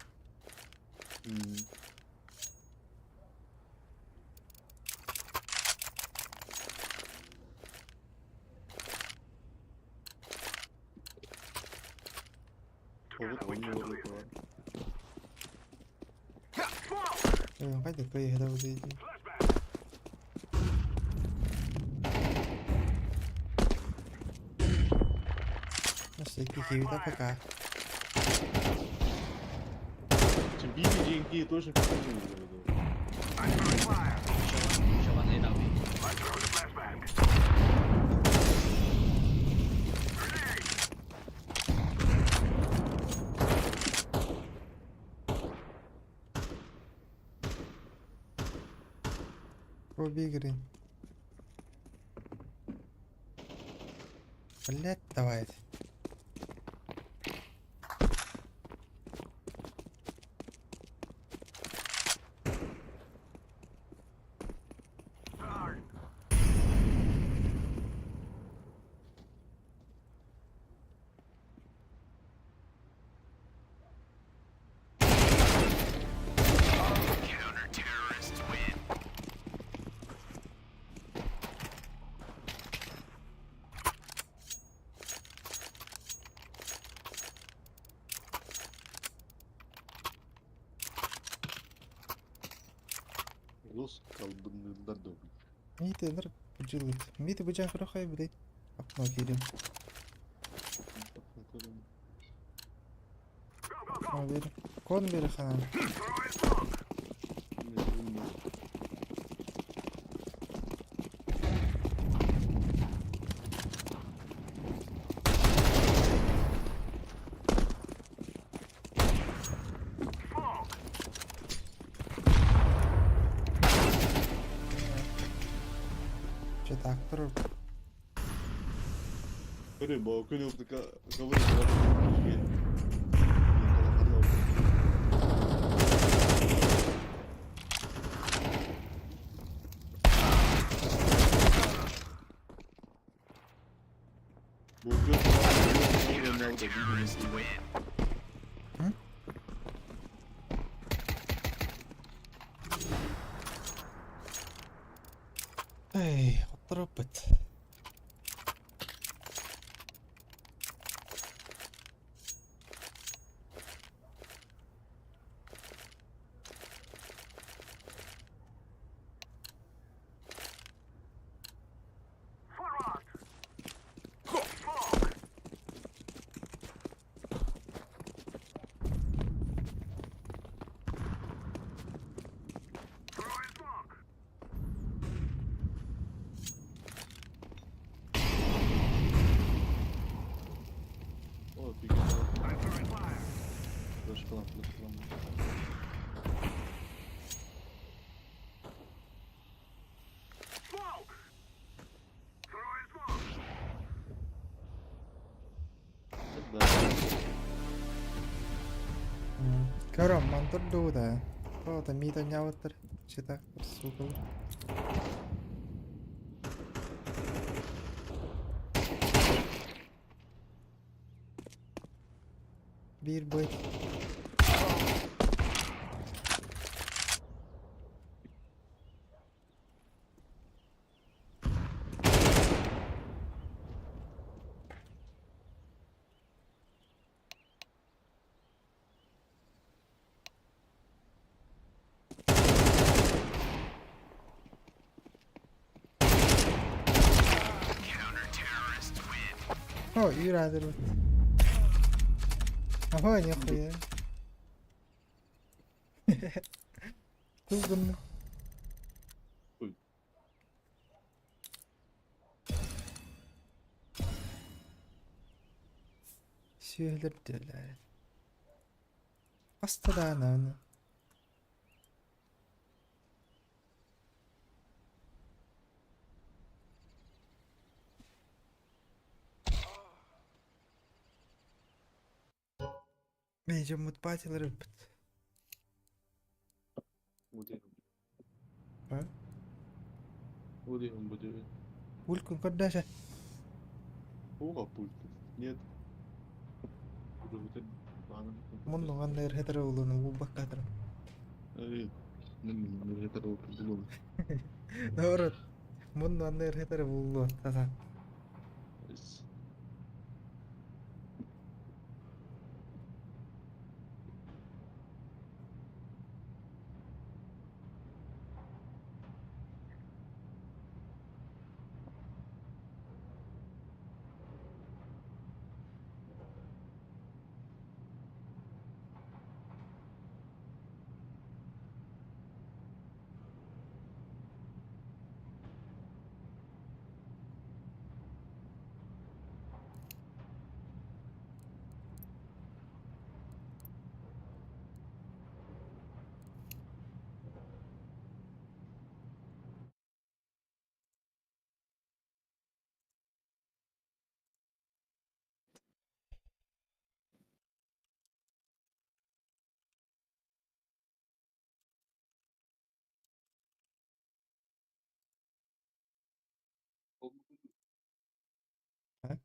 Вот он не вот Хайда кыйыһыра бу Flashbang! Киви пока. Чем били деньги, тоже пизду. I'm throwing fire! Show one AWP. I'm throwing a flashbang! Grenade! Go big green. Блять, давай. Жестко албынныыллар да. Миитэ быдьылыт. Миитэ быдьаан көрөххө билей. Окно киирим. Окно бери. Кон бери ханан. Че так тұр. Көрү, бу күн ылтыка говорит. Бу күн. Terrorists win. Эй, хоттороппут. Forward. Smoke. Throwing smoke. О, пик. I'm throwing fire. Flash falan, flash falan. Smoke. Throwing smoke. Да. Көрөм, мантыр дуу да. Тота миитэ ньавыттар. Че так, сука. Биир бой. Counter-terrorists win. О, юрادыр. Ага, нихуя. Тугун. Ой. Сүөлөр дөлөр. Астадаана. Мейжеммут патилар ыппыт. Удиһым. А? Удиһым будиһым. Пулькун көрдөшө. Уга пульт. Нет. Мунну ганнер хетер улуну бубаккатыр. Эй, это булун. Наоборот. Мунну аннер хетер булу. Таса. А?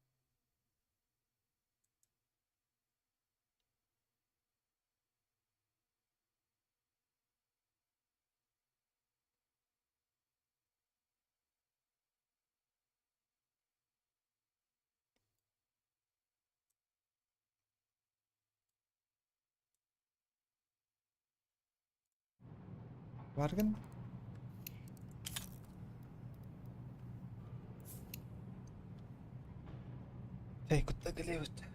Варган? Үлэлиэбит.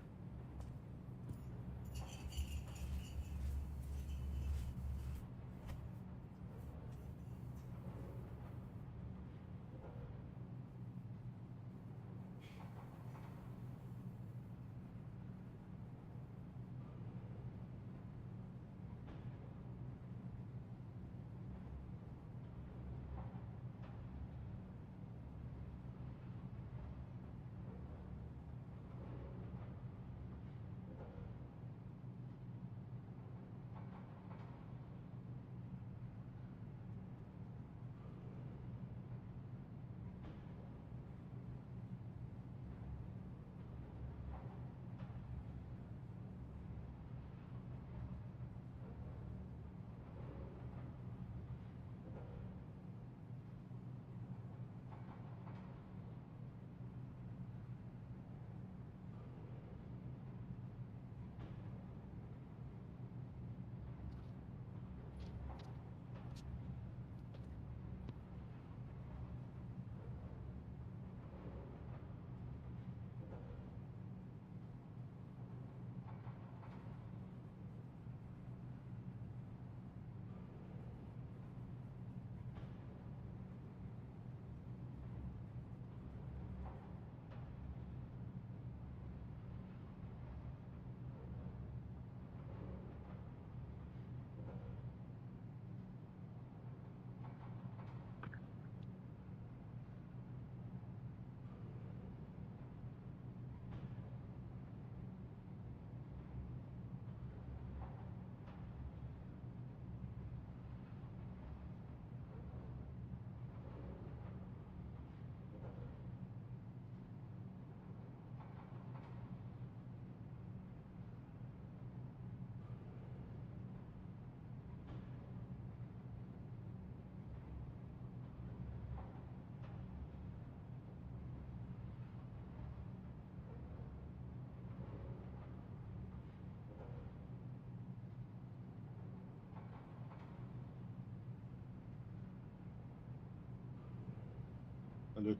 Алло.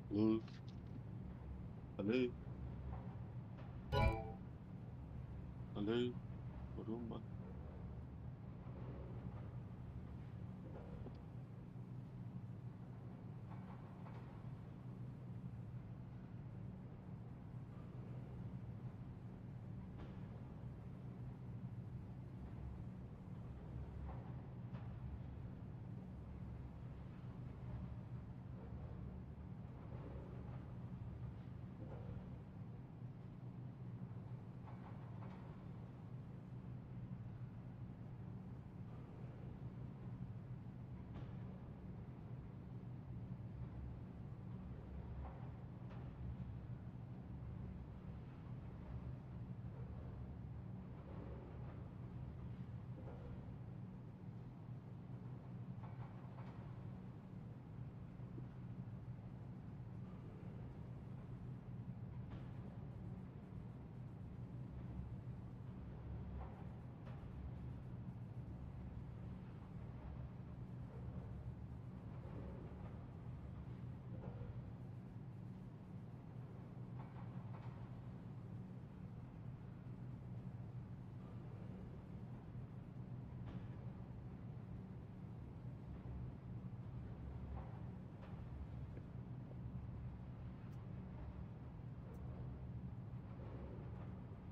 Алло. Алло. Алло. Румба.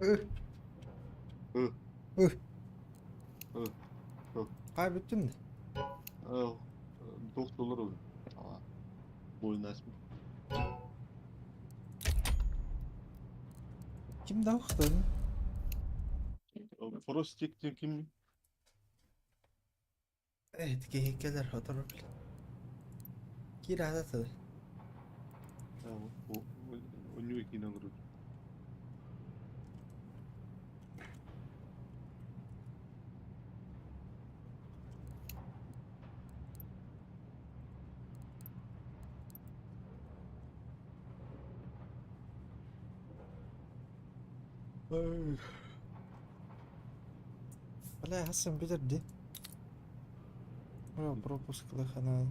Ih. Ih. Ih. Ih. Ih. Kaybettin mi? Oh, Doktorlar oldu. Aa, Boyun açma. Kim daha uqtadın? Frost diye kim? Evet, киһиккелер хотору бил. Кир ататы. Ha, o, o, o niye ki inanırım. Бля, хасан билер ди. О, пропуск лахана.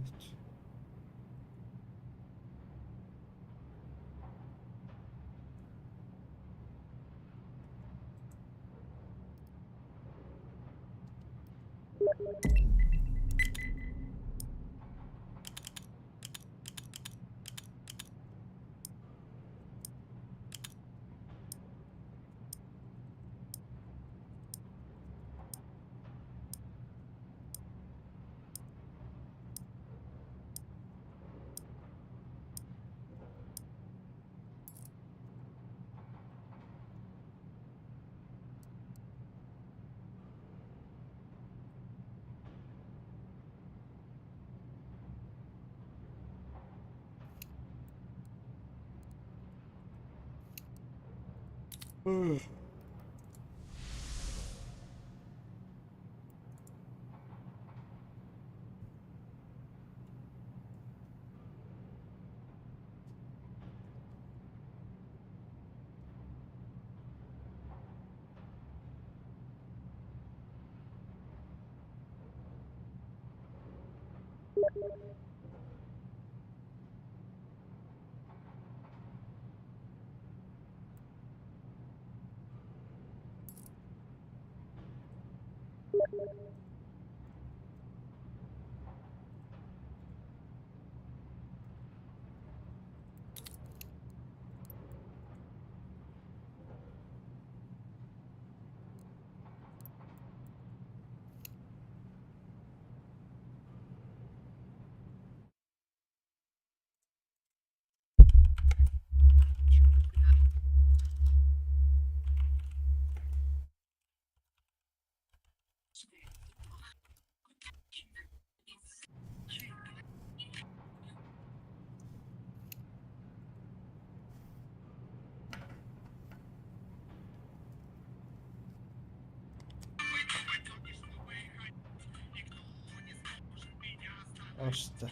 Ашта.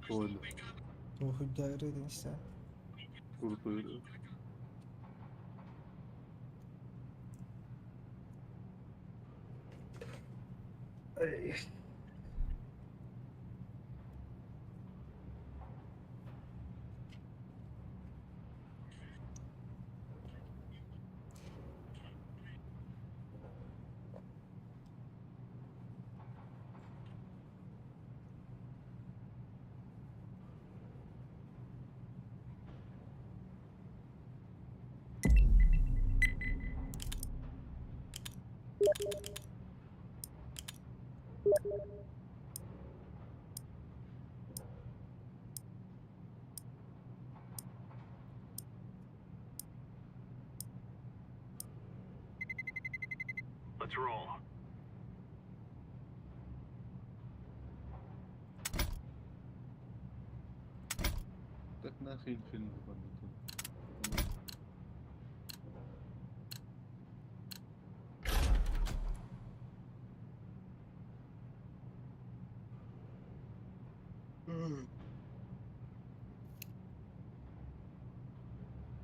Тойлы. Туохуйдаарыдын истэ. Курутуйду. Let's roll. Нахрен фильм выпадет.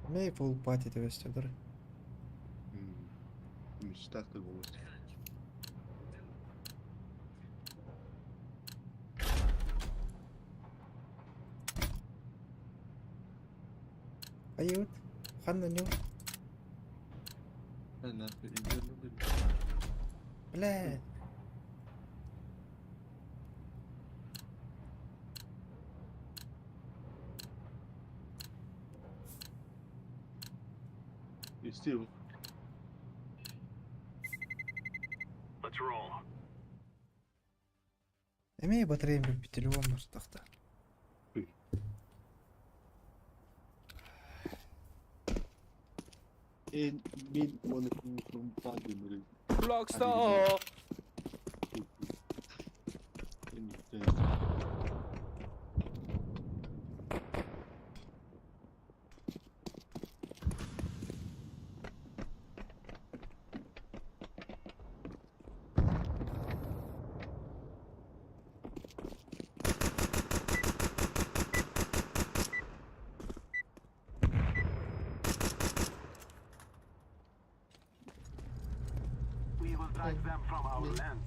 Мэй full party түбэстэ Мечтах ты голос. Айыбыт. Ханна ню. Бля. Истил. Let's roll. Эмээ батареям бүппүт телефон мартахта. En min one Rockstar. We will drive them from our lands.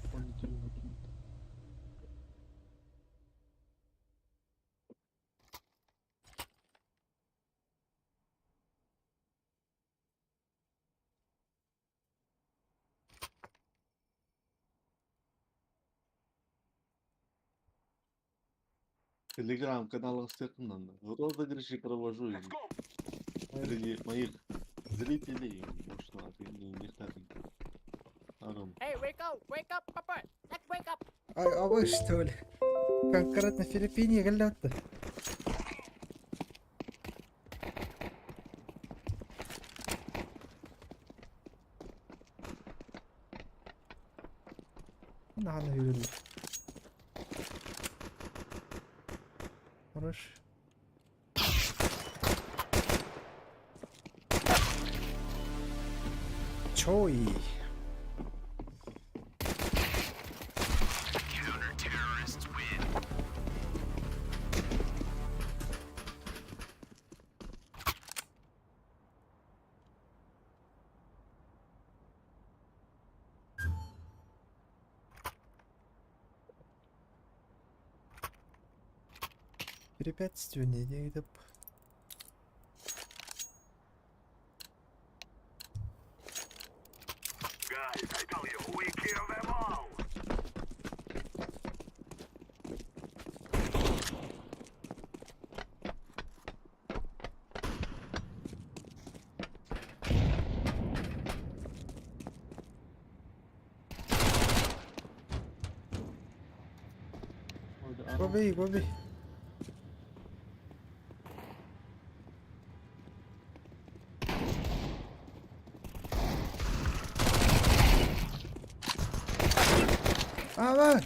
Телеграм-канал Степан. Розыгрыши провожу Let's go. среди моих зрителей. Может, надо, не, не знаю. Арам. Hey, wake up, wake up, Papa. Let's wake up. А, а вы что ли? Конкретно Филиппине галлятты. Нахана юрили. Хорош. Чой. Counter-terrorists win. Препятствие не деп. Guys, I tell you, we kill them all. Go B, go B. А,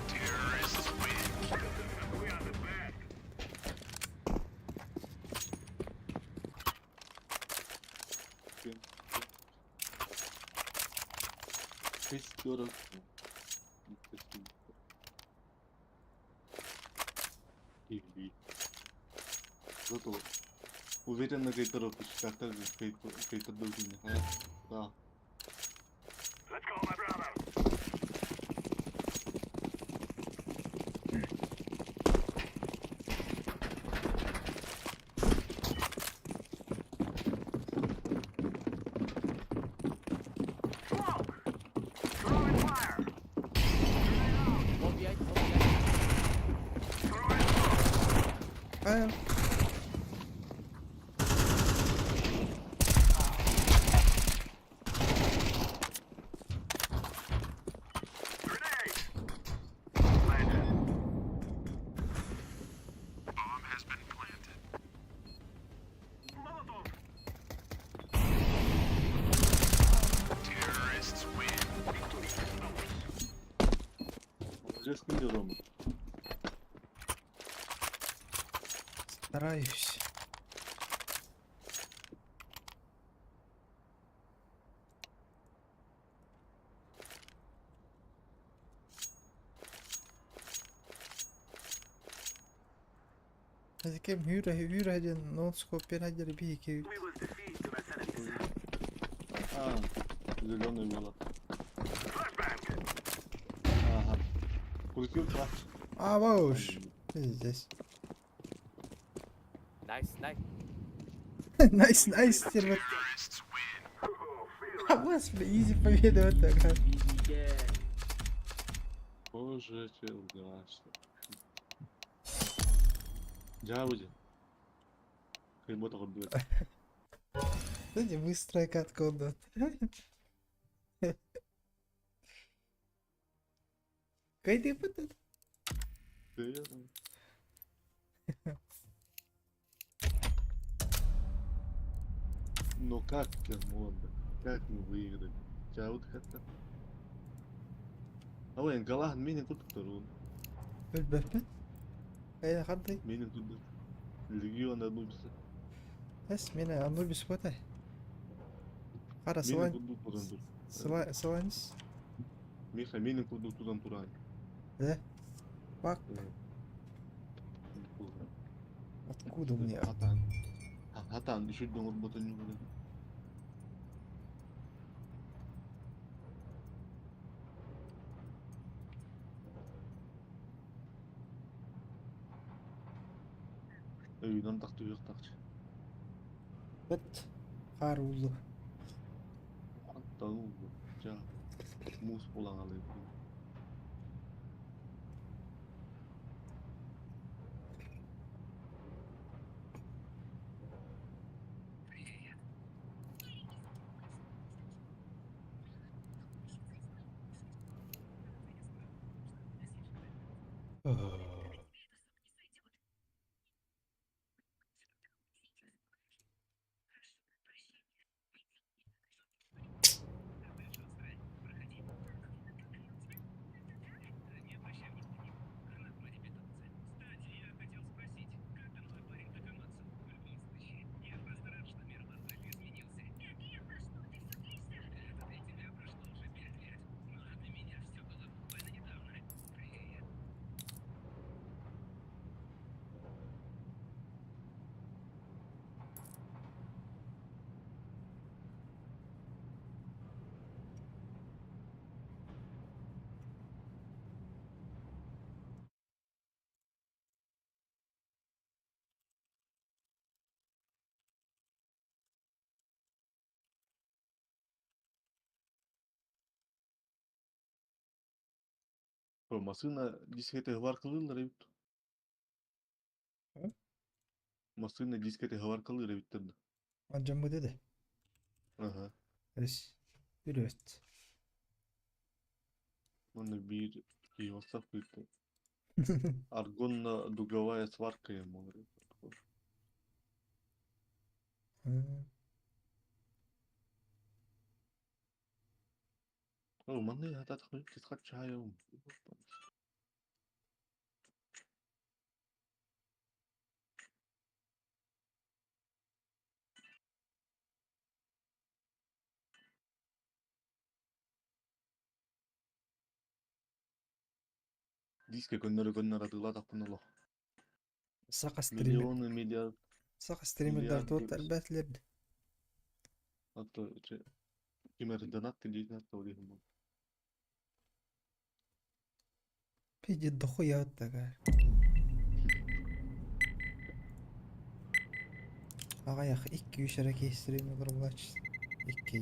Terrorists win. We are the best. Шестерок. Или. Зато уверенно кайтарып кайтарды өзүнө. Да. Let's go, my brother. Smoke! Throwing fire! One behind, one behind. Throwing smoke! а. Grenade! Planted. Bomb has been planted. Molotov! Terrorists win. Молодец, не Рома. Стараюсь. Кем hüre hüre den non scope на дерби We will defeat the mercenaries. А, зеленый было. Flashbang! Ага. Крутил клатч. А, вауш. Здесь. Nice, nice. Nice, nice, стерва. Terrorists win. Oh, feel А господи, easy победа вот такая. Yeah. Боже, чел, дивашься. Жабуди. Кайбота курдует. Знаете, быстрая катка он Кайды пытат. Серьезно? Но как можно? Как мы выиграли? Чаут хатта. Ой, Галахан мини тут вторую. Бэппет. Кайда хадды. Мини тут. Легион Анубиса. Эс, меня Анубис вот. Хара, Мини салань. тут тудан тур. Саланис. Миха, мини тут тудан туран. Да? Пак. Откуда мне? Хатан. Хатан, еще дом работы не будет. Өйүнөн тахты тахчы. Бит. Харулу. Аттан жа. Мус болан алып. Массыына дискэтэ хабаркалыыллар эбит. Массыына дискэтэ хабаркалыыр эбиттэр да. Алдьаммыт этэ. Аха. Эс. Үрүөт. Уонна биир киһи WhatsApp ыытта. Аргонно-дуговая сварка ему. Оо, манна хатаатахпына кисхаччаайым. Диискэ көннөрө-көннөрө атыылаатахпына олох. Саха стример Миллионы, миллиард, Саха стримердар миллиард туох диэбит. элбээтилэр да. Ото ким эрэ донат диэн диэхим Пиздец дохуя вот такая. Аҕыйах икки-үс эрэ киһи стример буолааччы. Икки.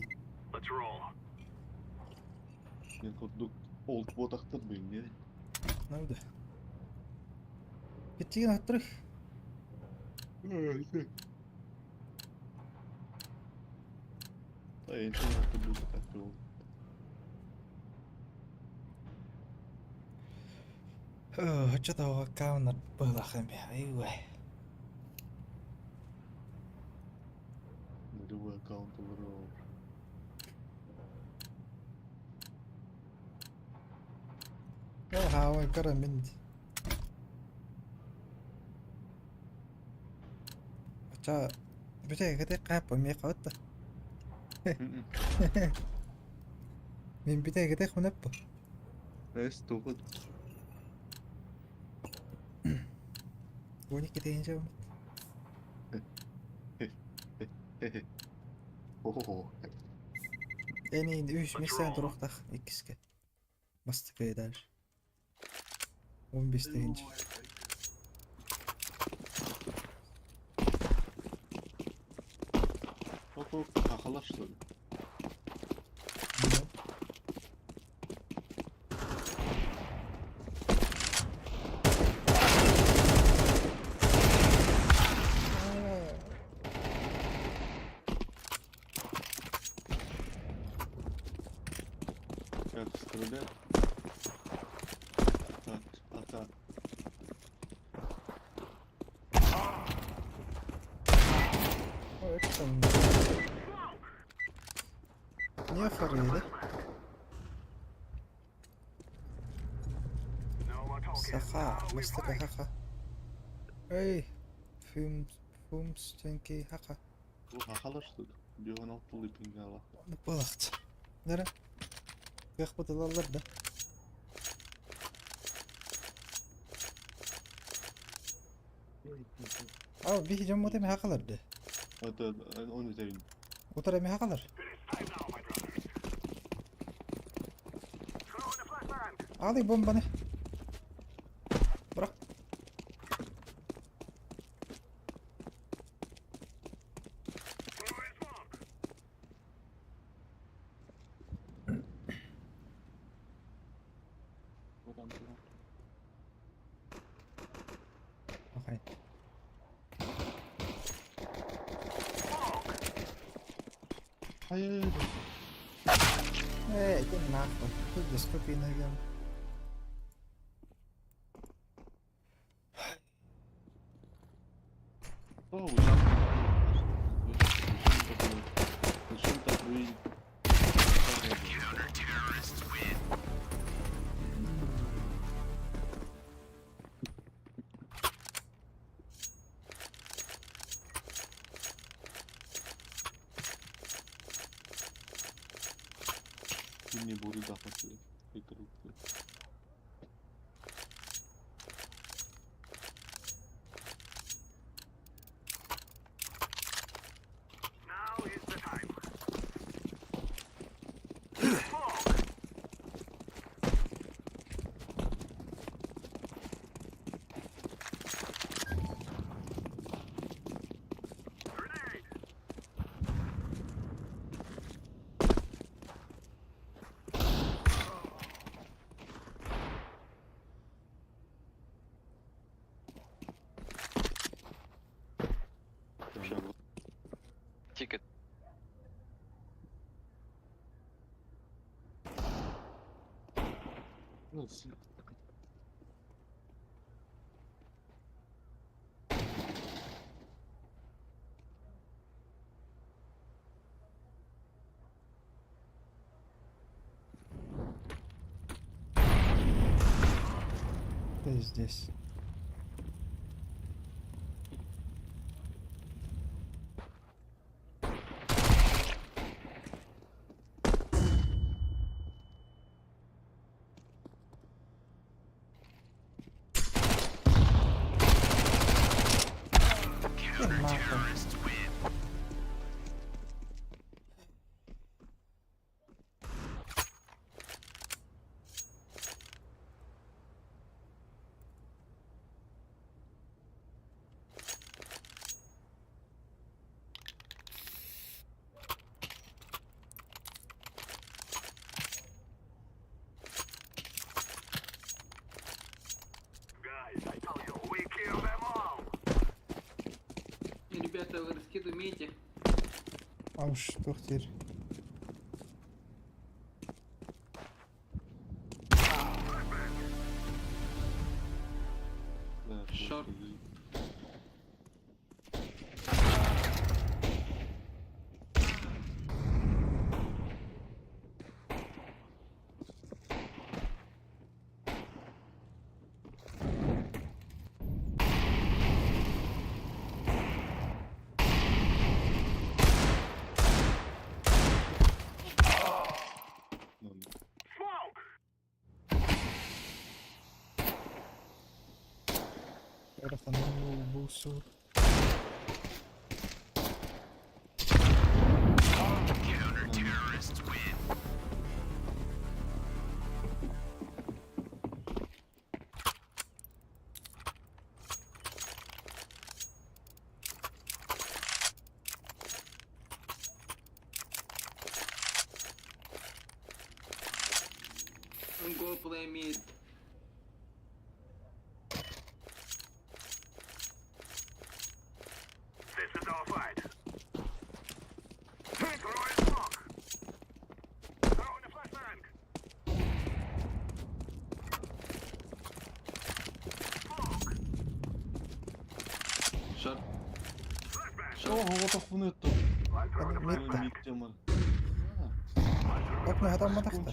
Let's roll. Мен курдук олт буотахтар билиҥҥи. Ну да. Кичигин аттырых. Оччотооҕу аккауннар быһылаах эми айуй. Нулевой аккаунт олорор. Хаавай кара мин Оччо бүтэйгити хааппа миэ хабытта. Мин бүтэйгити хунаппа. Эс тугут. 12 тыһыынча О-хо-хо. Эниин үс миссиан туруохтаах иккискэ. Бастакы этаж. 15 тыһыынча. Оп-оп, хахалар что ли? Как стрелять? Так, а так. Niye farıydı? No more talking. Саха, Now we мастака fight. хаха. Эй, фюм, фумс, тенки хаха. Бу хахалар что ли? Бион алтылы пингала. Балахт. Нere? Кыах бытылаллар да. Ау, биһи дьоммут эмэ хахалар да. Это он это Утар эмэ хахалар. It is time now, my brothers. Throw in the flashbang. Алый бомбаны. Бырах. Throw in smoke. Окей. Ай-яй-яй. Эй, иди нахуй. Тут дископия найдем. Кини буруйдаахпын ыйытар. Now is the time. Smoke. Grenade. Ticket. Ты здесь. Ты нахуй. Terrorists win. Guys, I tell you, we kill them all. Ребята, вы раскид умеете? Ауш, туох диир. Short. Smoke. Бусу. Counter-terrorists win. Go play mid. This is our fight. Throwing smoke. Throwing a flashbang. Smoke. Short. Flashbang. Оо, оҕотохпун өттө. I'm throwing a Мид flashbang. Миттемар. Окна хатамматахта.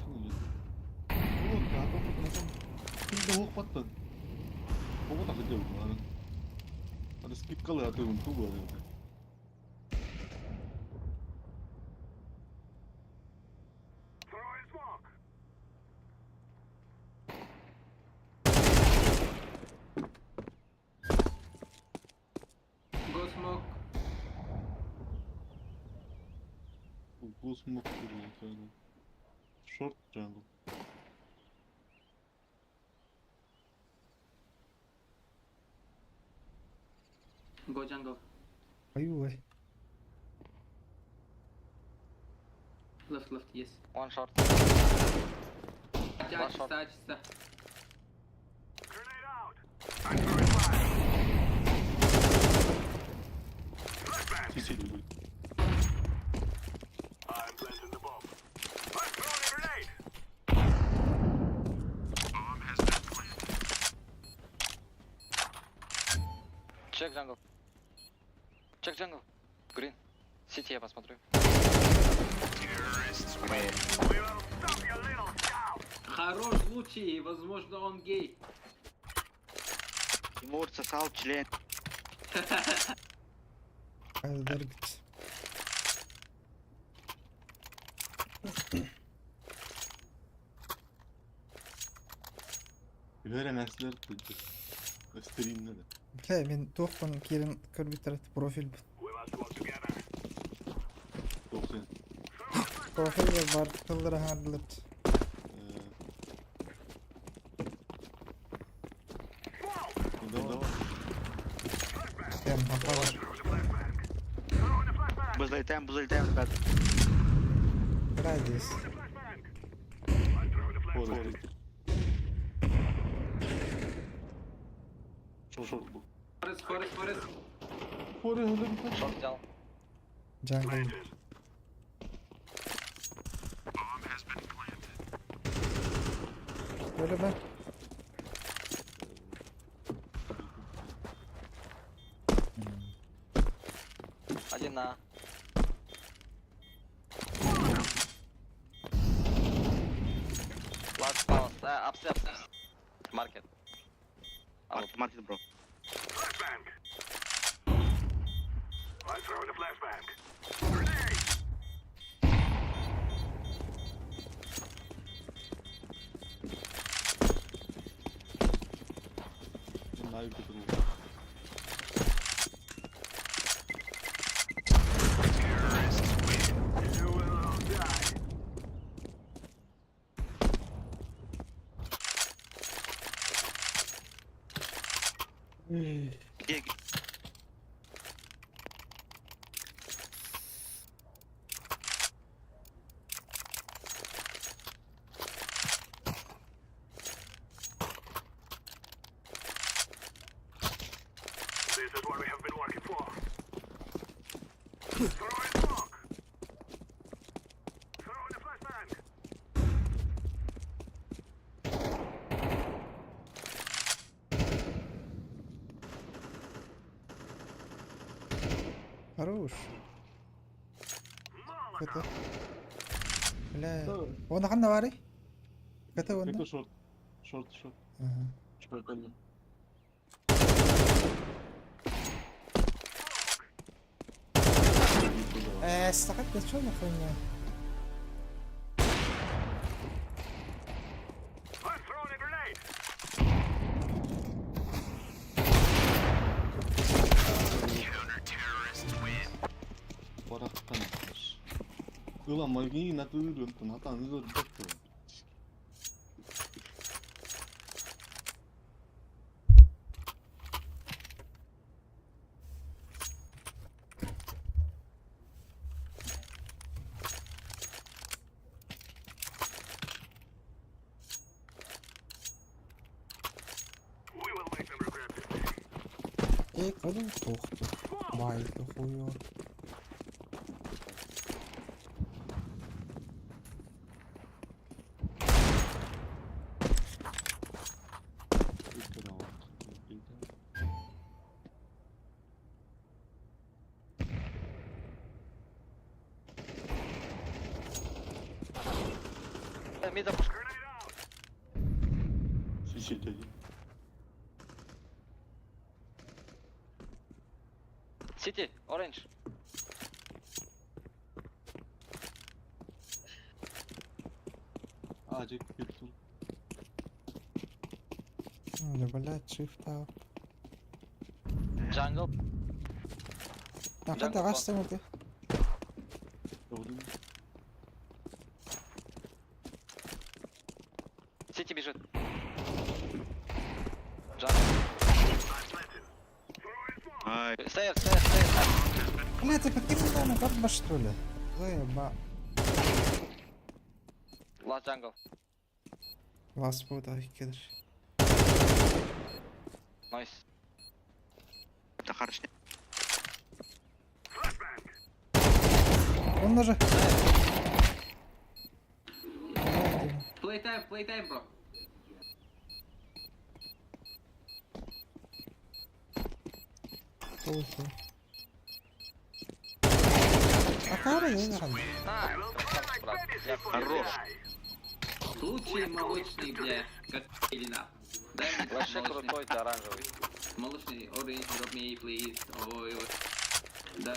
Throwing smoke. Go smoke. Short jungle. Go jungle. Аюй. Left, left, yes. One short. А, чисто, а, чисто. Grenade out. I'm throwing fire. Flashbang. Сиси. I'm planting the bomb. I'm throwing a grenade. Bomb has been planted. Check jungle. Check jungle. Green. City я посмотрю. Terrorists win. We will stop your little scout. Хорош случай, возможно, он гей. Тимур сосал член. Дергать. Үһэр эҥэслэр стримнэр. Бля, мин туохпун киирэн көрбүттэр профиль We must work together. Тоқсан. Профиль бар тыллары хаҥардылар. Давай. Прям попало. Взлетаем, взлетаем, ребят. Радиус. Форест. Шорт был. Forest, forest, forest. Форест өлөрбүтэ. Short взял. Jungle. Bomb has been planted. Öyle ben. Один на. Last palace. Upstairs, upstairs. Market. Market, market, bro. Flashbang. I'm throwing a flashbang. Grenade. Live көтөрүү. Terrorists win. You will all die. Где? This is what we have been working for. Throwing smoke. Throwing a flashbang. Хорош. КТ. Бля. Оны ханна баарый? КТ онно? Это шорт. Шорт, шорт. Ага. Шорт один. Сахат да чё на хуйня? I'm throwing a grenade. Counter-terrorists win. Барахтан. Ылан магнии натырын хатан ылыр бөттө. We will make them regret this day. Эй, кадым тохту. Майка хуё. Mid up. Grenade out. Шишетеди. City, orange. Ажик күттүм. Да, блядь, shift up. Jungle. А хата гашсан үү? Gördüm. City бежит. Jungle. Stairs, stairs, stairs. Бля, ты каким там барба что ли? Заеба. Last jungle. Last bu da gelir. Nice. Он же. Playtime, playtime, bro. Толку. А кара я не знаю. Nice. Красавчик, брат. Я Хорош. Лучший молочный, бля, коктейль, нахуй. Дай мне Вообще молочный. крутой ты оранжевый. Молочный orange, drop me, please. Ой, ой. Да.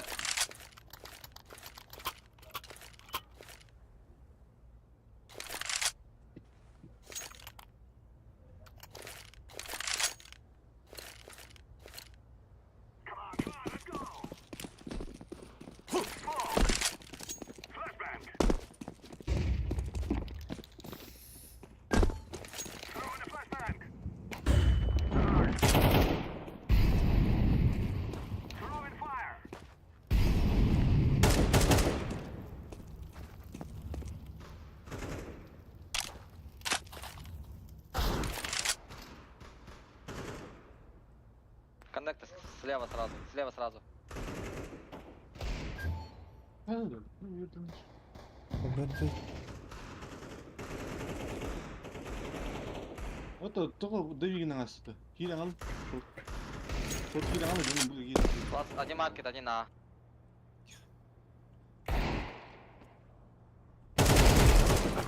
Слева сразу, слева сразу. Бэрдэй. Ото тоҕо дэвигин аҥаста. Киирэн ал. Сот киирэн ал дьонум бу киирэн. Класс, один маркет, один А.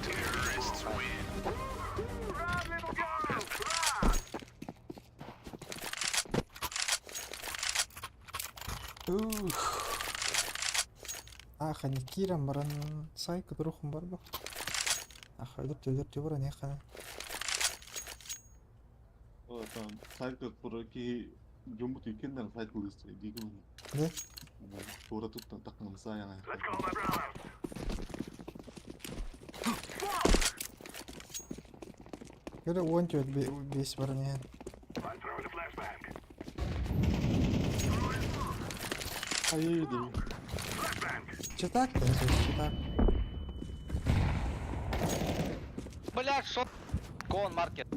Terrorists win. Run, little girl! Run! Ух. Ах, они киирэн баран сайка турухум бар бу. Ах, өлөр баран яхана. Там сайка тура киһи дьоммут иккиэннэрин сайт ылыысча диигин. Не? Туора туттан таккан саайаҥа. Let's go, my brothers! Көрө 14 5 баран иһэн. I'm throwing a flashbang. Айыы дии. Flashbang! Читак, да, читак. Бля, шо? Кон, маркет.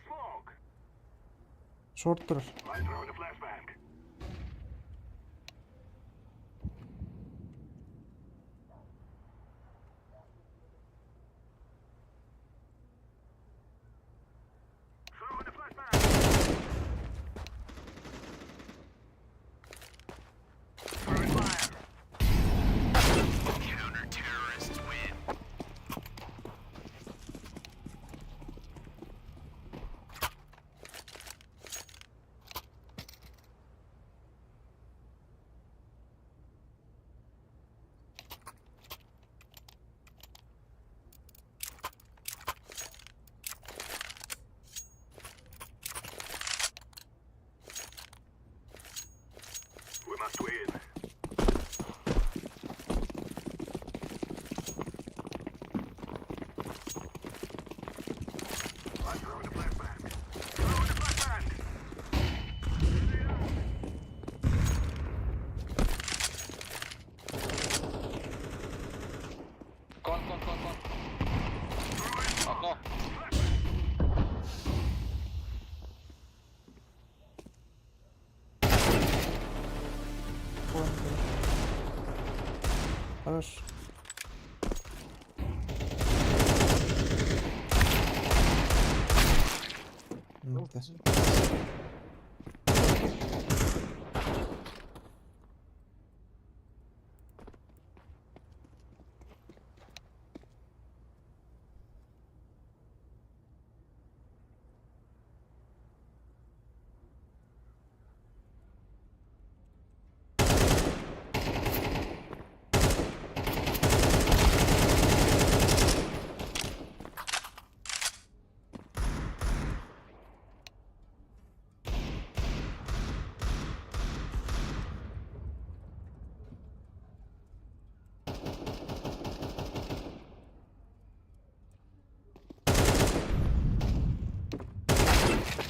Smoke! Short турар. I'm throwing a flashbang. Throwing a flashbang. Throwing fire. Counter terrorists win. We must win. I'm throwing a flashbang. Throwing a flashbang. Кон, кон, кон, кон. Окно. Кон. Хорош. Ну, да.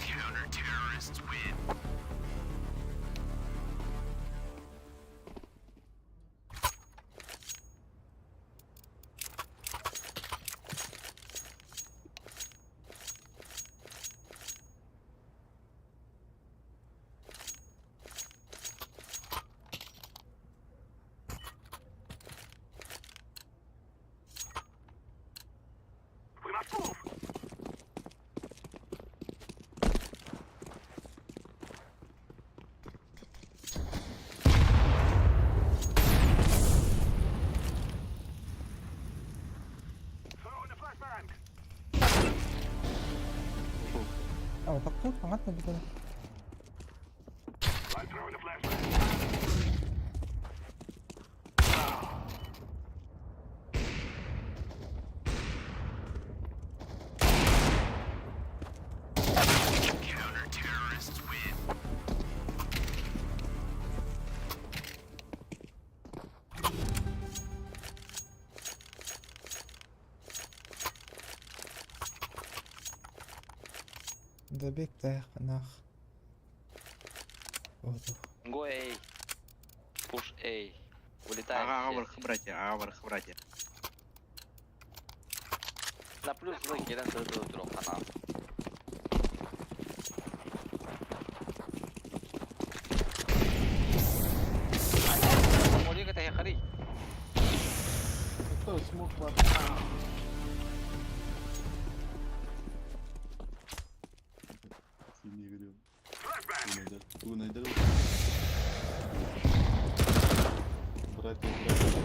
Counter terrorists win. We must move. Throwing a flashbang. А, таптыр, понятно, битен. I'm throwing a flashbang. Counter terrorists win. Дробиктээх нах. Оту. Go A. Push A. Улетай. Ага, все. ага, братья, ага, братья. На плюс вы кэлэн сырдыы хана. Молика это хари. Кто смог бар? Сильнее veriyorum. Bu neydi? Братья, братья.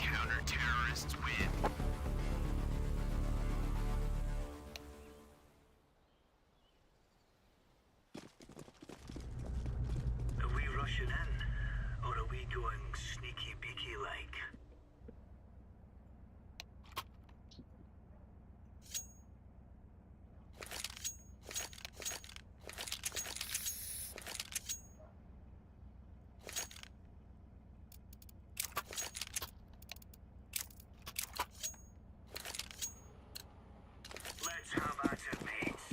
Counter-terrorists win. Are we rushing in, or are we going sneaky beaky like? Let's have at it, mates.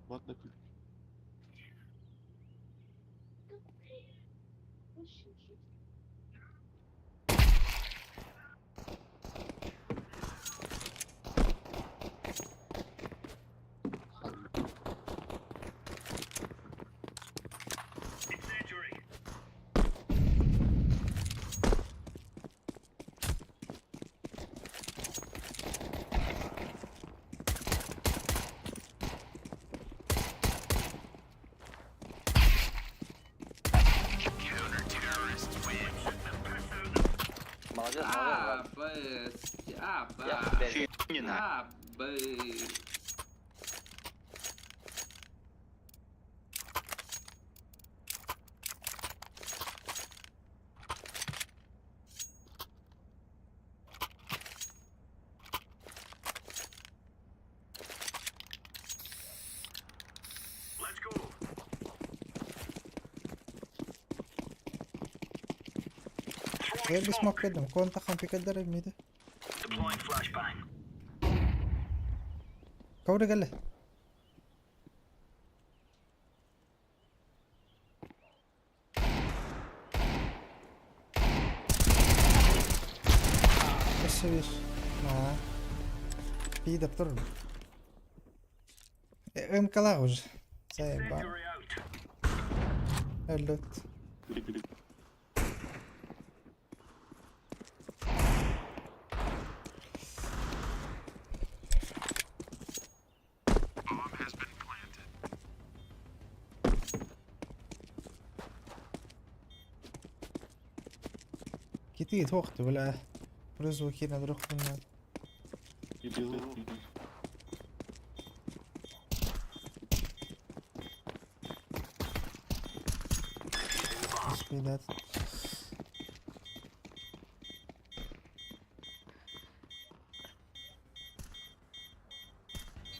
What the fuck? Incendiary. Counter-terrorists win. Молодец, молодец, А, Влад. Б, С, А, Б, Я в тебя Не на. А, Б. Let's go. غير بسموك قدم كون تخم في كدر ميدا. Deploying flashbang. كوري قال له. بس بيش ما بيدا بترب ام كلاوج سايب Incendiary out. اللوت. Bomb has been planted. كتير وقت ولا رز وكينا نروح من سبيدات.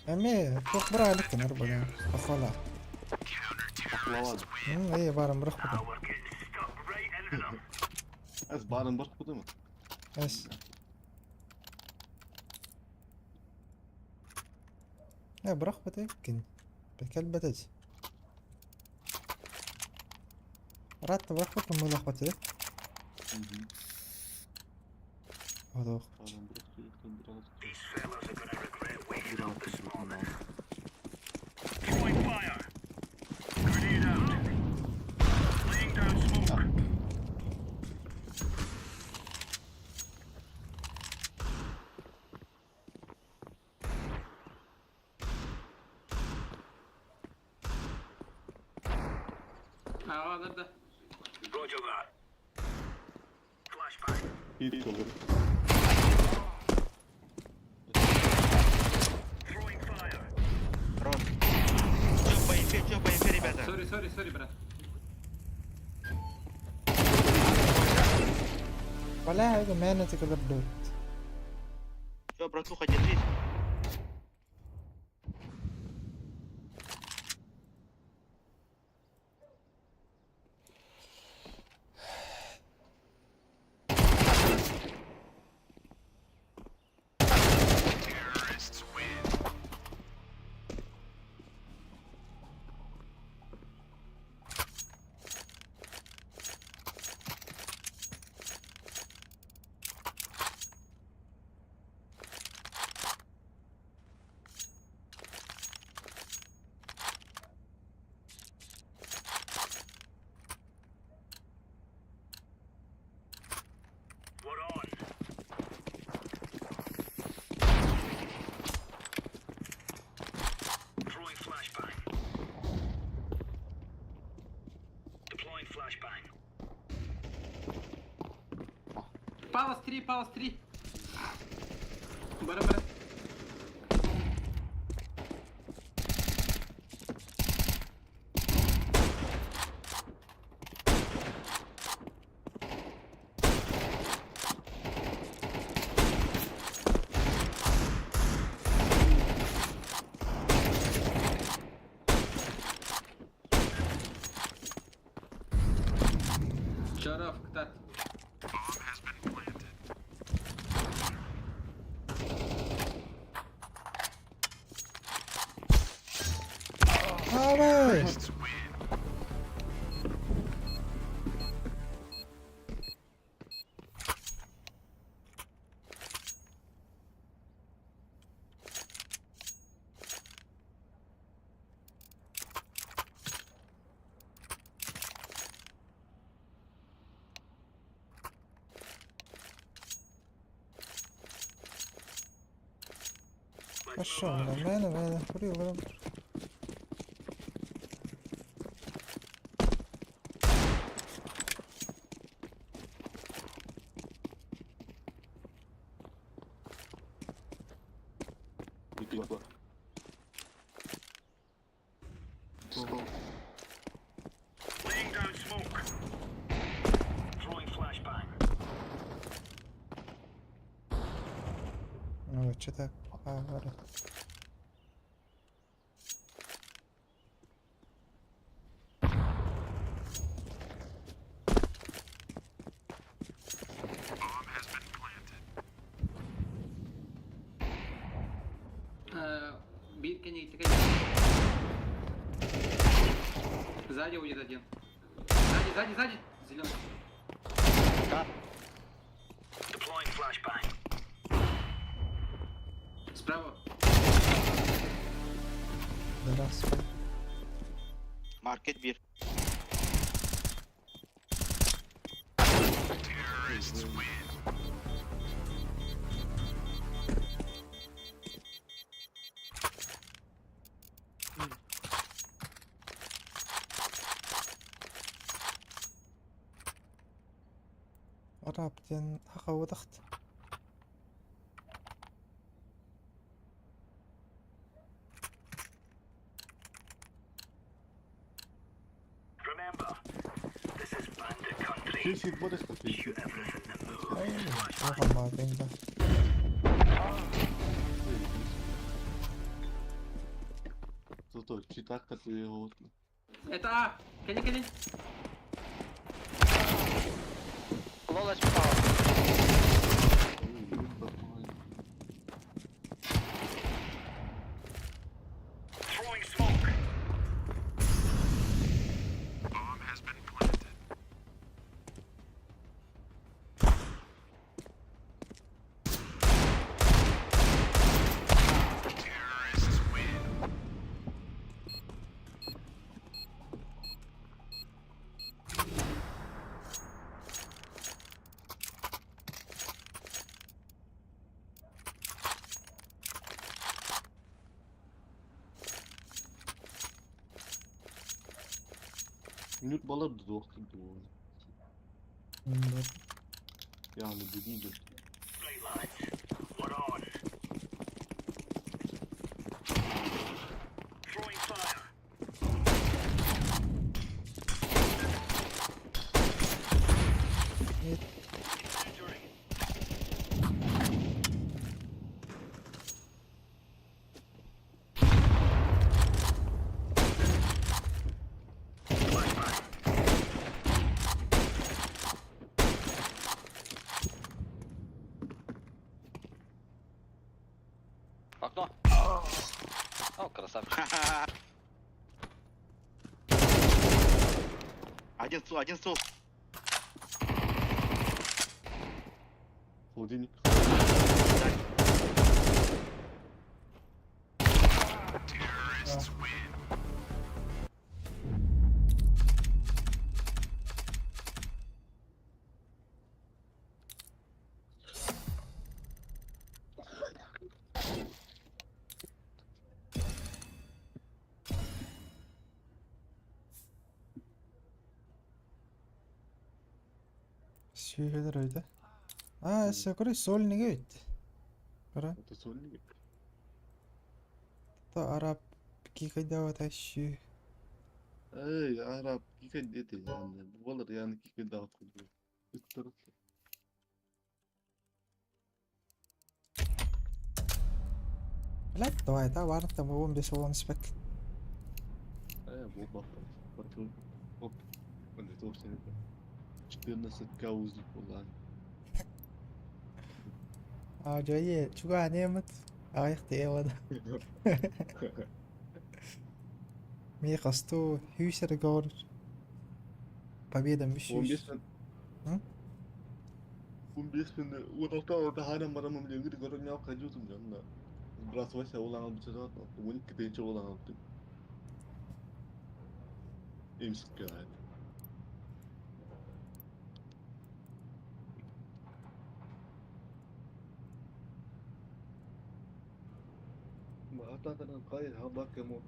أمي فوق برا لكن أربعة أخولا. Counter-terrorists win. إيه بارم برخبطة. Now we're getting stuck right into them. Ez baren bırakmadı mı? بس لا برخبطة يمكن بكلبة تجي رتب رخبطة مو لخبطة. Hı hı. هذا Baren bıraktı, bıraktı. These fellas are gonna regret waking up this morning. Throwing fire. Grenade out. Laying down smoke. А, да, да. Roger that. Flashbang. Bir cover. Throwing fire. Рот. Чё по инфе, чё по инфе, ребята? Sorry, sorry, sorry, брат. ولا هذا ما تقدر دوت. Чё, братуха, держись. Палас 3, палас 3. Бара бара. Чаров, кстати. Аабай! Хорошо, мээнэ мээнэ хори олорон Laying down smoke. Throwing flashbang. Чета бара. Биир кэнниттэн Сзади будет один. Сзади, сзади, сзади. Зеленый. Deploying flashbang. Справа. Раз. Market 1. Terrorists win. Араб диэн хахабытахт. Remember, this is bandit country. Кесит барыста Shoot everything that moves. Аҕамаатын да. Зато читак ты его. Это А. Кэлин, кэлин. Low HP power. Throwing smoke. Bomb has been planted. Terrorists win. Минут балар доктор буолла. Yani dediğim Right, lads. We're on. Throwing fire. Entering. Flashbang. Окно. О, красавчик. Один стул, один стул. Холодильник. Terrorists win. Сүүһүлэр өйдө. А, өссө көрө сольник эбит. Көрө. Это сольник. То араб кикайдавата щи. Эй, араб кикай дети yani. Bu kadar yani kikay daha koyuyor. Üstleri. Блядь, давай, да, бар там 15 он спек. Э, bu bak. Bakın. Hop. Ben de çok seni. 14 каузик буолан. А, жайы, чуга немет. Аяқ деевада. Ми қасту хүйсер гор. Победа 15 мүшүс. мен Hı? 15 мен 16 orada halen baramam diye gri görün ya kaçıyordum canım da. Biraz başa olan aldı zaten. 12 deyince olan aldı. Emsik yani. Hatta kay habak ya mo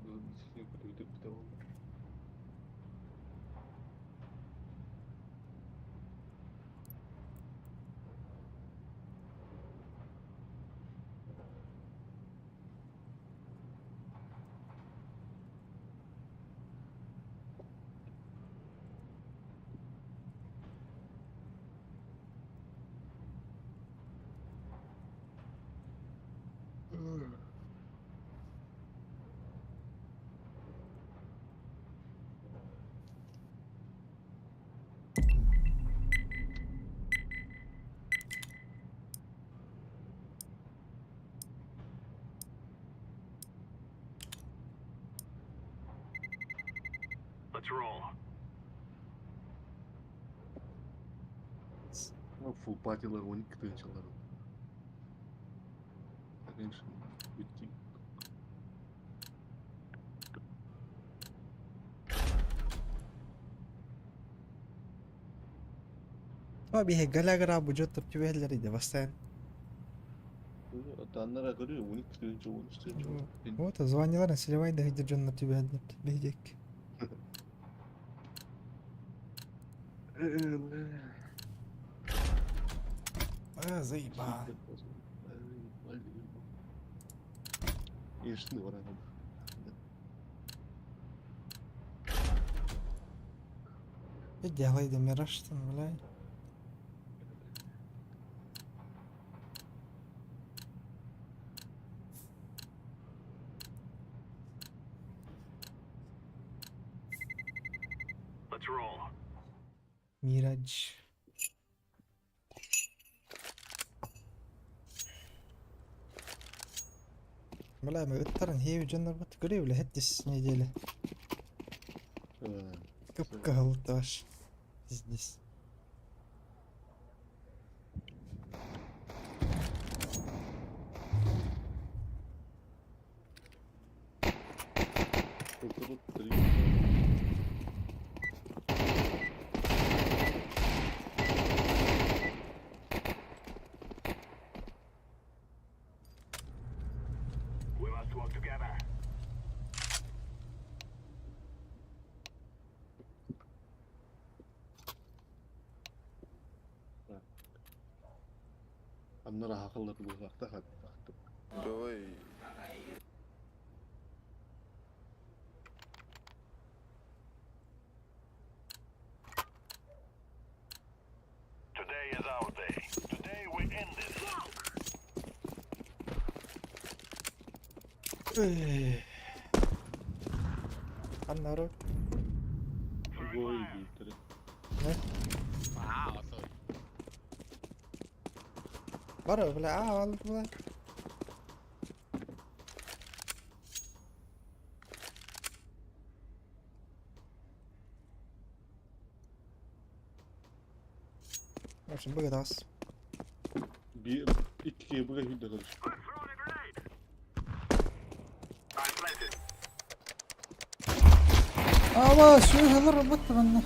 Let's roll. Full party'lar 12 tınçalar. Конечно, bitti. Ба биһи галагара бужоттор түбэһэллэр иде бастаан. Даннара көрү 12 тынча 13 тынча. Вот, звонилар селевай да хидер дьоннор түбэһэллэр биһидек. А, заеба. Иншны var adam. Делай мираштан, бля. Let's roll. Мирадж. Бля, мы ыттарын хейби дьоннор бат көрө бля хеттис неделя. Кып-кыһыл таш. Здесь. We must work together. Аннара хакыллар булгакта хат. Давай. Today is our day. Today we end this. Аннары. Гой дийтер. Wow, sorry. Бара, бля, а, ал, бля. В общем, быгадас. Bir iki buga hüdde kalır. I'm throwing a grenade. I'm planted. Ава, сүүһэлэр бат манна.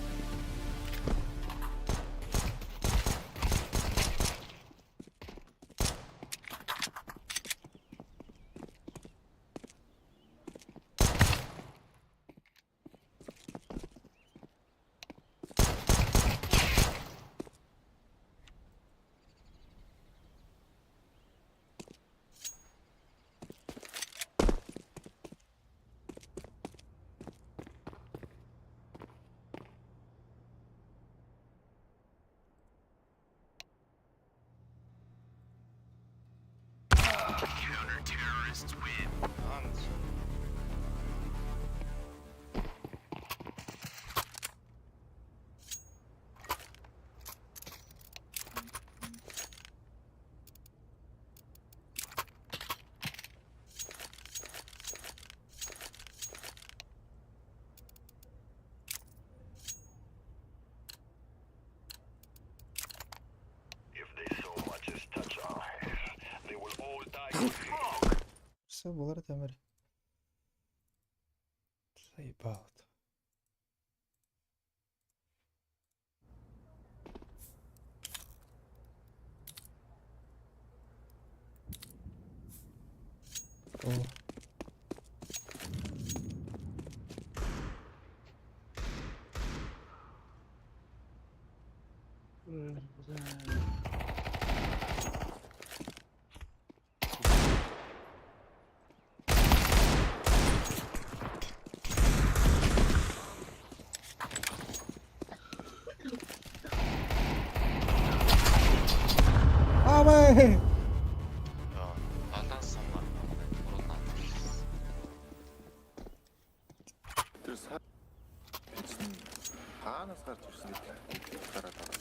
Terrorists win. If they so much as touch our hair, they will all die quickly. Все, булар темир. Заебало. О. Аавэ! Алан самар. Уран. Тэр сар хаанаас гарч ирсэн гэдэг гараад байгаа.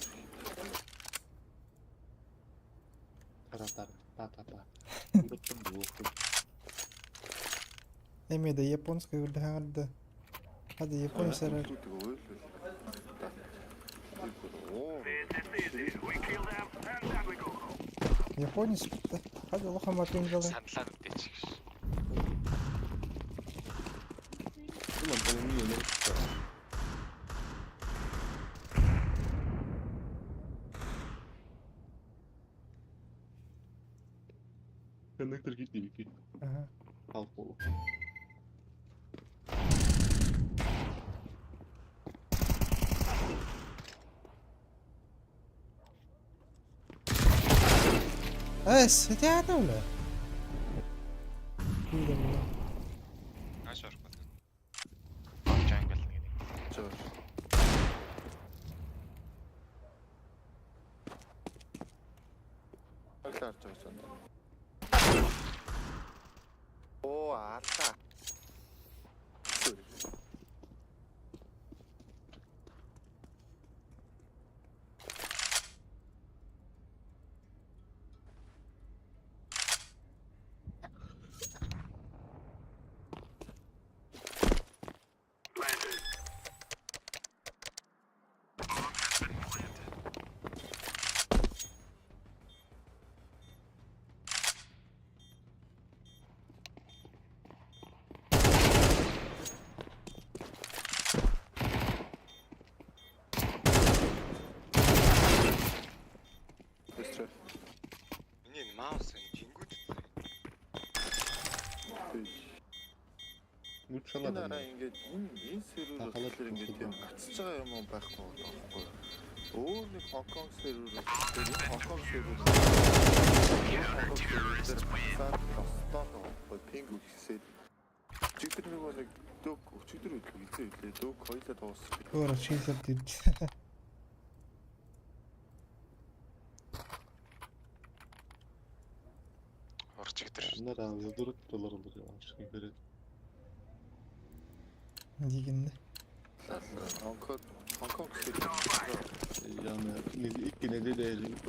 Тара та та та. Ураттан буох. Эми да японская үрдэхэ Hadi Япония сарар. We kill them and then we go home. Японец да. Hadi улахан мапин гала. Сандлаа нүдээч гэж. Ulan ben niye ne? Connector gitti bir Аха. Halk bolu. Эс, это яа вэ? Хүү юм. Нааш орохгүй. Jungle нэг нэг. Жоо. Харж байгаа юм. Оо алаа. Быстро. Миний энэ маус энэ жингүүд. Нучала Энэ арай ингээд энэ энэ сервер Тахалаад болохоор ингээд тийм гацж байгаа юм байхгүй байхгүй. Өөр нэг Хонконг сервер болохоор энэ Хонконг сервер Counter terrorists win. Тостоод байхгүй пинг үхсээд. Өчигдөр нөгөө нэг дөг өчигдөр үлээ эзэн үлээ дөг хоёлаа дууссан. Өөр чийлэр дид. Урч өдөр. Bunlar abi 4 dolar olur ya. Aşkın göre. Дигэнэ. Хонконг Хонконг сервер Yani ilk ne de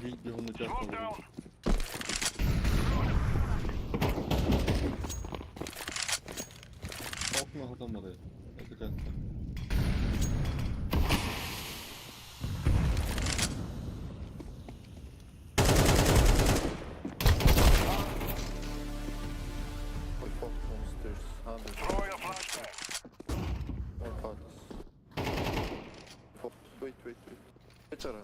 büyük bir onu Smoke down. Kalkma adam var ya. Hadi kalk. Fort Monsters 100 Throwing a flashbang. One parts. Fort wait wait wait. Эчаран.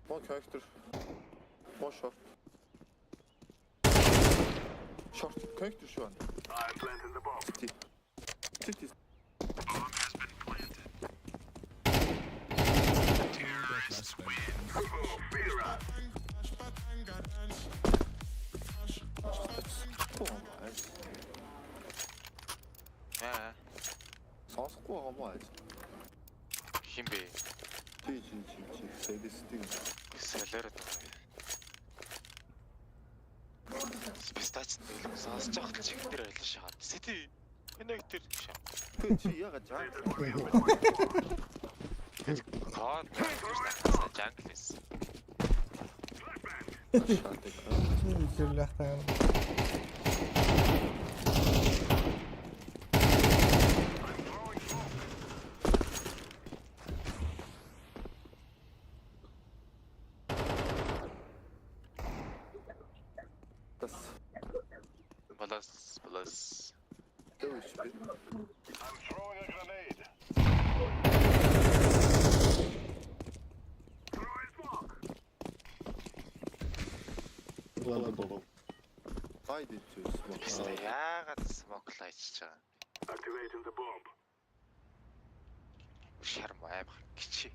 One character. One short. Short. Connector şu an. I'm planting the bomb. City. City. Bomb has been planted. Terrorists win. Fear us. Boom. Аа. Сонсохгүй байгаа юм уу? Хин бэ? Чи чи чи чи Celestine. Солиород байгаа. Спистач нэлээд сонсож байхад чиг дээр байлаа шагаад. Сити коннектор шаа. Тэ чи яга жаа. Кон jungle. Кирлэхтэн. Бас Балас балас. дөөш би. I'm throwing a grenade. Throwing smoke. Болоо. Хайд чи Писта яагаад smoke лайчж байгаа. Activating the bomb. Шарм аймах гिचи.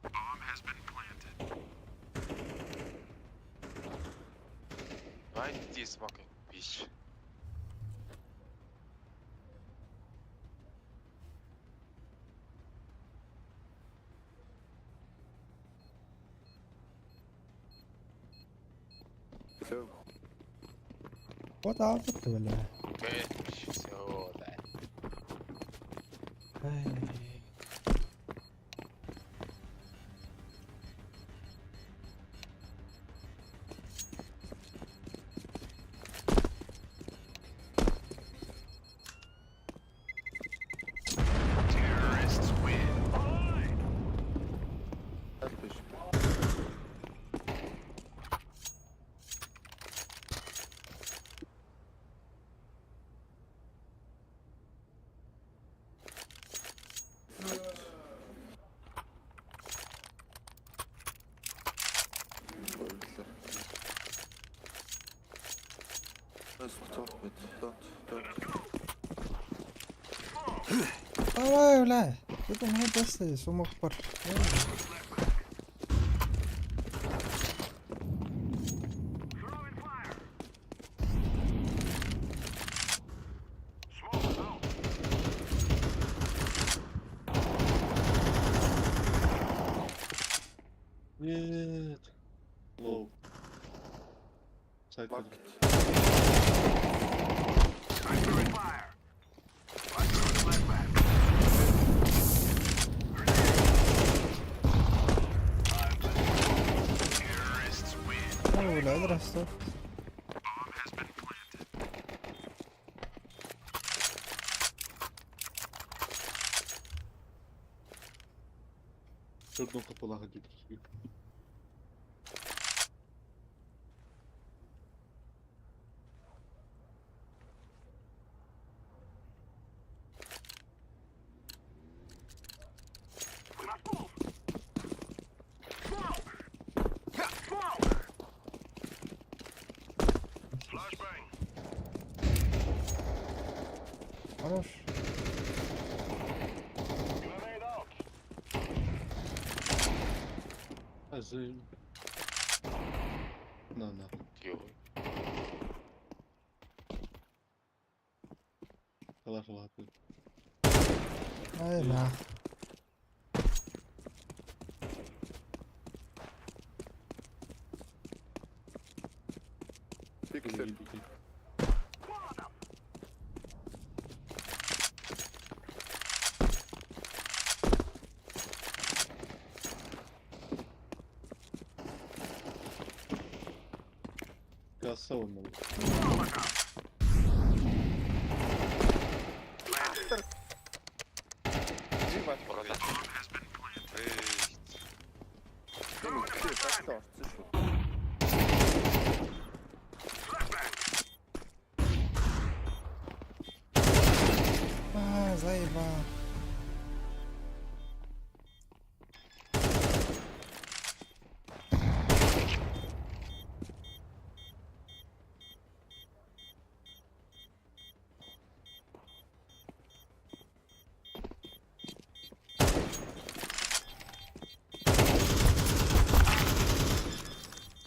Bomb has been planted. Why did you smoking bitch? Лөө. What out бэлээ. Bitch so that. Ай. Terrorists win. Alright. Аль биш. Баярлалаа. Бас top mid. Don't don't. Ой, бля. Это мой бас сумок пар. Throwing fire. Smoke out. Нет. Low. Сайт. Market. I'm throwing fire. I'm throwing flashbang. I'm planting. Terrorists win. Ой, бля, здравствуй. Bomb has been planted. Şuradan kapalı hadi. We must move. Smoke. Smoke. Flashbang. Хорош. Grenade out. Азы. На на. Юу? Калаш алаты. Ай, на. Пиксель. Molotov. Касса olmalı. Molotov. Planted. Би маш Бороо. Bomb has been planted. Эй. Тийм касса орсон шүү. Flashbang. А, заебал.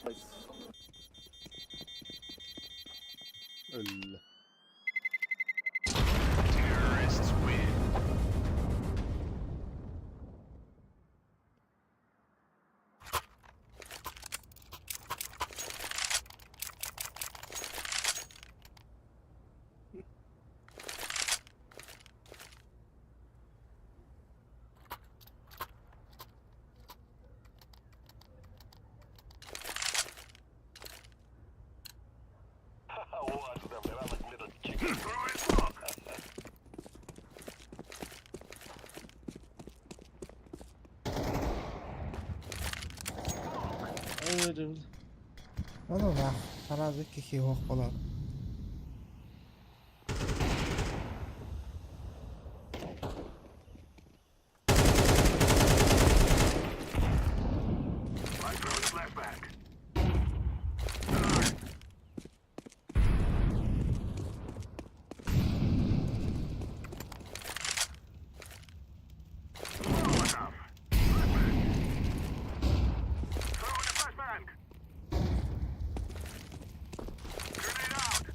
Nice. Öyle. Throwing smoke. Ону баар, араас икки киһи суох буолар. I'm throwing a flashbang. Molotov. Flashbang. Throwing a flashbang. Grenade out.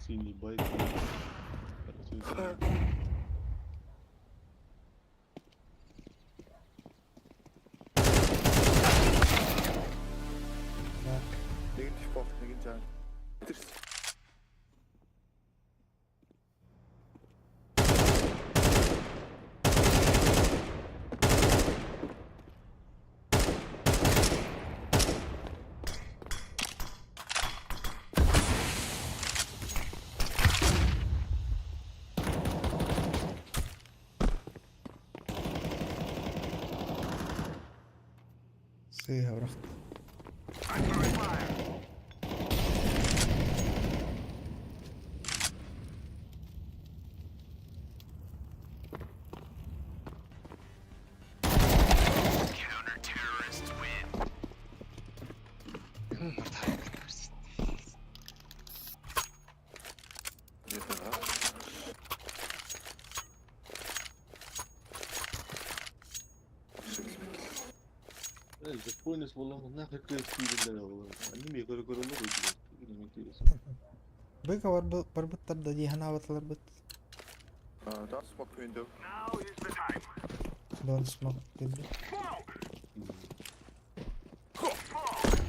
Синий байк. Нэг нь default, нэг нь жан. Тэр Сыыһа бырахта. I'm throwing fire. Японец болон нахер крест Аниме көрө көрө Быка барбыттар да дии ханаабатыларбыт. Don't smoke window. Now is the time. Don't smoke диэбит. Smoke. Smoke.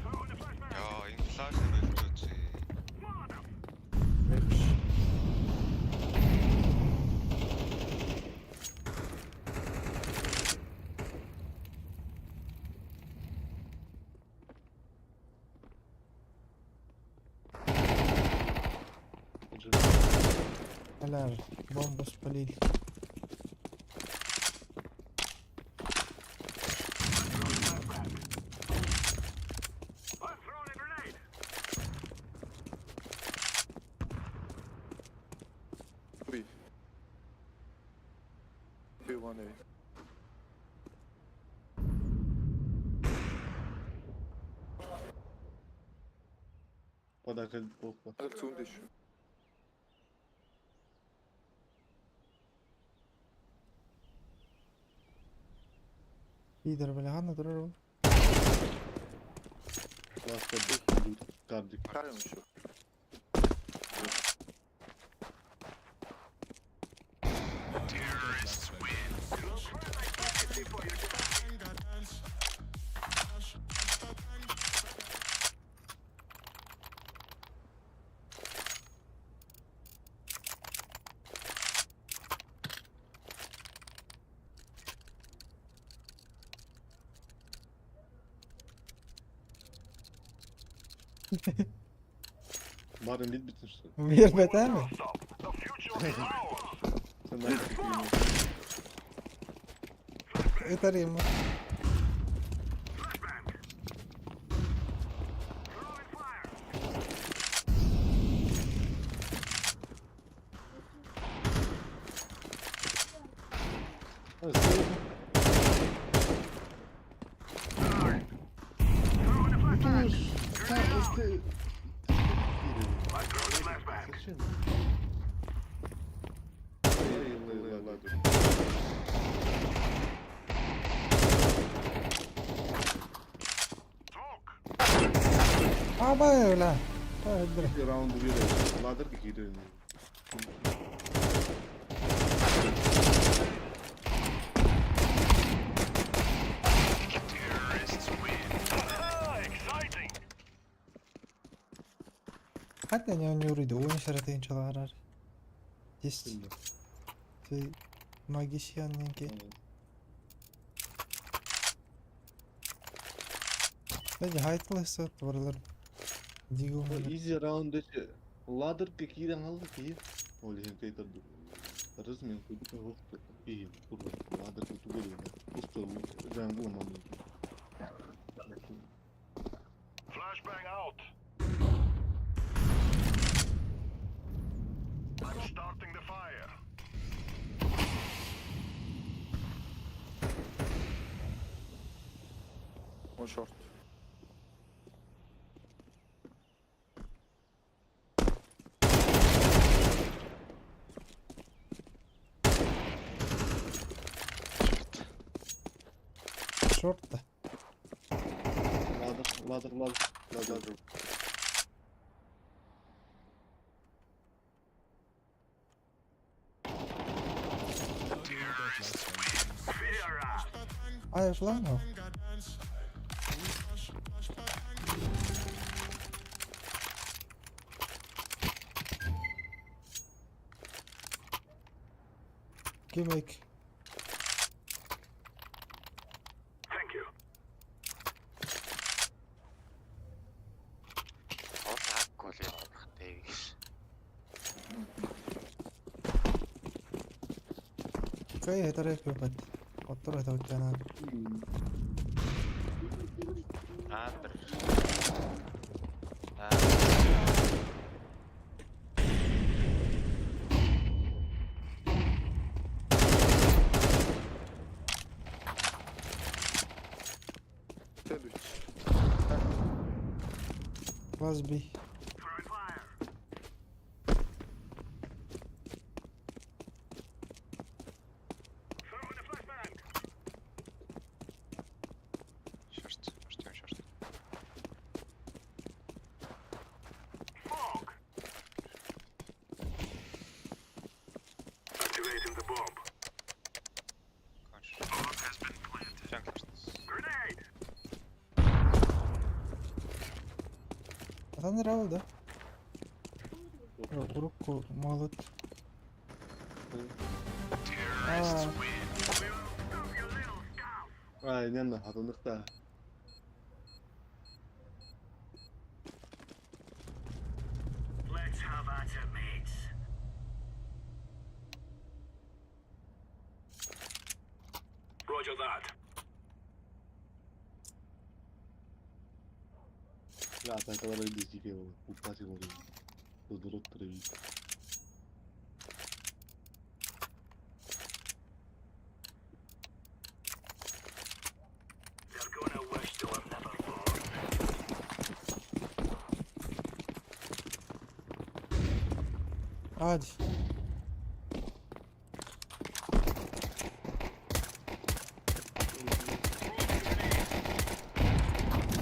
Throwing a flashbang. Яа, энэ флаш байлж чи. Molotov. Алар, бомбу спалили. I'm throwing a grenade. B. B1 A. Падака болба. Аль зүүн дэш. Лидер бля, ханна турар ол. Ласта кардик. Хар юм шүү. Барын бит битсэн шүү. Биэрбэтэ ме? Stop. The future is ours. Sen нахер. Ытар юм. Flashbang. Throwing fire. Throwing a flashbang. Grenade out. I'm throwing a flashbang. Smoke. Абай бля. Та бля. Раунд биэрээ. Ладер гихэрээ. Ah, exciting. Хатан яа нүрид уун шаратын чалгараар. 10. Тий. Magician диэн ки. Дьэ хайтылаһса барылар Дигл Easy round дэчи ладерка киирэн хаалла киһи. Ол иһин кыайтардым. Размен курдук киһи курдук ладерка тугу эрэ просто jungle маннык. Flashbang out. I'm starting the fire. One short. Short да. Ladder, ladder, ladder, ladder. Ай, план. Gimmick. Thank you. Ол хаагүй л явах гэж. Кай хэтэрэ пипэт. Оттор хэтэ Андер. Sandwich. Класс B. Throwing fire. Throwing a flashbang. Short, short, short. Smoke. Activating the bomb. Bomb has been planted. Grenade. Атан да? Урукку молот. Аа, Stop your little scout. Ай, нэн хатаныкта. Let's have at it, mates. Roger that. La атакалар десике ол. Упати ол. Кыздырып тұрып. They're gonna wish they were never born. Hadi.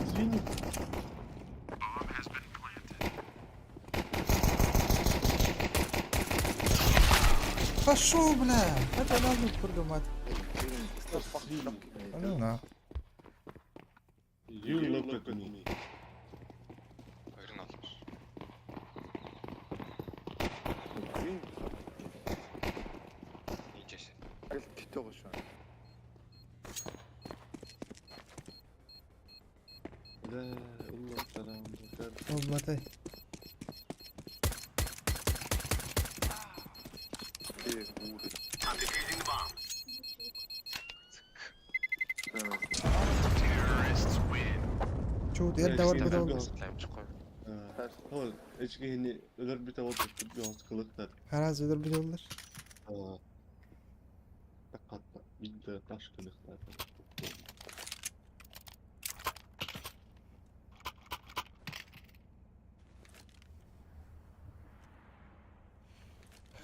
Извини. Пошел, бля! Это надо придумать. Ну на. You look at me. Хоёр нь олон. Green Ийжээс. аль китээ шүү. Да, уллар тарам. Olmadı. Тий, үүр. I'm defusing the bomb. Чууд эрдэ бар бит ол. Амжихгүй. Ол эчкини өлөр бит ол бит кылыктар. Хараз өлөр бит олар. Такатта бидде таш кылыктар.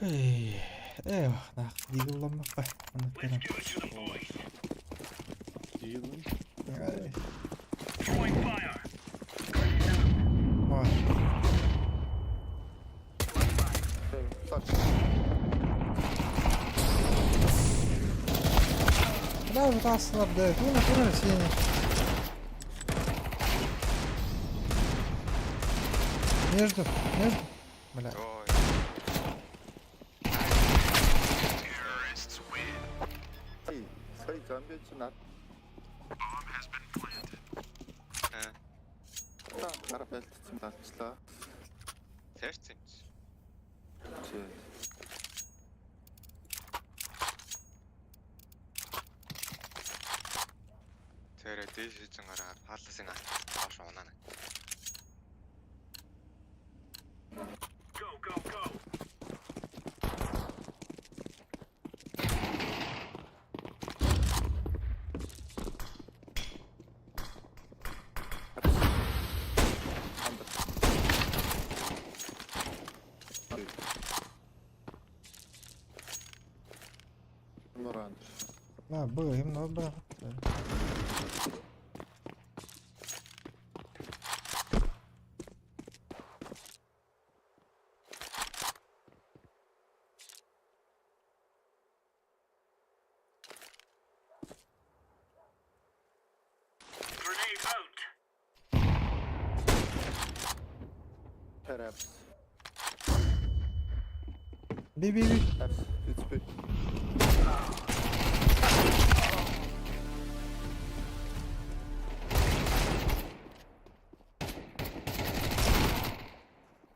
Эй, э, нах, дигилламмаппа. Оннук Let's give it to them, boys. Дигилин. Эй, Throwing fire. Ой. Flash. Да, вытаскивал, да, ну, натурально синий. Между, между. Бля. Ой. Замби чи над. Аа. Та гар бэлтцэн талчлаа. Тэрсэн юм чи. Чи. Тэрэ дээш хийжин гараад паласын доош унаана. Go, go, go. Андер. Нуран. На, было, им надо. Grenade out. Perhaps. Би би би. Perhaps. It's big.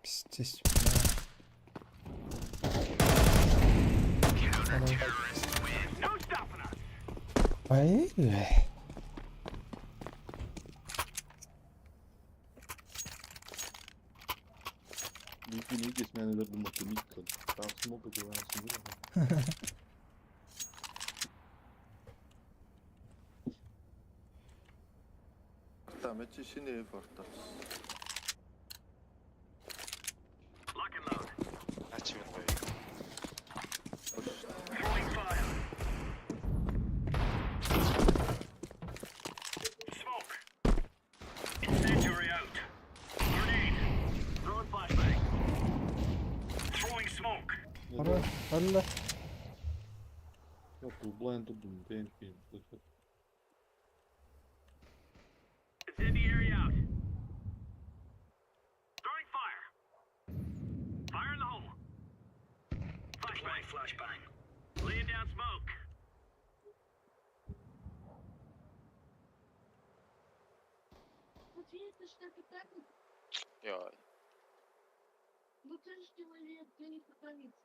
Пиздец. No stopping us. Ай. Микки кесмени бердим бакы микки. Там смок это там смок. Та мэт чи шинэ effort авсан. Lock and load. Наа чи минь гоё. Throwing fire. Smoke. Incendiary out. Grenade. Throwing flashbang. Throwing smoke. Ара, алла. Я бу blind дurdum benim. Incendiary out. Throwing fire. Fire in the hole. Flashbang. Flashbang. Laying down smoke. Йоо. Ну ты же человек, ты не программист.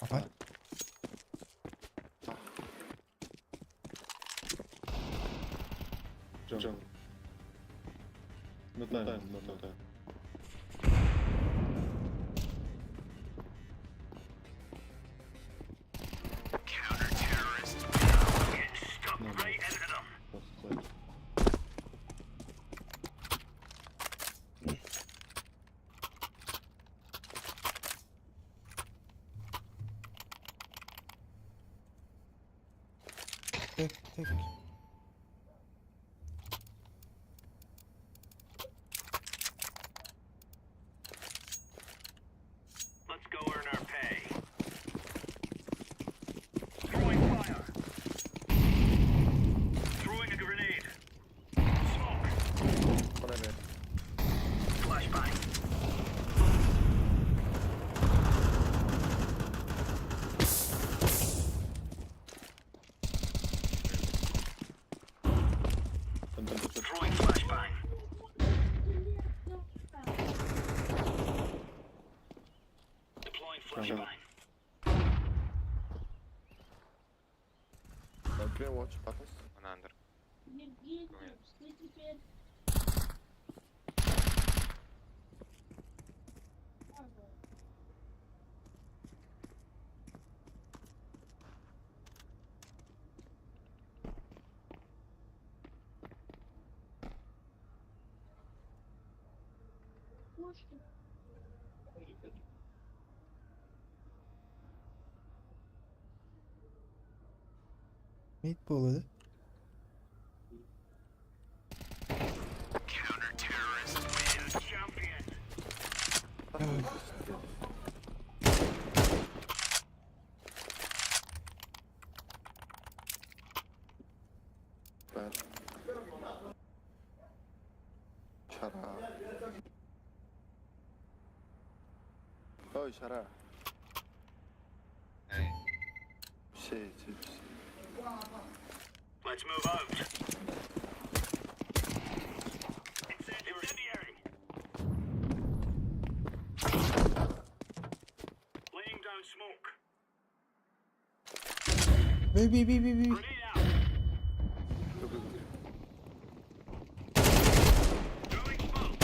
Апа. Jungle. No time, no time. Counter-terrorists. Getting stuck No, no. right into them. Last side. Tek tek. Let's go earn our pay. Throwing fire. Throwing a grenade. Smoke. Whatever. Flashbang. Throwing flashbang. Deploying flashbang. Green watch palace. Манай андер. Евгений, ты теперь... Mid буолуо. Баар. Шара. Ой, Шара. Şey, şey, şey. Let's move out. Incendiary. Laying down smoke. B B B B B. Grenade out. Throwing smoke.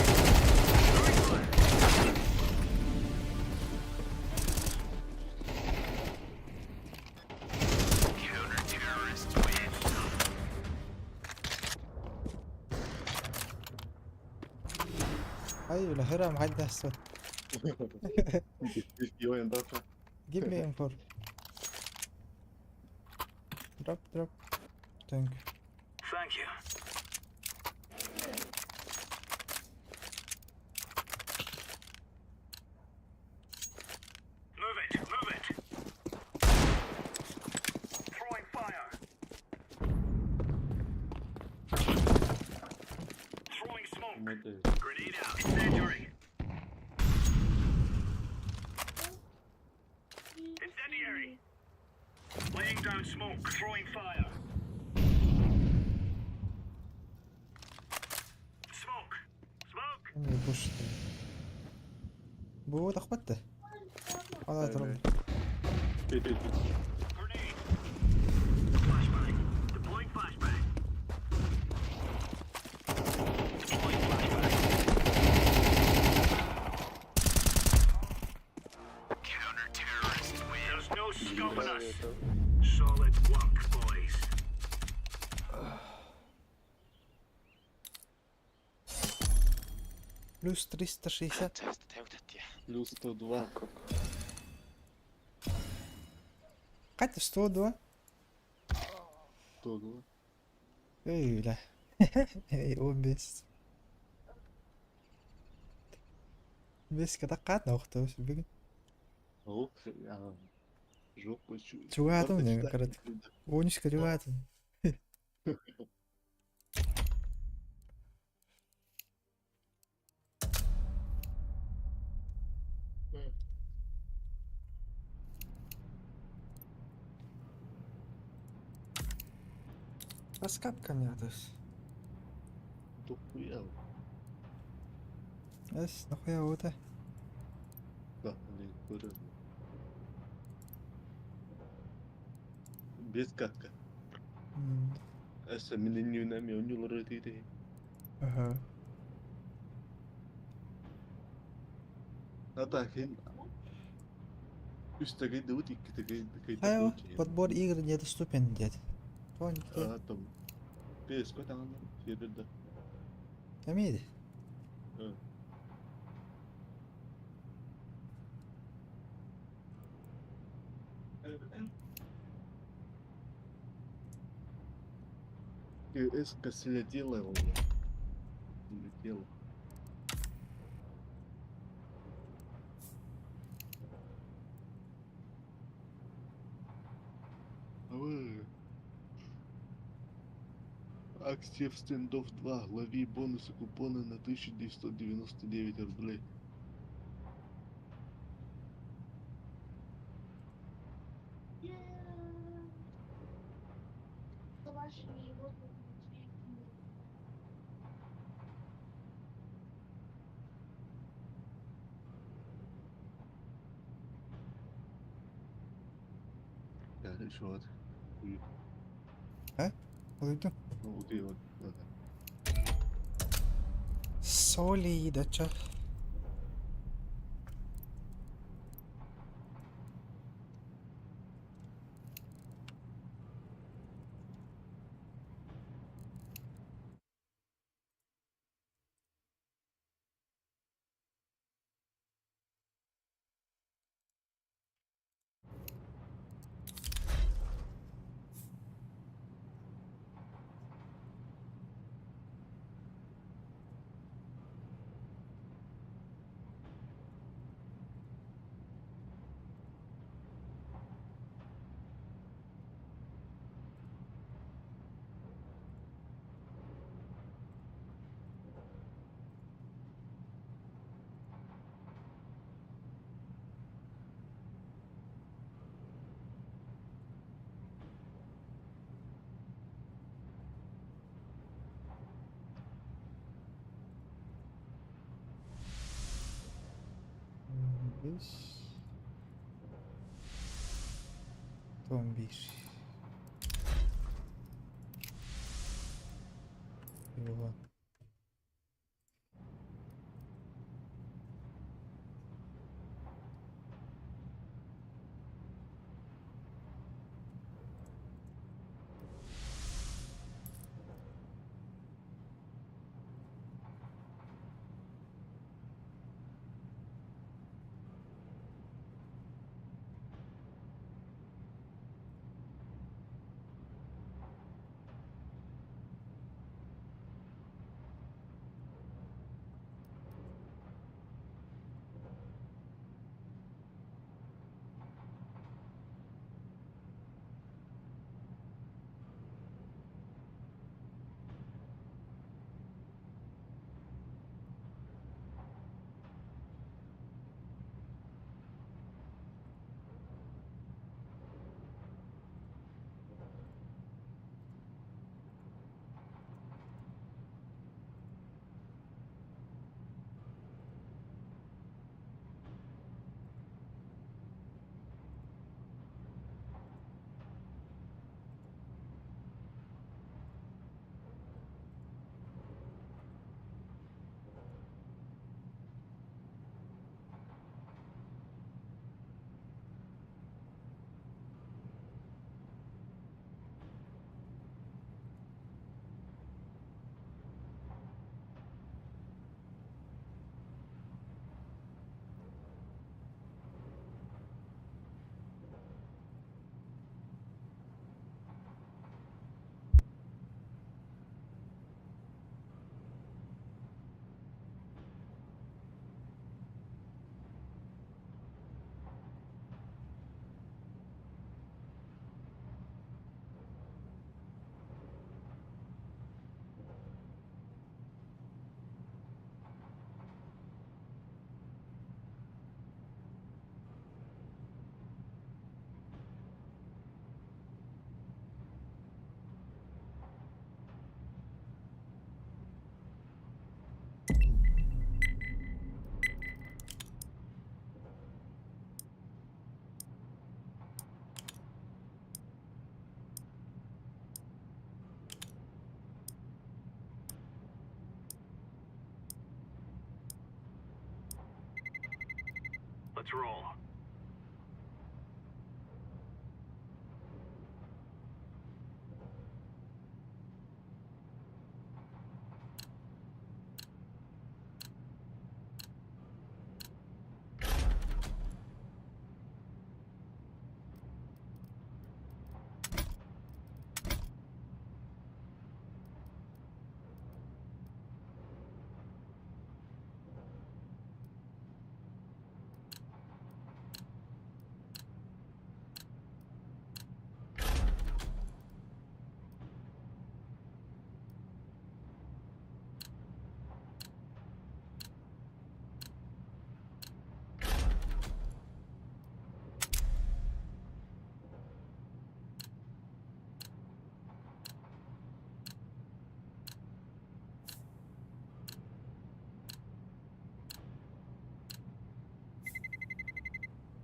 Throwing fire. Counter-terrorists win. Ай, бля, хера хайдах Йоен даха. Give me M4. Drop, drop. Thank you. Thank you. Move it, move it. Throwing fire. Throwing smoke. Grenade out. Incendiary. Incendiary. Laying down smoke. Throwing fire. Smoke. Smoke. Эмиэ push. Бу тахпатты. Ала турар. Grenade. Flashbang. Deploying flashbang. Deploying flashbang. Counter-terrorists win. There's no stopping us. Solid work, boys. Плюс 360. 50 татья. Плюс 102. Катя 102. 102. Эй, бля. Эй, он бесит. Бес ката охто бүгүн. Ох, жоқ. Чугатым не карат. Онишка чугатым. Раскатка нятас. Дохуя. Эс, нахуя вот. Да, не көрөм. Без катка. Эсэ минин юнами онюлары дейди. Ага. Ата хин үстәгей дәүт иккитегей Хайо, подбор игр недоступен, дед. Понял. А там PS кой таңында серверде. Эмиди. КС слетела уже. Улетела. Ой. Акция в Standoff 2. Лови бонусы купоны на 1999 рублей. Вашими его Да, еще вот. А? Уйду. Ну, вот и вот. Да. Солидача. 11. Eyvallah. Let's roll.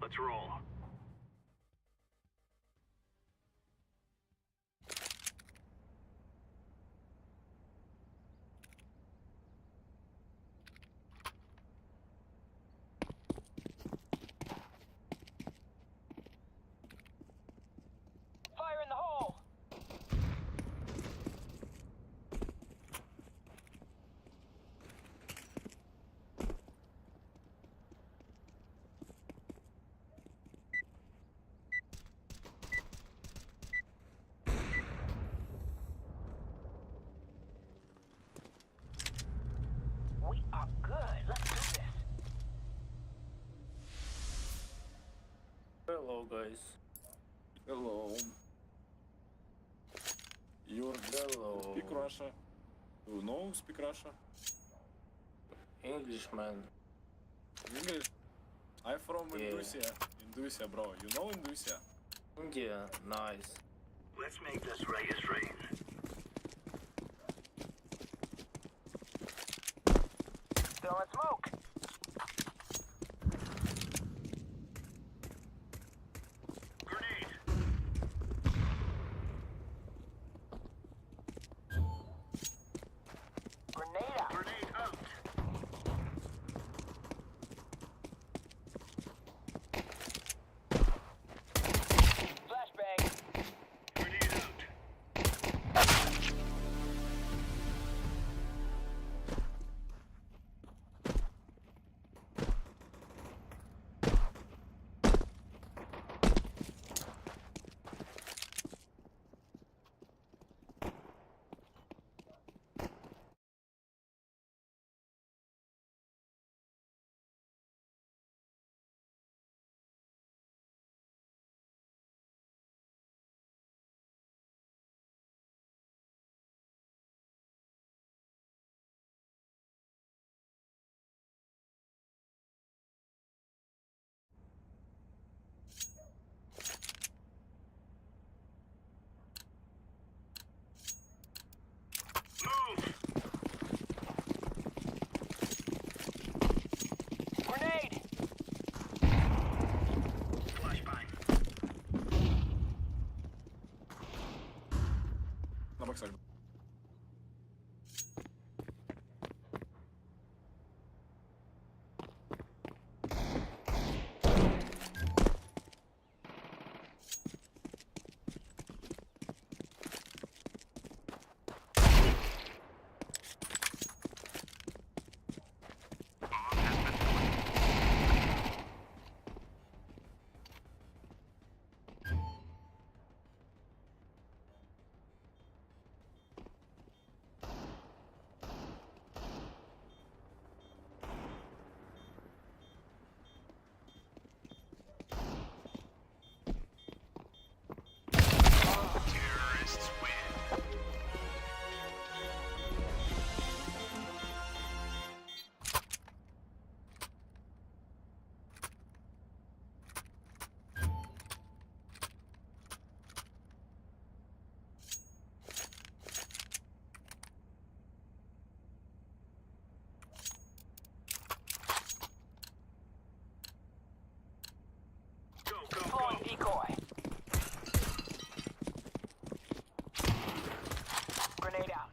Let's roll. Fire in the hole! We are good. Let's do this. Hello guys. Hello. You're Hello. Speak Russia. You know speak Russia? Englishman. English? I'm from Yeah. Indonesia. Indonesia, bro. You know Indonesia? India, nice. Let's make this right as rain. Throwing smoke. Backside. Terrorists win. Go, go, Deploying go. decoy. Grenade out.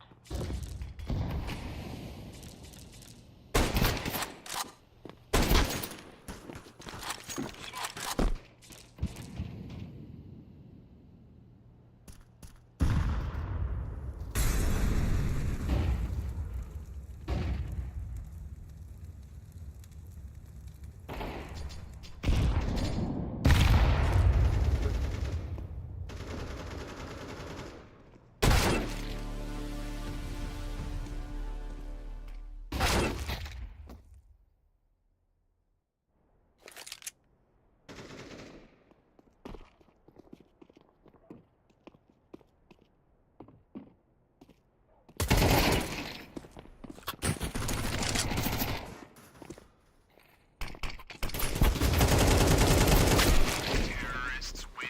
Terrorists win.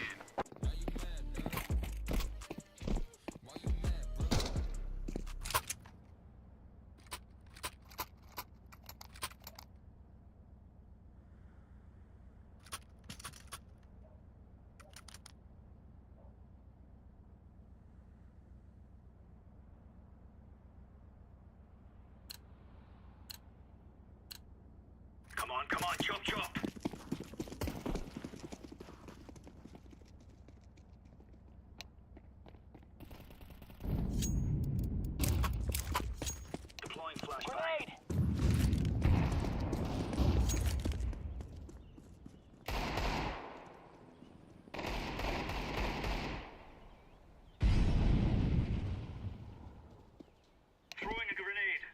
Come on, come on, chop chop. Deploying flashbang. Grenade! Throwing a grenade.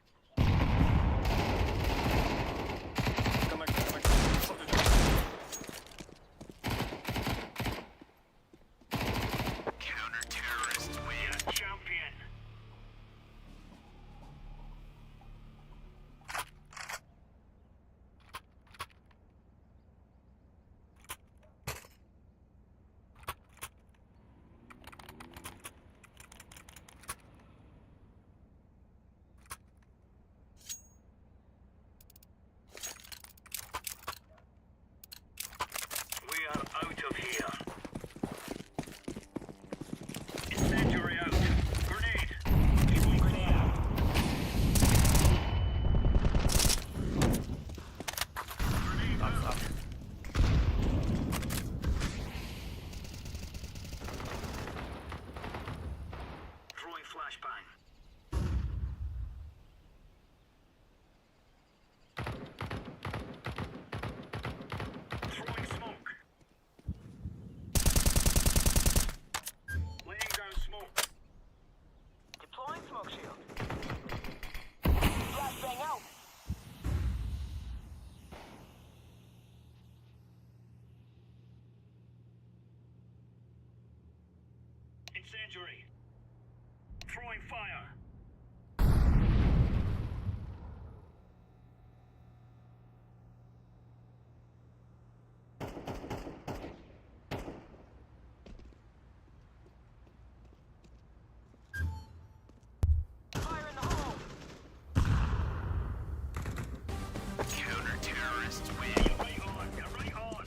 Connect, connect. Short is Counter terrorists win. Yeah, champion. We are out of here. Incendiary out. Grenade. Throwing fire. Grenade out. Throwing flashbang. Throwing smoke. Laying down smoke. Deploying smoke shield. Flashbang out. Incendiary. Throwing fire. Fire in the hole. Counter terrorists win. Get right on. Get right on.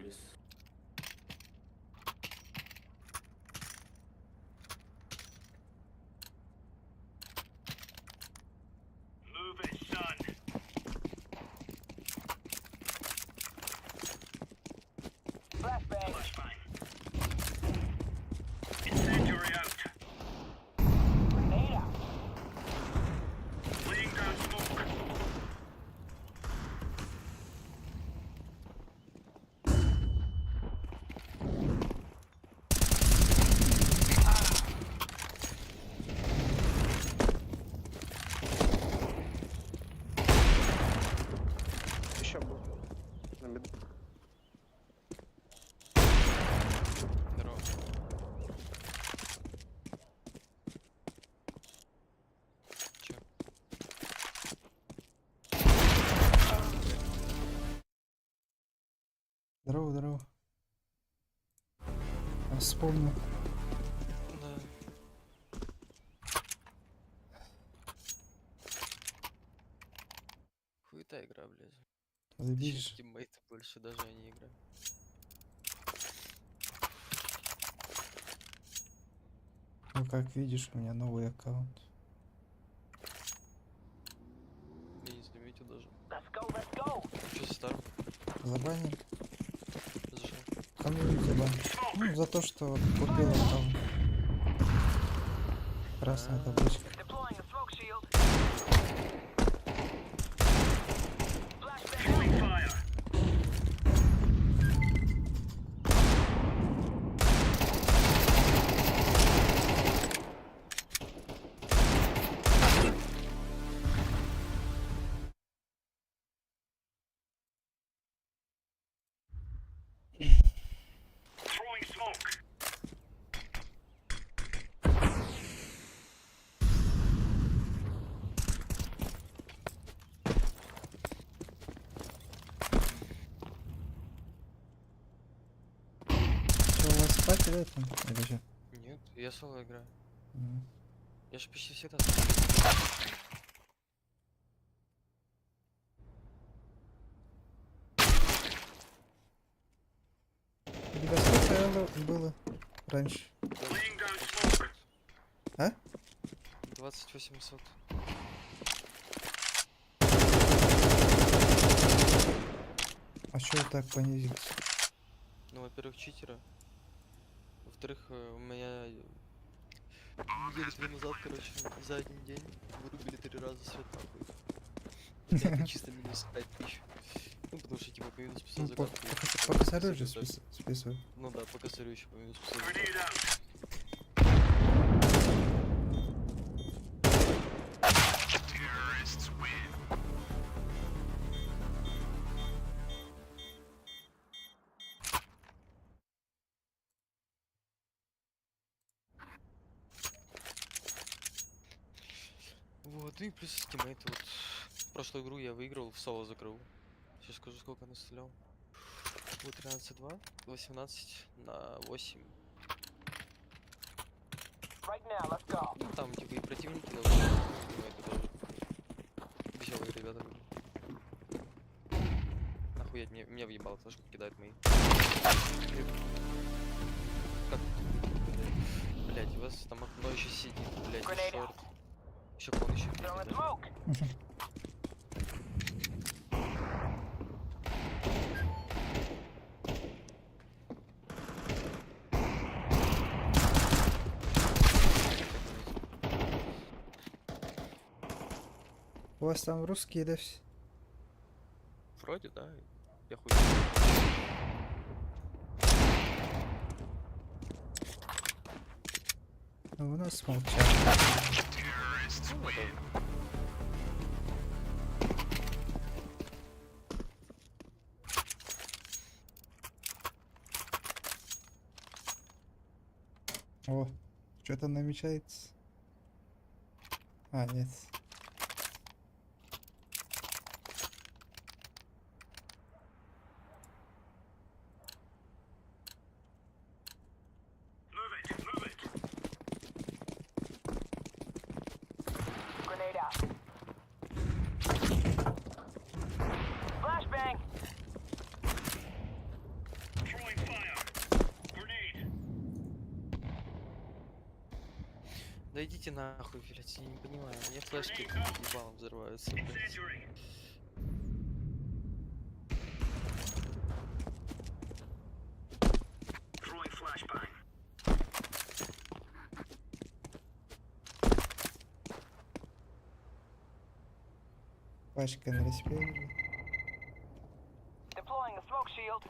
please. Move it, son. Flashbang. Flashbang. Incendiary out. Grenade out. Laying down smoke. Еще был. На миду. Здорово. Че? Здорово, здорово. А, вспомнил. Да. Хуета игра, блядь. Забежишь. Тиммейты больше даже я не играю. Ну, как видишь, у меня новый аккаунт. Я не заметил даже. Let's go, let's go. Че со старым? Забанили. За что? Комьюнити бан. Ну, за то, что вот купил аккаунт. Красная табличка. Deploying a smoke shield. Flashbang. Throwing fire. Throwing smoke. Что, у вас спать или там? Или что? Нет, я соло играю. М. Я же почти всегда У тебя сколько эло было раньше? Laying down smoke. А? 2800. А чё так понизился? Ну, во-первых, читера. Во-вторых, у меня недели две назад, короче, за один день вырубили три раза свет нахуй. У меня это чисто минус 5000. Ну, потому что, типа, по минус 500 Ну, за по, карту. по, по косарю же списывают. Ну да, по косарю еще по минус 500 за Grenade карту. out. Terrorists win. Вот, ну и плюс тиммейты. Вот прошлую игру я выиграл, в соло закрыл. Сейчас скажу, сколько настрелял. Вот 13-2, 18 на 8. Right now, let's go. Ну, там типа и противники должны, и тиммейты тоже. Веселые ребята были. Нахуя меня въебало, флешку кидают мои. Как тут, блядь? Блядь, у вас там окно еще сидит, блядь, Grenade шорт. Еще клон еще Throwing да? smoke. У вас там русские, да, все? Вроде, да. Я хуй. Ну, у нас молчат. Terrorists win. О, что-то намечается. А, нет. Move it, move it. Grenade out. Flashbang. Да идите нахуй, блядь, я не понимаю. Мне флешки ебалом взрываются, блядь. Incendiary. Throwing flashbang. Пачка на респе. Deploying a smoke shield.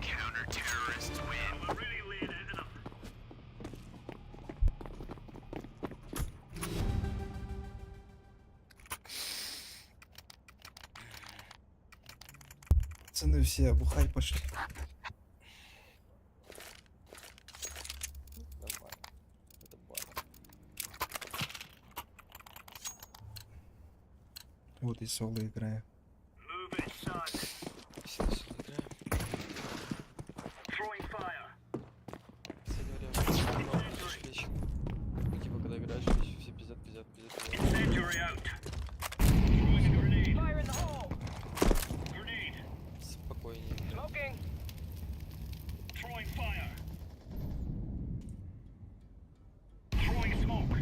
Counter-terrorists win. We're really laying into them. Пацаны все бухать пошли. Нормально. Это баня. Вот и соло играю. Move it, son. Все на сюда играем. Throwing fire. В последнее время много пишешь. Ну, типа, когда играешь, все пиздят, пиздят, пиздят, пиздят. Incendiary out. Throwing a grenade. Fire in the hole. Grenade. Спокойнее играть. Smoking. Throwing fire. Throwing smoke.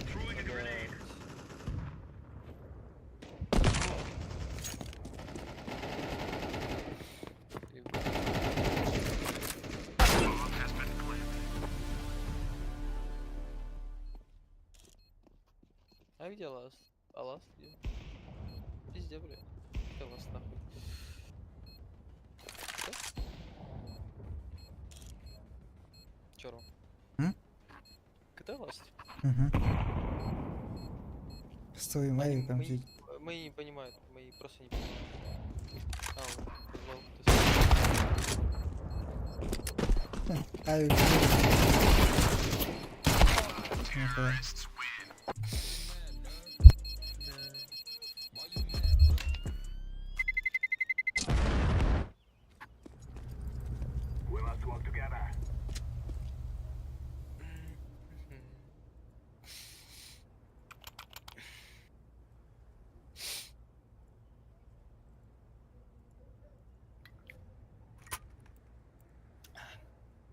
Throwing a grenade. Bomb has been planted. А где last? А last где? Везде, блядь. Где last нахуй? Что? Чё, Ром? М? КТ last? Угу. С твоим Они- авиком мои, сидит. мои не понимают, мои просто не понимают. А, он позвал КТ. Авик. Нихуя. We must work together.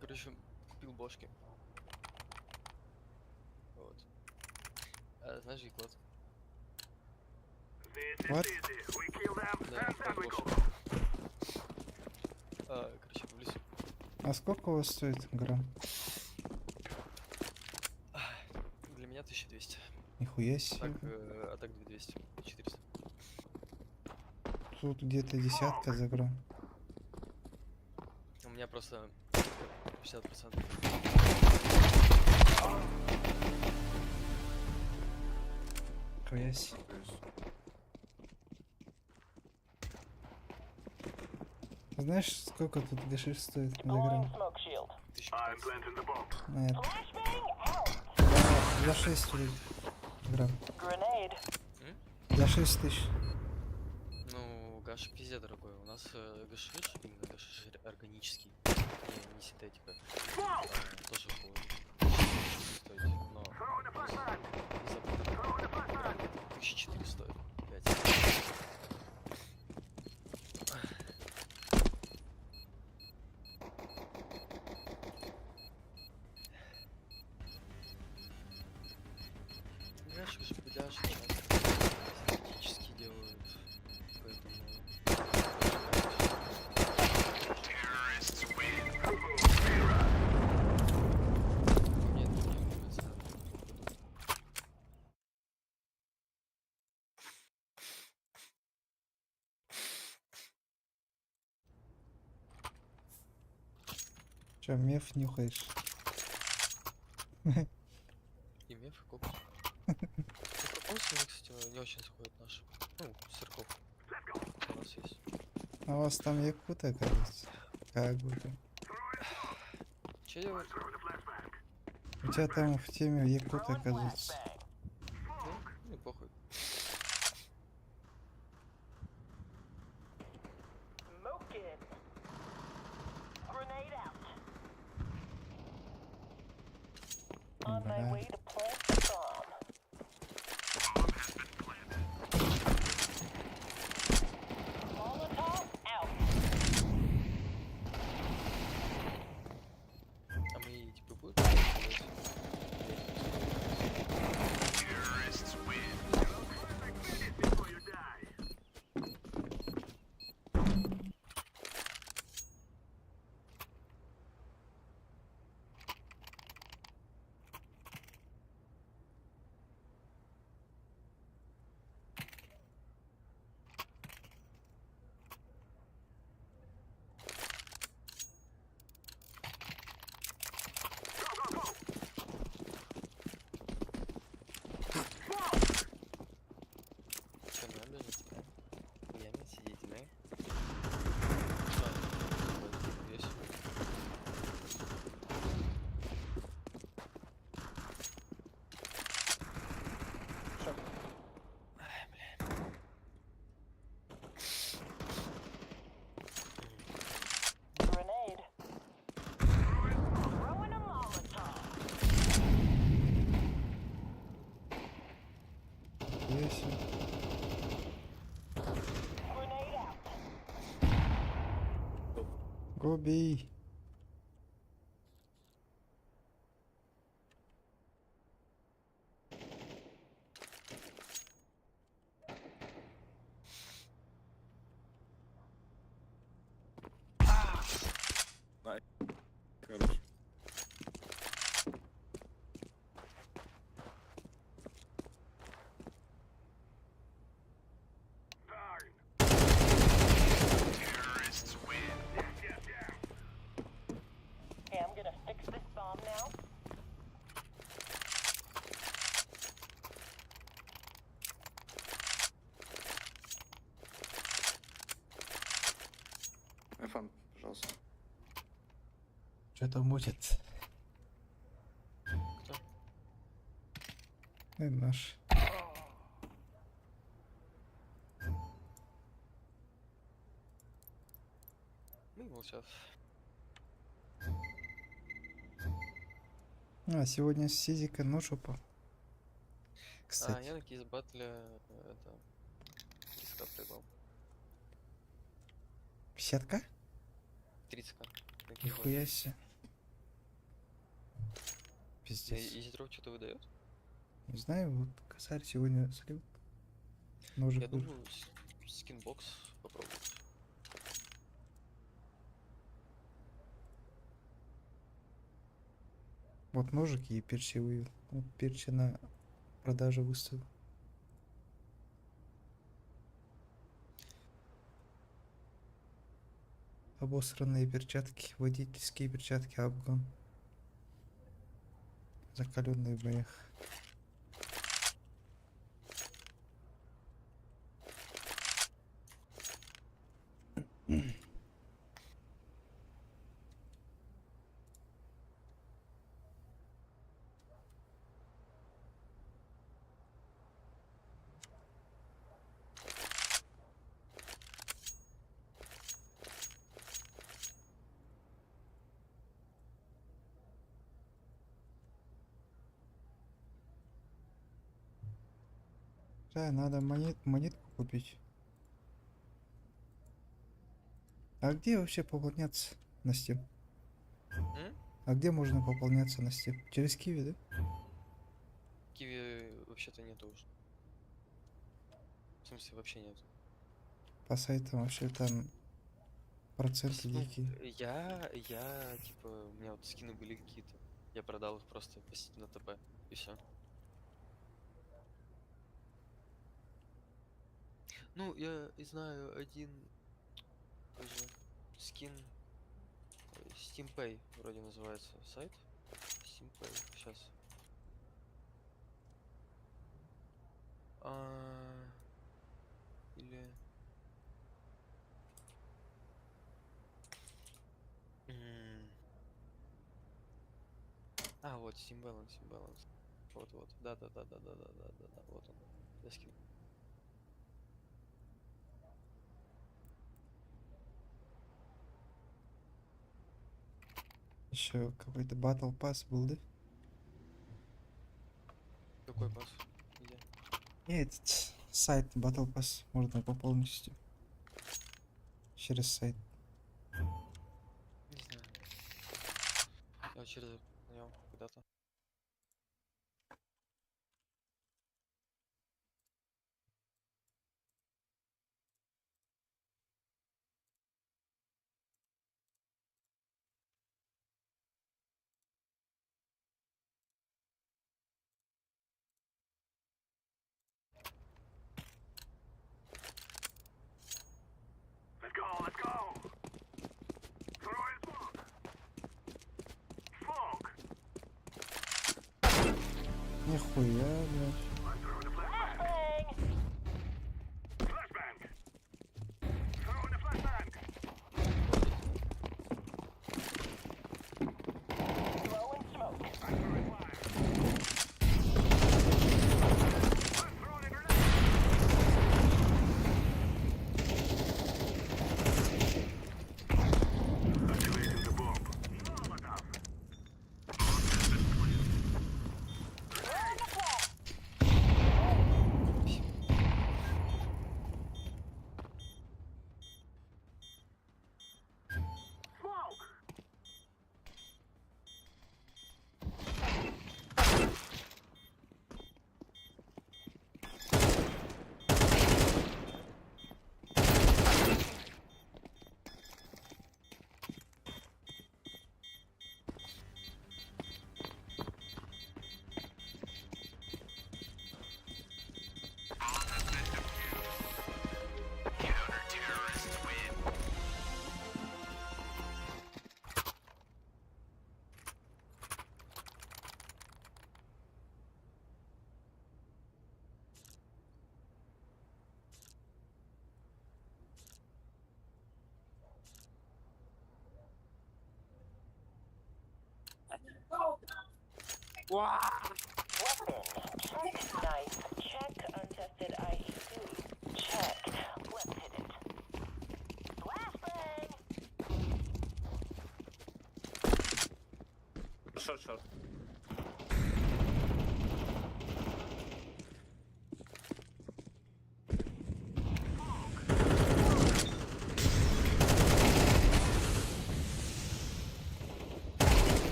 Короче, купил бошки. Вот. А, знаешь, Гиклад? This is What? easy. We kill them Да, and then we go. бошки. А, короче, в лесу. А сколько у вас стоит грамм? Для меня 1200. Нихуя А себе. так, а так 2200. 400. Тут где-то десятка за грамм. У меня просто 60%. Нихуя себе. Знаешь, сколько тут гашиш стоит за Deploying грамм? smoke shield. I'm 1015. planting the bomb. Нет, Flashbang out. за 6 вроде грамм. Grenade. За 6 тысяч. Ну, гаш пиздец дорогой. У нас гашиш, именно гашиш органический, не синтетика. Тоже около 1400 стоит, но Throwing a flashbang. из запада Throwing a flashbang. 1400 стоит. 5. Гашек же пляж синтетически делают, поэтому... Terrorists win. Мне это не нравится. Че, меф нюхаешь? И меф, и кокос. Ну, кокос, мне, кстати, не очень заходит наш. Ну, сырков. У нас есть. А у вас там якуты, оказывается? Как будто. Че делать? У тебя там в теме якуты, оказывается. Да? Ну, похуй. Smoking. Grenade out. On my Бля. way to себе. Grenade out. Go B. Хорош. Terrorists win. Yeah, yeah, yeah. Okay, I'm gonna fix this bomb now. Эфан, пожалуйста. Что-то мутит. Кто? Наш. Ну и молчат. А, сегодня с Сизика нож упал. А, Кстати. я на кейс батле это 30к проебал. 50к? 30к. На кейс Нихуя себе. батле. Пиздец. Easy drop что-то выдает? Не знаю, вот косарь сегодня слил. Ножик Я был. думаю, скинбокс попробовать. Вот ножик и перчи вывел. Вот перчи на продажу выставил. Обосранные перчатки, водительские перчатки, обгон. Закаленные в боях. Да, надо монетку купить. А где вообще пополняться на Steam? М? А где можно пополняться на Steam? Через Киви, да? Киви вообще-то нету уже. В смысле, вообще нет. По сайтам вообще там проценты Ну, дикие. я, типа, у меня вот скины были какие-то. Я продал их просто на ТП, и все. Ну, я и знаю один тоже скин Steam Pay вроде называется сайт. Steam Pay, сейчас. Или... А, вот, Steam Balance, Steam Balance. Вот, вот. Да, вот он. Я скину. Еще какой-то Battle Pass был, да? Какой pass? Где? Нет, этот сайт Battle Pass можно пополнить через сайт. Не знаю. Я через понял когда-то. Let's go, let's go. Throwing smoke. Smoke. Нихуя, блядь. I'm throwing a flashbang. Flashbang. Flashbang. Throwing a flashbang. Throwing smoke. I'm throwing fire. I'm throwing a grenade. Activating the bomb. Molotov. Throwing a flash. Weapon. Check. Knife. Check. Untested IED. Check. Let's hit it. Flashbang. Short, short.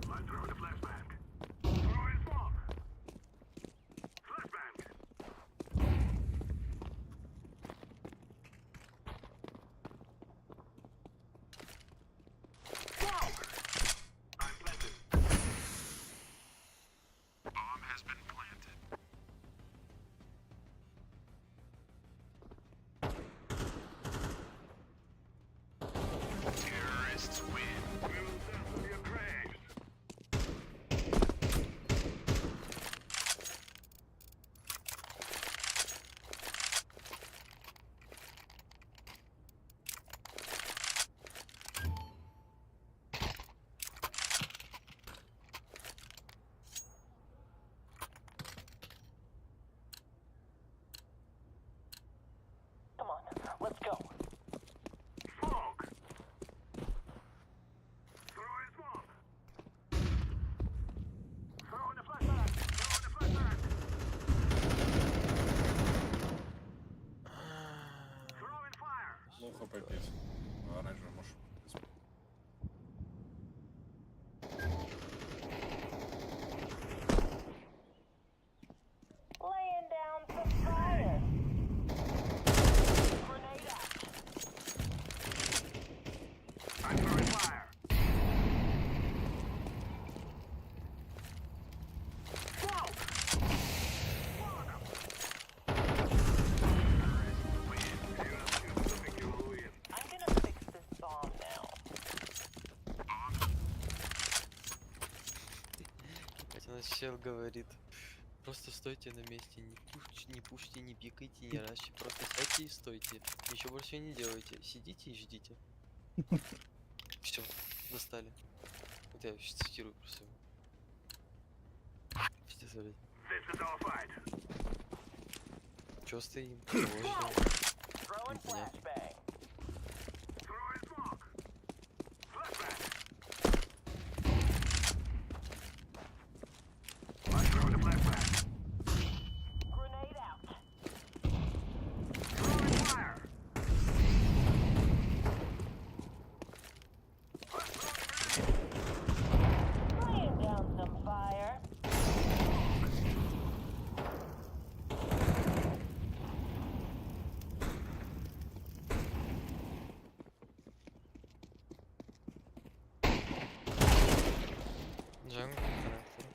I'm throwing a flashbang. Throwing smoke. Flashbang. Smoke. I'm planted. Bomb has been planted. Terrorists win. We will settle your graves. Come on. Let's go. Smoke. Throwing smoke. Throwing a flashbang. Throwing a flashbang. Throwing fire. Плохо попить. Оранжевый можешь. Laying down some fire. Grenade out. I'm throwing fire. Smoke. Smoke. You will win. I'm gonna fix this bomb now. Хотя нас чел говорит, просто стойте на месте, не, пуш, не пушьте, не пикайте, не рашьте, просто сядьте и стойте. Ничего больше не делайте, сидите и ждите. Все, достали. Вот я сейчас цитирую просто. Пиздец, блядь. This is our fight. Чё стоим? Чего ждём? Throwing Непонятно. flashbang. Throwing smoke. Flashbang. I'm throwing a flashbang. Grenade out. Throwing fire. Laying down some fire. Jungle, connector.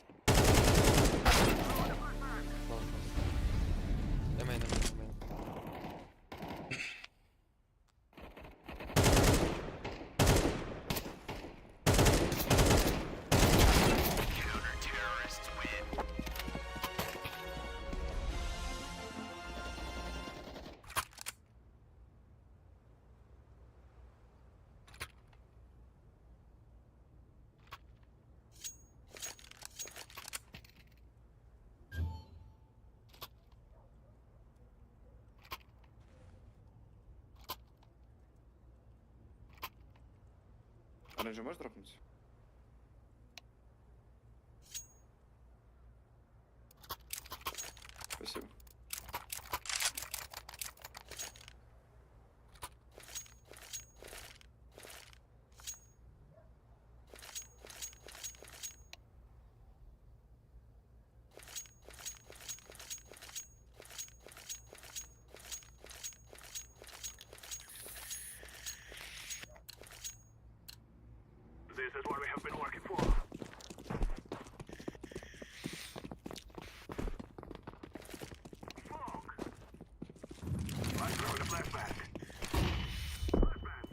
Ладно. A main, A main, A main. Counter-terrorists win. Оранжевый можешь дропнуть? Спасибо. This is what we have been working for. Smoke. I'm throwing a flashbang. Flashbang.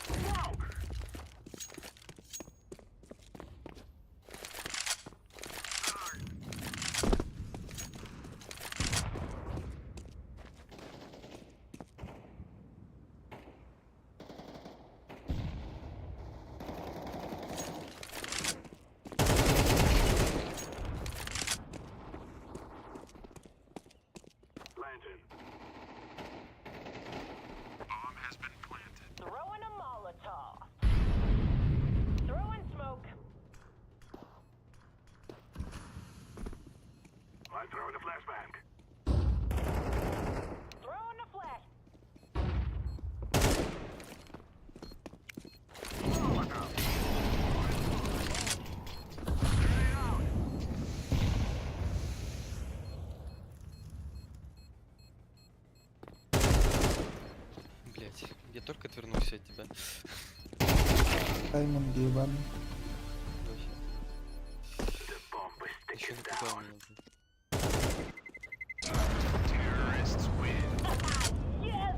Smoke. I'm throwing a flashbang. Throwing a flash. Блять, я только отвернулся от тебя. Тайминг ебаный. Вообще. Еще напугал меня, блин. Terrorists win. Yes!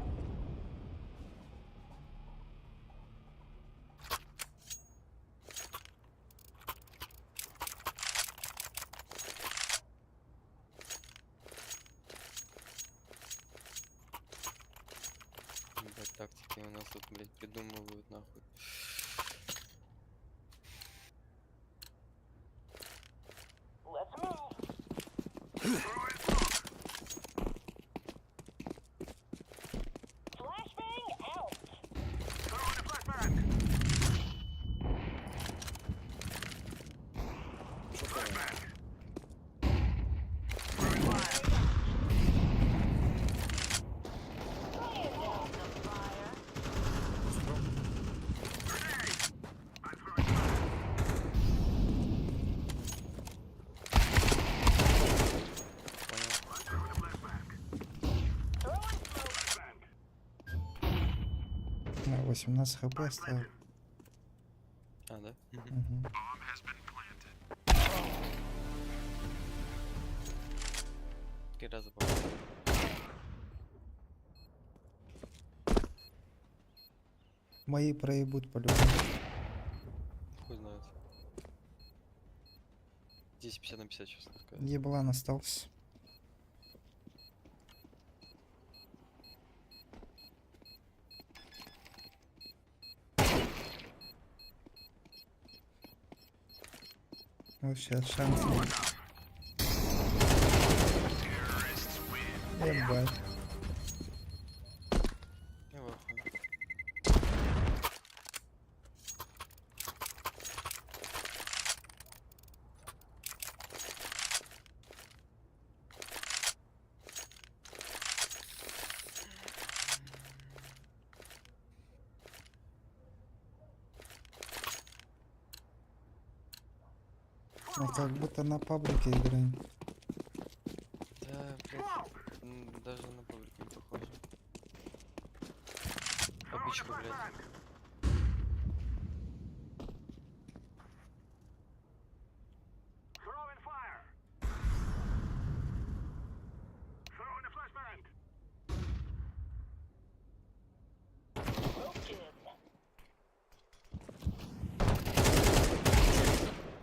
Ебать, тактики у нас тут, блядь, придумывают нахуй. Let's move. Flashbang out. Throwing a flashbang. Flashbang. Throwing fire. Laying down the fire. Grenade. I'm throwing fire. Понял. I'm throwing a flashbang. Throwing smoke. Flashbang. На 18 хп оставил. А, да? Мгм. Мгм. Bomb has been planted. Три раза попал. Мои проебут по-любому. Хуй знает. Здесь 50 на 50, честно сказать. Еблан остался. Вот сейчас шанс. Terrorists win. Ебать. Я в ахуе. Мы как будто на паблике играем. Да, блядь, даже на паблик не похоже. Обычка, блядь. Throwing fire. Throwing a flashbang. Smoke in.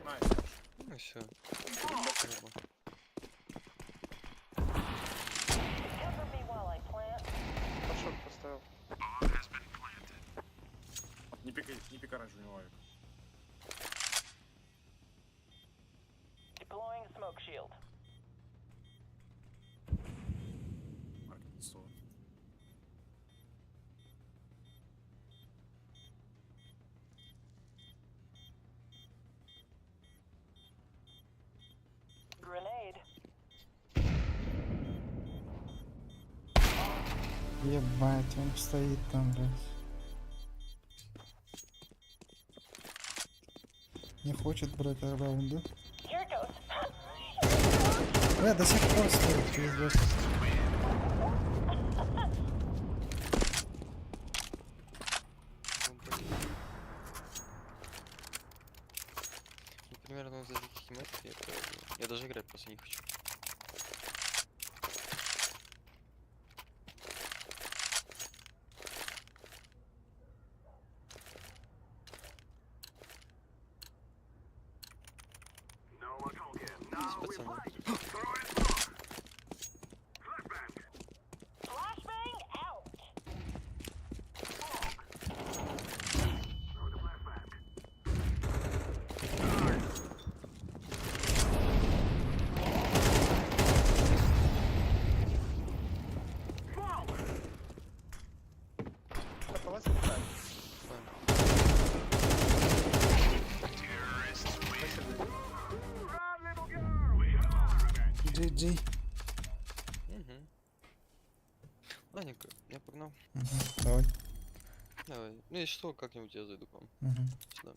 Nice. Ну все. Cover me while I plant. Под short поставил. Bomb has been planted. Не пикай, не пикай раньше у него авик. Deploying smoke shield. Маркет соло. Grenade. Ебать, он стоит там, блядь. Не хочет брать раунды. Here it goes. Бля, до сих пор стоит, пиздец. Ну, примерно за таких метров я, я даже играть просто не хочу. No more talking. Now we Пацаны. fight. Throwing smoke. Flashbang. Flashbang out. Smoke. Throw the flashbang. Smoke. Палац летает. Terrorists win. Спасибо. Run, little girl. We are. GG. Угу. Ладненько, я погнал. Мгм, давай. Давай. Ну, если что, как-нибудь я зайду к вам. Мгм. Сюда.